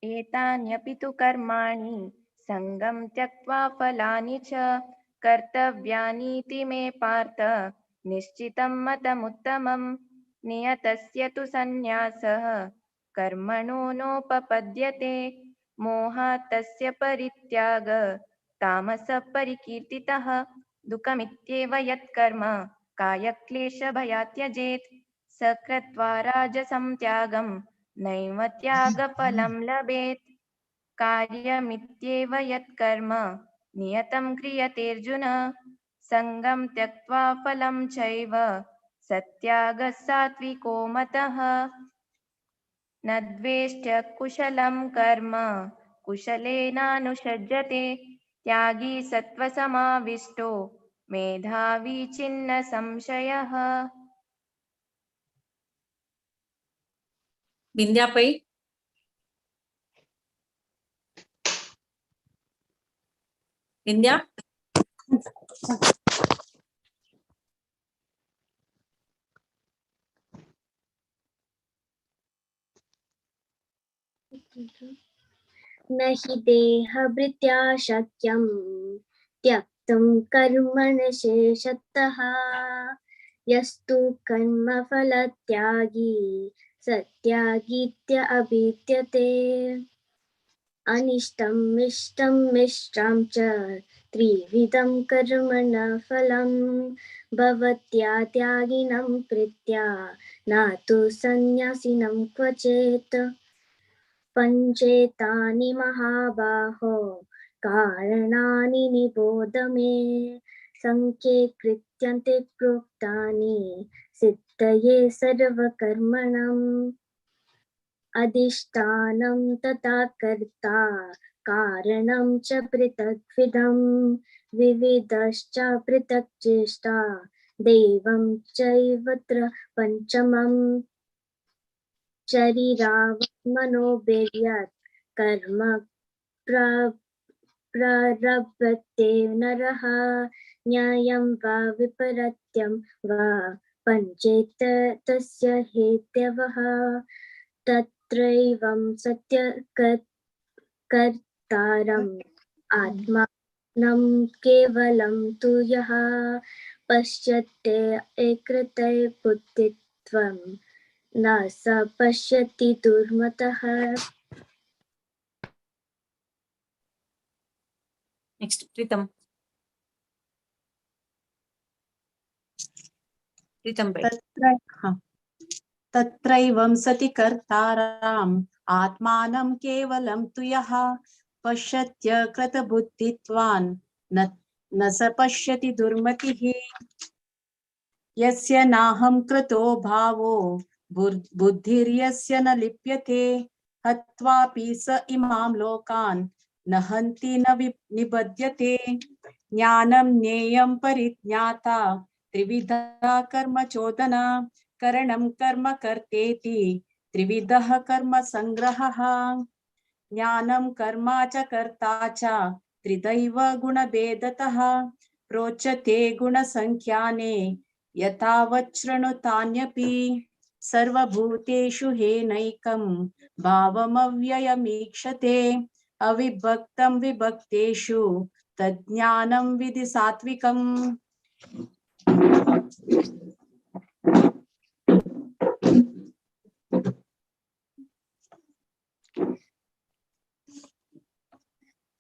एतान्यपि तु कर्माणि सङ्गं त्यक्त्वा फलानि च कर्तव्यानीति मे पार्थ निश्चितं मतमुत्तमं। नियतस्य तु सन्न्यासः कर्मणो नोपपद्यते, मोहात् तस्य परित्याग तामसः परिकीर्तितः। दुःखमित्येव यत्कर्म कायक्लेशभयात् त्यजेत्, स कृत्वा राजसं त्यागं नैव त्यागफलं लभेत्। कार्यमित्येव यत्कर्म नियतं क्रियतेऽर्जुन, सङ्गं त्यक्त्वा फलं चैव सत्यागः सात्विको मतः। न द्वेष्ट्य कुशलं कर्म कुशलेनानुषज्यते, त्यागी सत्त्वसमाविष्टो मेधावी छिन्न संशयः। विंध्या पै। विंध्या। न हि देहभृत्या शक्यं त्यक्तुं कर्मणशेषतः, यस्तु कर्मफलत्यागी सत्यागीत्य अभिद्यते। अनिष्टं इष्टं मिश्रं च त्रिविधं कर्मण फलं भवत्या त्यागिनं प्रीत्या न तु सन्न्यासिनं क्वचित्। पञ्चेतानि महाबाहो कारणानि निबोध मे, सङ्ख्ये कृत्यन्ते प्रोक्तानि सिद्धये सर्वकर्मणम्। अधिष्ठानं तथा कर्ता कारणं च पृथग्विधं विविधश्च पृथक् चेष्टा दैवं चैवत्र पञ्चमम्। शरीरावत् मनोभिर्यत् कर्म प्रारभते नरः न्यायं वा विपरीतं वा पञ्चेत तस्य हेतवः। तत्रैवं सत्यकर्तारम् आत्मानं केवलं तु यः पश्यते एकृते बुद्धित्वं न स पश्यति दुर्मतः। नेक्स्ट प्रीतम। प्रीतम भाई। तत्रैवं सति कर्ताराम् आत्मानं केवलं तु यः पश्यत्य कृतबुद्धित्वान् न स पश्यति दुर्मतिः। यस्य नाहं कृतो भावो बुद्धिर्यस्य न लिप्यते हत्वापि स इमां लोकान् न हन्ति न निबध्यते। ज्ञानं ज्ञेयं परिज्ञाता त्रिविधा कर्म चोदना करणं कर्म कर्तेति त्रिविधः कर्म संग्रहः। ज्ञानं कर्म च कर्ता च त्रिदैव गुणभेदतः प्रोच्यते गुणसंख्याने यथावच्छृणुतान्यपि। सर्वभूतेषु हेनैकं भावमव्ययमीक्षते अविभक्तं विभक्तेषु तज्ज्ञानं विधि सात्विकम्।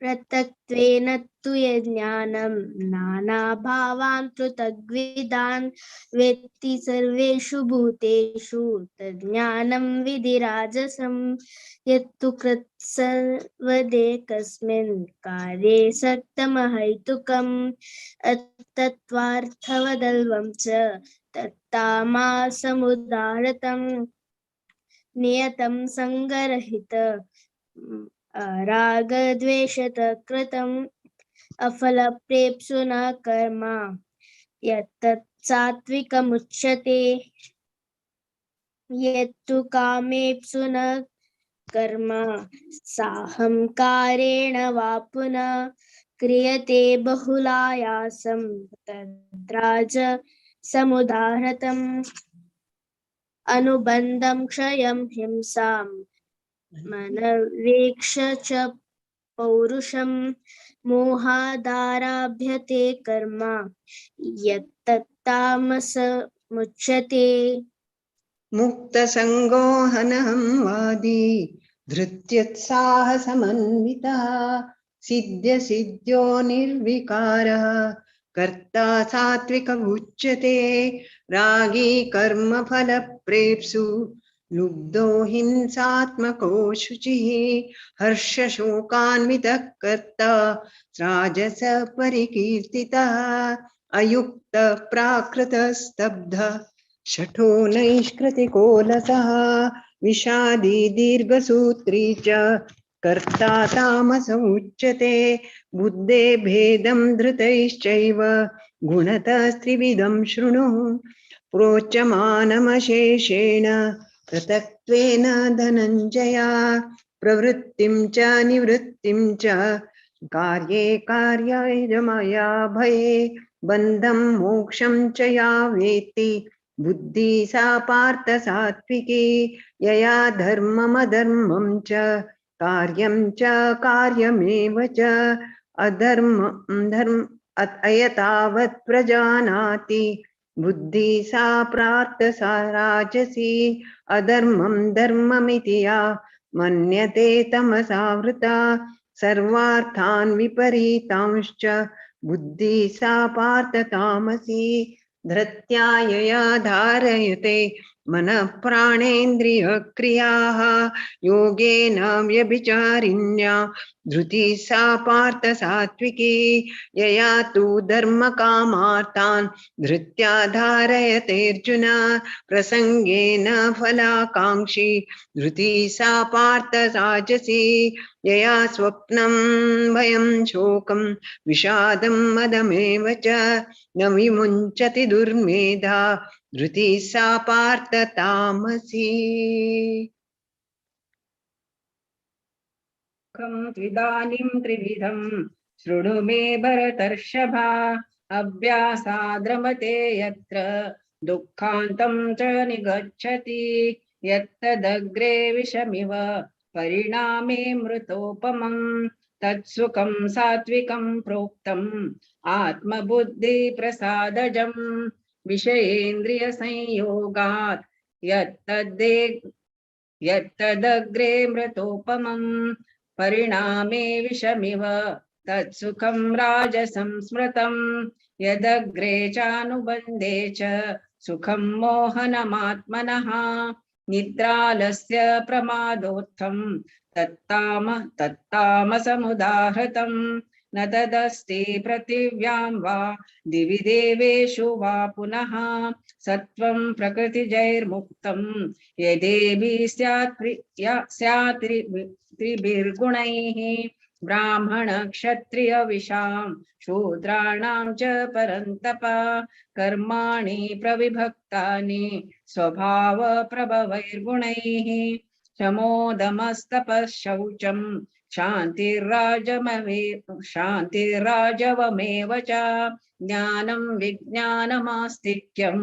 पृथक्त्वेन तु यज्ञानं नानाभावान् पृथग्विदान् वेत्ति सर्वेषु भूतेषु तज्ज्ञानं विधिराजसं। यत्तु कृत्सर्वदेकस्मिन् कार्ये सक्तमहैतुकम् अतत्त्वार्थवदल्पं च तत्तामासमुदाहृतम्। नियतं सङ्गरहित रागद्वेषतः कृतम् अफलप्रेप्सुना कर्म यत्तत् सात्विकमुच्यते। यत्तु कामेप्सुना कर्म साहंकारेण वा पुनः क्रियते बहुलायासं तद्राज समुदाहृतम्। अनुबन्धं क्षयं हिंसां मनवेक्ष च पौरुषं मोहादारभ्यते कर्म यत्तत्तामसमुच्यते। मुक्तसङ्गो हनहं वादी धृत्युत्साहसमन्वितः सिद्ध्यसिद्ध्यो निर्विकारः कर्ता सात्विक उच्यते। रागी कर्मफलप्रेप्सु लुब्धो हिंसात्मको शुचिः हर्षशोकान्वितः कर्ता राजस परिकीर्तितः अयुक्त प्राकृतस्तब्धः शठो नैष्कृतिको लसः विषादी दीर्घसूत्री च कर्ता तामस उच्यते। बुद्धे भेदं धृतैश्चैव गुणतस्त्रिविधं शृणु प्रोच्यमानमशेषेण पृथक्त्वेन धनञ्जया। प्रवृत्तिं च निवृत्तिं च कार्ये कार्याय भये बन्धं मोक्षं च या वेत्ति बुद्धि सा पार्थ सात्विकी। यया धर्ममधर्मं च कार्यं च कार्यमेव च अधर्मं धर्म अयतावत् प्रजानाति बुद्धि सा प्रार्थ सा राजसी। अधर्मं धर्ममिति या मन्यते तमसावृता सर्वार्थान् विपरीतांश्च बुद्धि सा पार्थ तामसी। धृत्या यया धारयते मनः प्राणेन्द्रियक्रियाः योगेन व्यभिचारिण्या धृतिः सा पार्थ सात्विकी। यया तु धर्मकामार्थान् धृत्या धारयतेऽर्जुन प्रसङ्गेन फलाकाङ्क्षी धृतिः सा पार्थ राजसी। यया स्वप्नं भयं शोकं विषादं मदमेव च न विमुञ्चति दुर्मेधा धृतिः सा पार्थ तामसी। त्विदानीं त्रिविधं शृणु मे भरतर्षभा अभ्यासाद्रमते यत्र दुःखान्तं च निगच्छति यत्तदग्रे विषमिव परिणामे मृतोपमं तत्सुखं सात्विकं प्रोक्तम् आत्मबुद्धिप्रसादजं विषयेन्द्रियसंयोगात् यत्तदग्रे मृतोपमं परिणामे विषमिव तत्सुखं राजसं स्मृतं यदग्रे चानुबन्धे च सुखं मोहनमात्मनः निद्रालस्य प्रमादोत्थं तत्तामसमुदाहृतं न तदस्ति पृथिव्यां वा दिवि देवेषु वा पुनः सत्त्वं प्रकृतिजैर्मुक्तं यदेवि स्यात् त्रिभिर्गुणैः ब्राह्मण क्षत्रिय विषां शूद्राणां च परन्तप कर्माणि प्रविभक्तानि स्वभाव प्रभवैर्गुणैः शमोदमस्तपः शौचं शान्तिराजवमेव च ज्ञानं विज्ञानमास्तिक्यं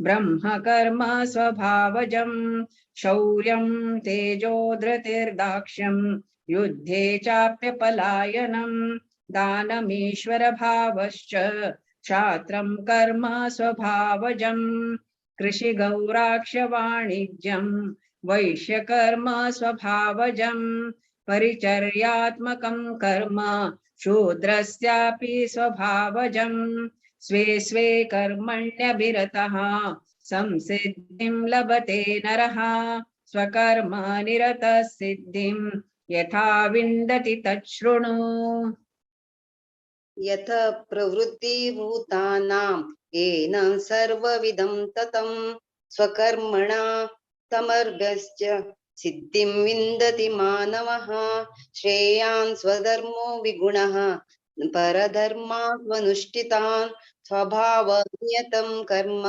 ब्रह्म कर्म स्वभावजं शौर्यं तेजोधृतिर्दाक्ष्यं युद्धे चाप्यपलायनं दानमीश्वरभावश्च क्षात्रं कर्म स्वभावजं कृषिगौराक्षवाणिज्यं वैश्यकर्म स्वभावजं परिचर्यात्मकं कर्म शूद्रस्यापि स्वभावजं स्वे स्वे कर्मण्यभिरतः संसिद्धिं लभते नरः स्वकर्म निरतः सिद्धिं यथा विन्दति तच्छृणु। यथ प्रवृत्तिभूतानां येन सर्वविदं ततं स्वकर्मणा तमर्घ्यश्च सिद्धिं विन्दति मानवः। श्रेयान् स्वधर्मो विगुणः परधर्मात्मनुष्ठितान् स्वभावनियतं कर्म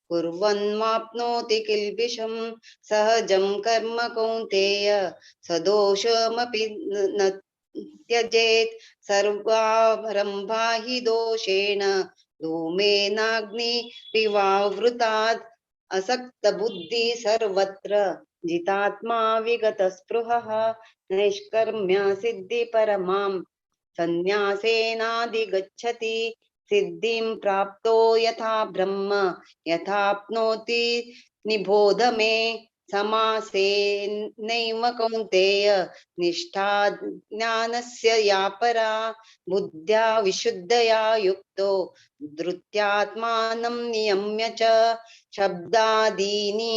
कुर्वन्माप्नोति किल्बिषं। सहजं कर्म कौन्तेय सदोषमपि न त्यजेत्। सर्वारम्भा हि दोषेण धूमेनाग्निरिवावृतात्। असक्तबुद्धि सर्वत्र जितात्मा विगतस्पृहः। नैष्कर्म्य सिद्धि परमां संन्यासेनाधिगच्छति। सिद्धिं प्राप्तो यथा ब्रह्म यथाप्नोति निबोध मे। समासेनैव कौन्तेय निष्ठा ज्ञानस्य या परा। बुद्ध्या विशुद्धया युक्तो धृत्यात्मानं नियम्य च। शब्दादीनि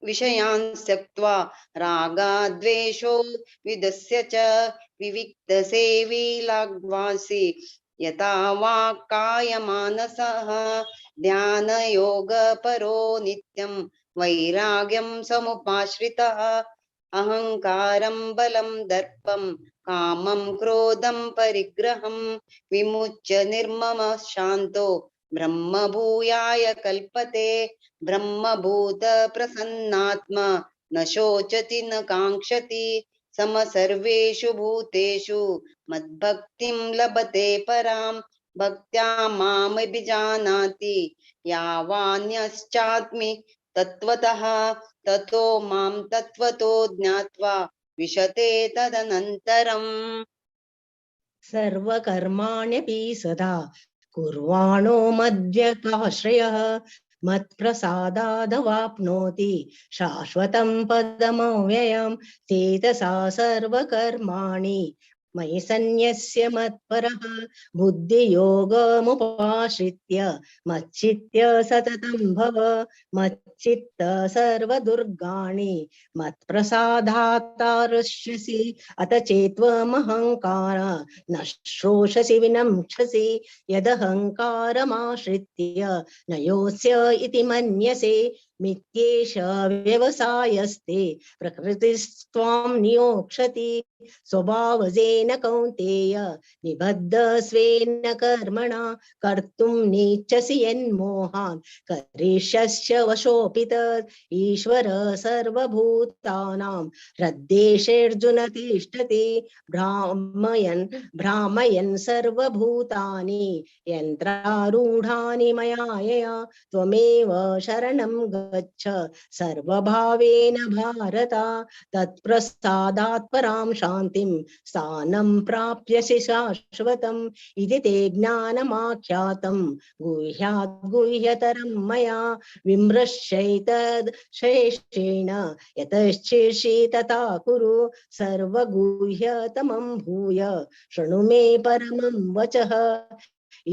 विषयान् त्यक्त्वा रागाद्वेषो विदस्य च। विविक्तसेवी लाग्वासि यथा वा कायमानसः। ध्यानयोगपरो नित्यं वैराग्यं समुपाश्रितः। अहंकारं बलं दर्पं कामं क्रोधं परिग्रहं विमुच्य निर्ममः शान्तो ब्रह्मभूयाय कल्पते। ब्रह्मभूत प्रसन्नात्मा न शोचति न काङ्क्षति। सम सर्वेषु भूतेषु मद्भक्तिं लभते परां। भक्त्या मामभिजानाति यावान्यश्चात्मि तत्त्वतः। ततो मां तत्त्वतो ज्ञात्वा विशते तदनन्तरम्। सर्वकर्माण्यपि सदा कुर्वाणो मद्व्यपाश्रयः। मत्प्रसादादवाप्नोति शाश्वतं पदमव्ययं। चेतसा सर्वकर्माणि मयि सन्न्यस्य मत्परः बुद्धियोगमुपाश्रित्य मच्चित्य सततं भव मच्चित्त सर्वदुर्गाणि मत्प्रसादात्तारष्यसि अत चेत्त्वमहङ्कार न श्रोषसि विनंक्षसि यदहङ्कारमाश्रित्य न योत्स्य इति मन्यसे मिथ्येष व्यवसायस्ते प्रकृतिस्त्वां नियोक्षति स्वभावजेन कौन्तेय निबद्ध स्वेन कर्मणा कर्तुं नेच्छसि यन्मोहान् करिष्यस्य वशोऽपि तत् ईश्वर सर्वभूतानां हृद्देशेऽर्जुन तिष्ठति भ्रामयन् भ्रामयन् सर्वभूतानि यन्त्रारूढानि मया यया त्वमेव शरणं गच्छ सर्वभावेन भारत तत्प्रसादात् परां शान्तिं स्थानं प्राप्यसि शाश्वतम् इति ते ज्ञानमाख्यातं गुह्यात् गुह्यतरं मया विमृश्यैतद् शेषेण यतश्चेषि तथा कुरु सर्वगुह्यतमं भूय शृणु मे परमं वचः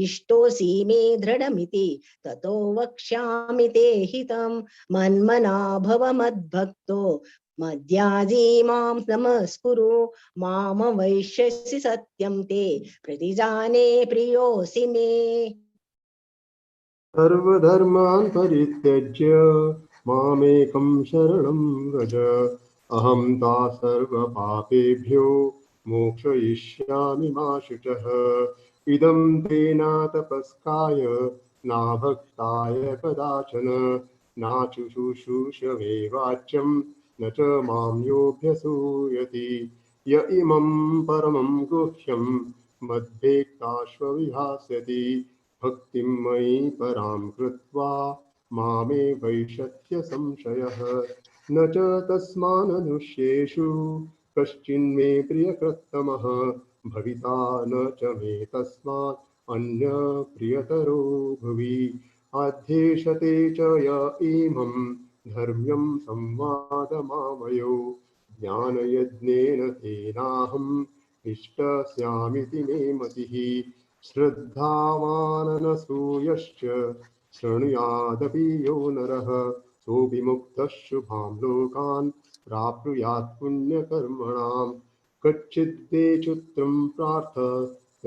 इष्टोऽसि मे दृढमिति ततो वक्ष्यामि ते हितं मन्मना भव मद्भक्तो मद्याजी मां नमस्कुरु माम वैश्यसि सत्यं ते प्रतिजाने प्रियोऽसि मे। सर्वधर्मान् परित्यज्य मामेकं शरणं व्रज अहं ता सर्वपापेभ्यो मोक्षयिष्यामि मा शुचः। इदं ते नातपस्काय नाभक्ताय कदाचन नाचुशुश्रूषवे वाच्यं न च मां योऽभ्यसूयति। य इमं परमं गुह्यं मद्भेक्ताश्वविभास्यति भक्तिं मयि परां कृत्वा मामे वैशत्य संशयः। न च तस्माननुष्येषु कश्चिन्मे प्रियकृत्तमः भविता न च मे तस्मात् अन्य प्रियतरो भुवि। आध्येषते च य इमं धर्म्यं संवादमावयो ज्ञानयज्ञेन तेनाहं इष्टस्यामिति मे मतिः। श्रद्धावाननसूयश्च शृणुयादपि यो नरः सोऽपि मुक्तः शुभां लोकान् प्राप्नुयात् पुण्यकर्मणाम्। कच्चिद्दे चित्रं प्रार्थ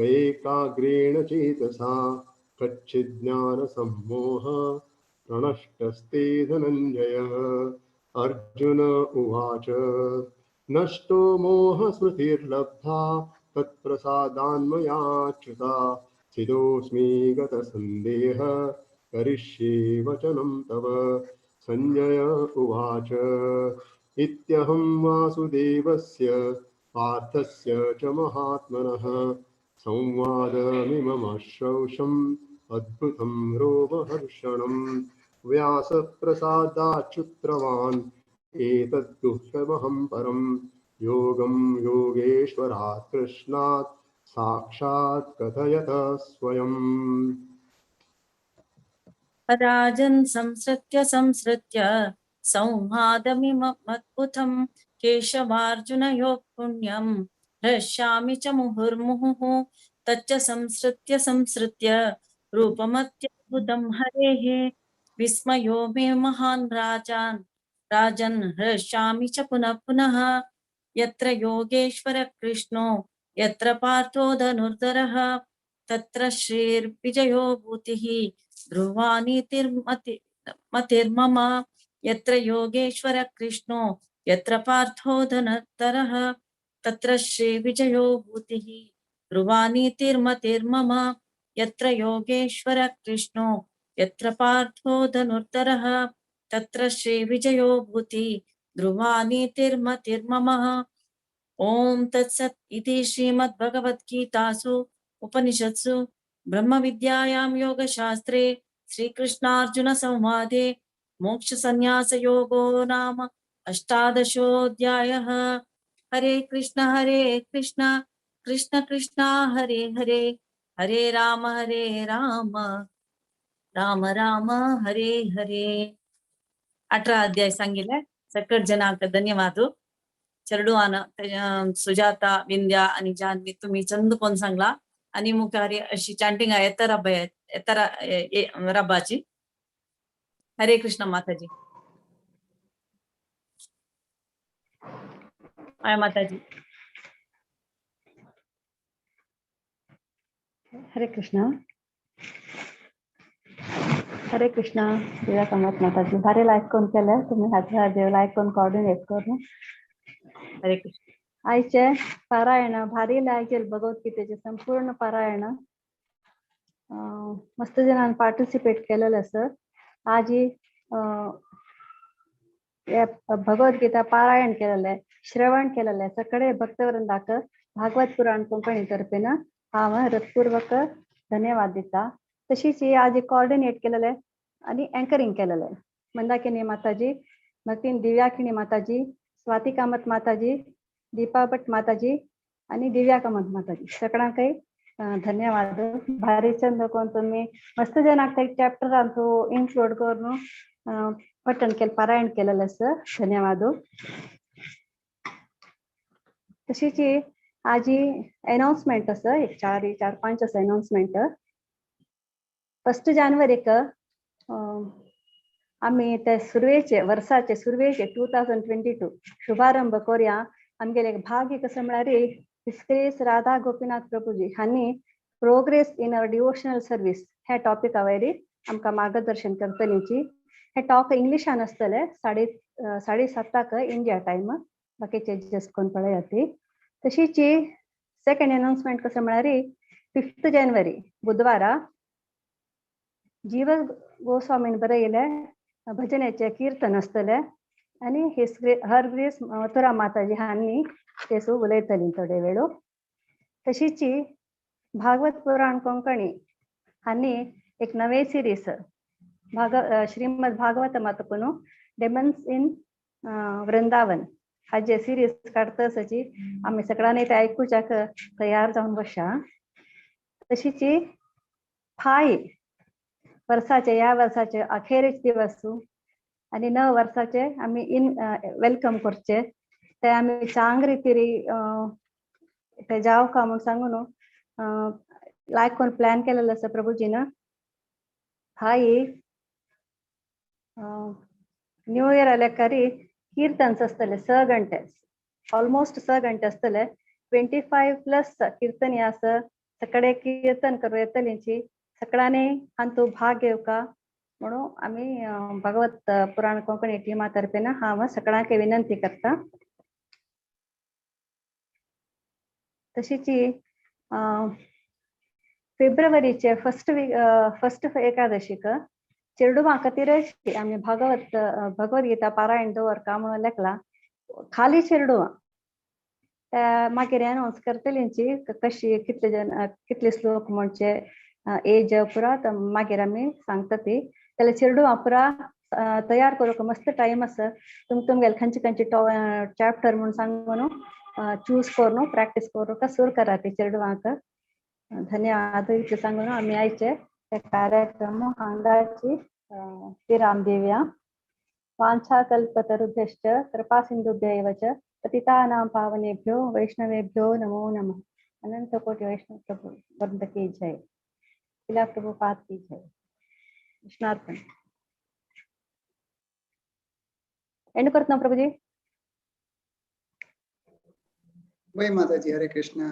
एकाग्रेण चेतसा कच्चिज्ज्ञानसम्मोह प्रणष्टस्ते धनञ्जयः। अर्जुन उवाच नष्टो मोहस्मृतिर्लब्धा तत्प्रसादान्मयाच्युता स्थितोऽस्मि गतसन्देहः करिष्ये वचनं तव। सञ्जय उवाच इत्यहं वासुदेवस्य पार्थस्य च महात्मनः संवादमिममश्रौषम् अद्भुतं रोमहर्षणं व्यासप्रसादाच्युत्रवान् एतद्गुह्यमहं परं योगं योगेश्वरात् कृष्णात् साक्षात् कथयत स्वयम्। राजन् संसृत्य संसृत्य संवादमिममद्भुतं केशवार्जुनयोः पुण्यं हृष्यामि च मुहुर्मुहुः। तच्च संसृत्य संसृत्य रूपमत्यद्भुतं हरेः विस्मयो मे महान् राजान् राजन् हृष्यामि च पुनः पुनः। यत्र योगेश्वर कृष्णो यत्र पार्थो धनुर्धरः तत्र श्रीर्विजयो भूतिः ध्रुवा नीतिर्मतिर्मम। यत्र योगेश्वर कृष्णो यत्र पार्थो धनुर्धरः तत्र श्रीविजयो भूतिः ध्रुवा नीतिर्मतिर्मम। यत्र योगेश्वर कृष्णो यत्र पार्थो धनुर्धरः तत्र श्रीविजयो भूतिः ध्रुवा नीतिर्मतिर्मम। ॐ तत्सत् इति श्रीमद्भगवद्गीतासु उपनिषत्सु ब्रह्मविद्यायां योगशास्त्रे श्रीकृष्णार्जुन संवादे मोक्षसंन्यासयोगो नाम अष्टादशोऽध्यायः। हरे कृष्ण कृष्ण कृष्ण हरे हरे, हरे राम राम राम हरे हरे। 18 अध्याय सांगितले सकट जनांक धन्यवाद। चेडवान सुजाता विंद्या आणि जान्हवी तुम्ही चंद कोण सांगला आणि मुखारी अशी चांटिंग येता रब्बा येता रब्बाची. हरे कृष्ण माताजी. हाय माताजी. हरे कृष्णा. हरे कृष्णा दिव्या कामत माताजी. भारी लायक कोण केलं तुम्ही हात लायक कोण कोऑर्डिनेट करून. हरे कृष्ण. आयचे पारायण भारी लायक भगवद्गीतेचे संपूर्ण पारायण मस्त जणांनी पार्टिसिपेट केलेलं सर. आजी भगवद्गीता पारायण केलेलं आहे, श्रवण केलेलं आहे. सगळे भक्तवृंदाक भागवत पुराण कोंकणी तर्फेन हांव हृत्पूर्वक धन्यवाद दिता. तशीच ही आज कोऑर्डिनेट केलेलं आहे आणि अँकरिंग केलेलं आहे मंदाकिनी माताजी, भक्तीन दिव्याकिनी माताजी, स्वाती कामत माताजी, दीपा भट माताजी आणि दिव्या कामत माताजी. सगळ्यांकय धन्यवाद. भारी चंद कोण तुम्ही मस्त जणांक चॅप्टरान तू इन्क्लूड करून पठण केलं, पारायण केलेलं सर. धन्यवाद. तशीच आजी अनाउन्समेंट आसा एक चार चार पांच आसा अनाउन्समेंट. 1 जानेवारीक आमी ते सुरवेचे वर्साचे सुरवेचे 2022 शुभारंभ करूया. आमगेले एक भाग्य कसं म्हळ्यार हिस्क्रेस राधा गोपीनाथ प्रभुजी हांणी progress in our devotional service ह्या टॉपिका वयर आमकां मार्गदर्शन करतलीची. हे टॉक इंग्लिशान आसतले 7:30 इंडिया टायम. बाकीचे एडजस्ट करून पळयात ती. तशीच सेकंड अनाउन्समेंट कसं म्हळ्यार 5 जानेवारी बुधवारा जीव गोस्वामीन बरयले भजनाचे कीर्तन आसतले आनी हर ग्रेस मथुरा माताजी हांणी तेसू उलयतली थोडे वेळो. तशीच भागवत पुराण कोंकणी हांणी एक नवे सिरीज श्रीमद भागवत मातकुनू डेमन्स इन वृंदावन हाजे सिरीज काडतसची आमी सगळ्यांनी ते आयकुच्याक तयार जावन बसया. तशीच फाय वर्साचे ह्या वर्साचे अखेरीच दिवस आनी 9 वर्साचे आमी इन welcome करचे ते आमी चांग रितीरी ते जावका म्हूण सांगून लायक कोण प्लॅन केलेलो आसा प्रभुजीन. हाय न्यू इयर आल्याकारी कीर्तन्स आसतले 6 घंटे, ऑलमोस्ट 6 घंटे आसतले. 25+ कीर्तन आसा. सगळे कीर्तन करूं येतलींची. सगळ्यांनी हांतू भाग घेवका म्हणून आमी भागवत पुराण कोंकणी टिमा तर्फेन हांव सगळ्यांक विनंती करता. तशीच फेब्रुवारीचे फर्स्ट एकादशीक चेडवां खातीरच आमी भगवद्गीता पारायण दवरका म्हणून लेखला. खाली चेडवां मागीर अनाउन्स करतलींची कशी कितले जण कितले श्लोक म्हणचे एज पुरा मागीर आमी सांगता ती. जाल्यार चेडवां पुरा तयार करूंक मस्त टायम आसा. तुमगेले खंयचे खंयचे चॅप्टर म्हूण सांगून चूज करून प्रॅक्टीस करूंक सुरू करा ती चेडवांक. धन्यवाद. इतलें सांगून आमी आयचे ते कार्यक्रम हांगाची विराम दिवया. वाञ्छा कल्पतरुभ्यश्च कृपा सिन्धुभ्य एव च पतितानां पावनेभ्यो वैष्णवेभ्यो नमो नमः. अनंत कोटि वैष्णव प्रभु वृंद की जय. शिला प्रभुपाद की जय. कृष्णार्पण. एंड करता प्रभुजी. वही माता जी. हरे कृष्णा.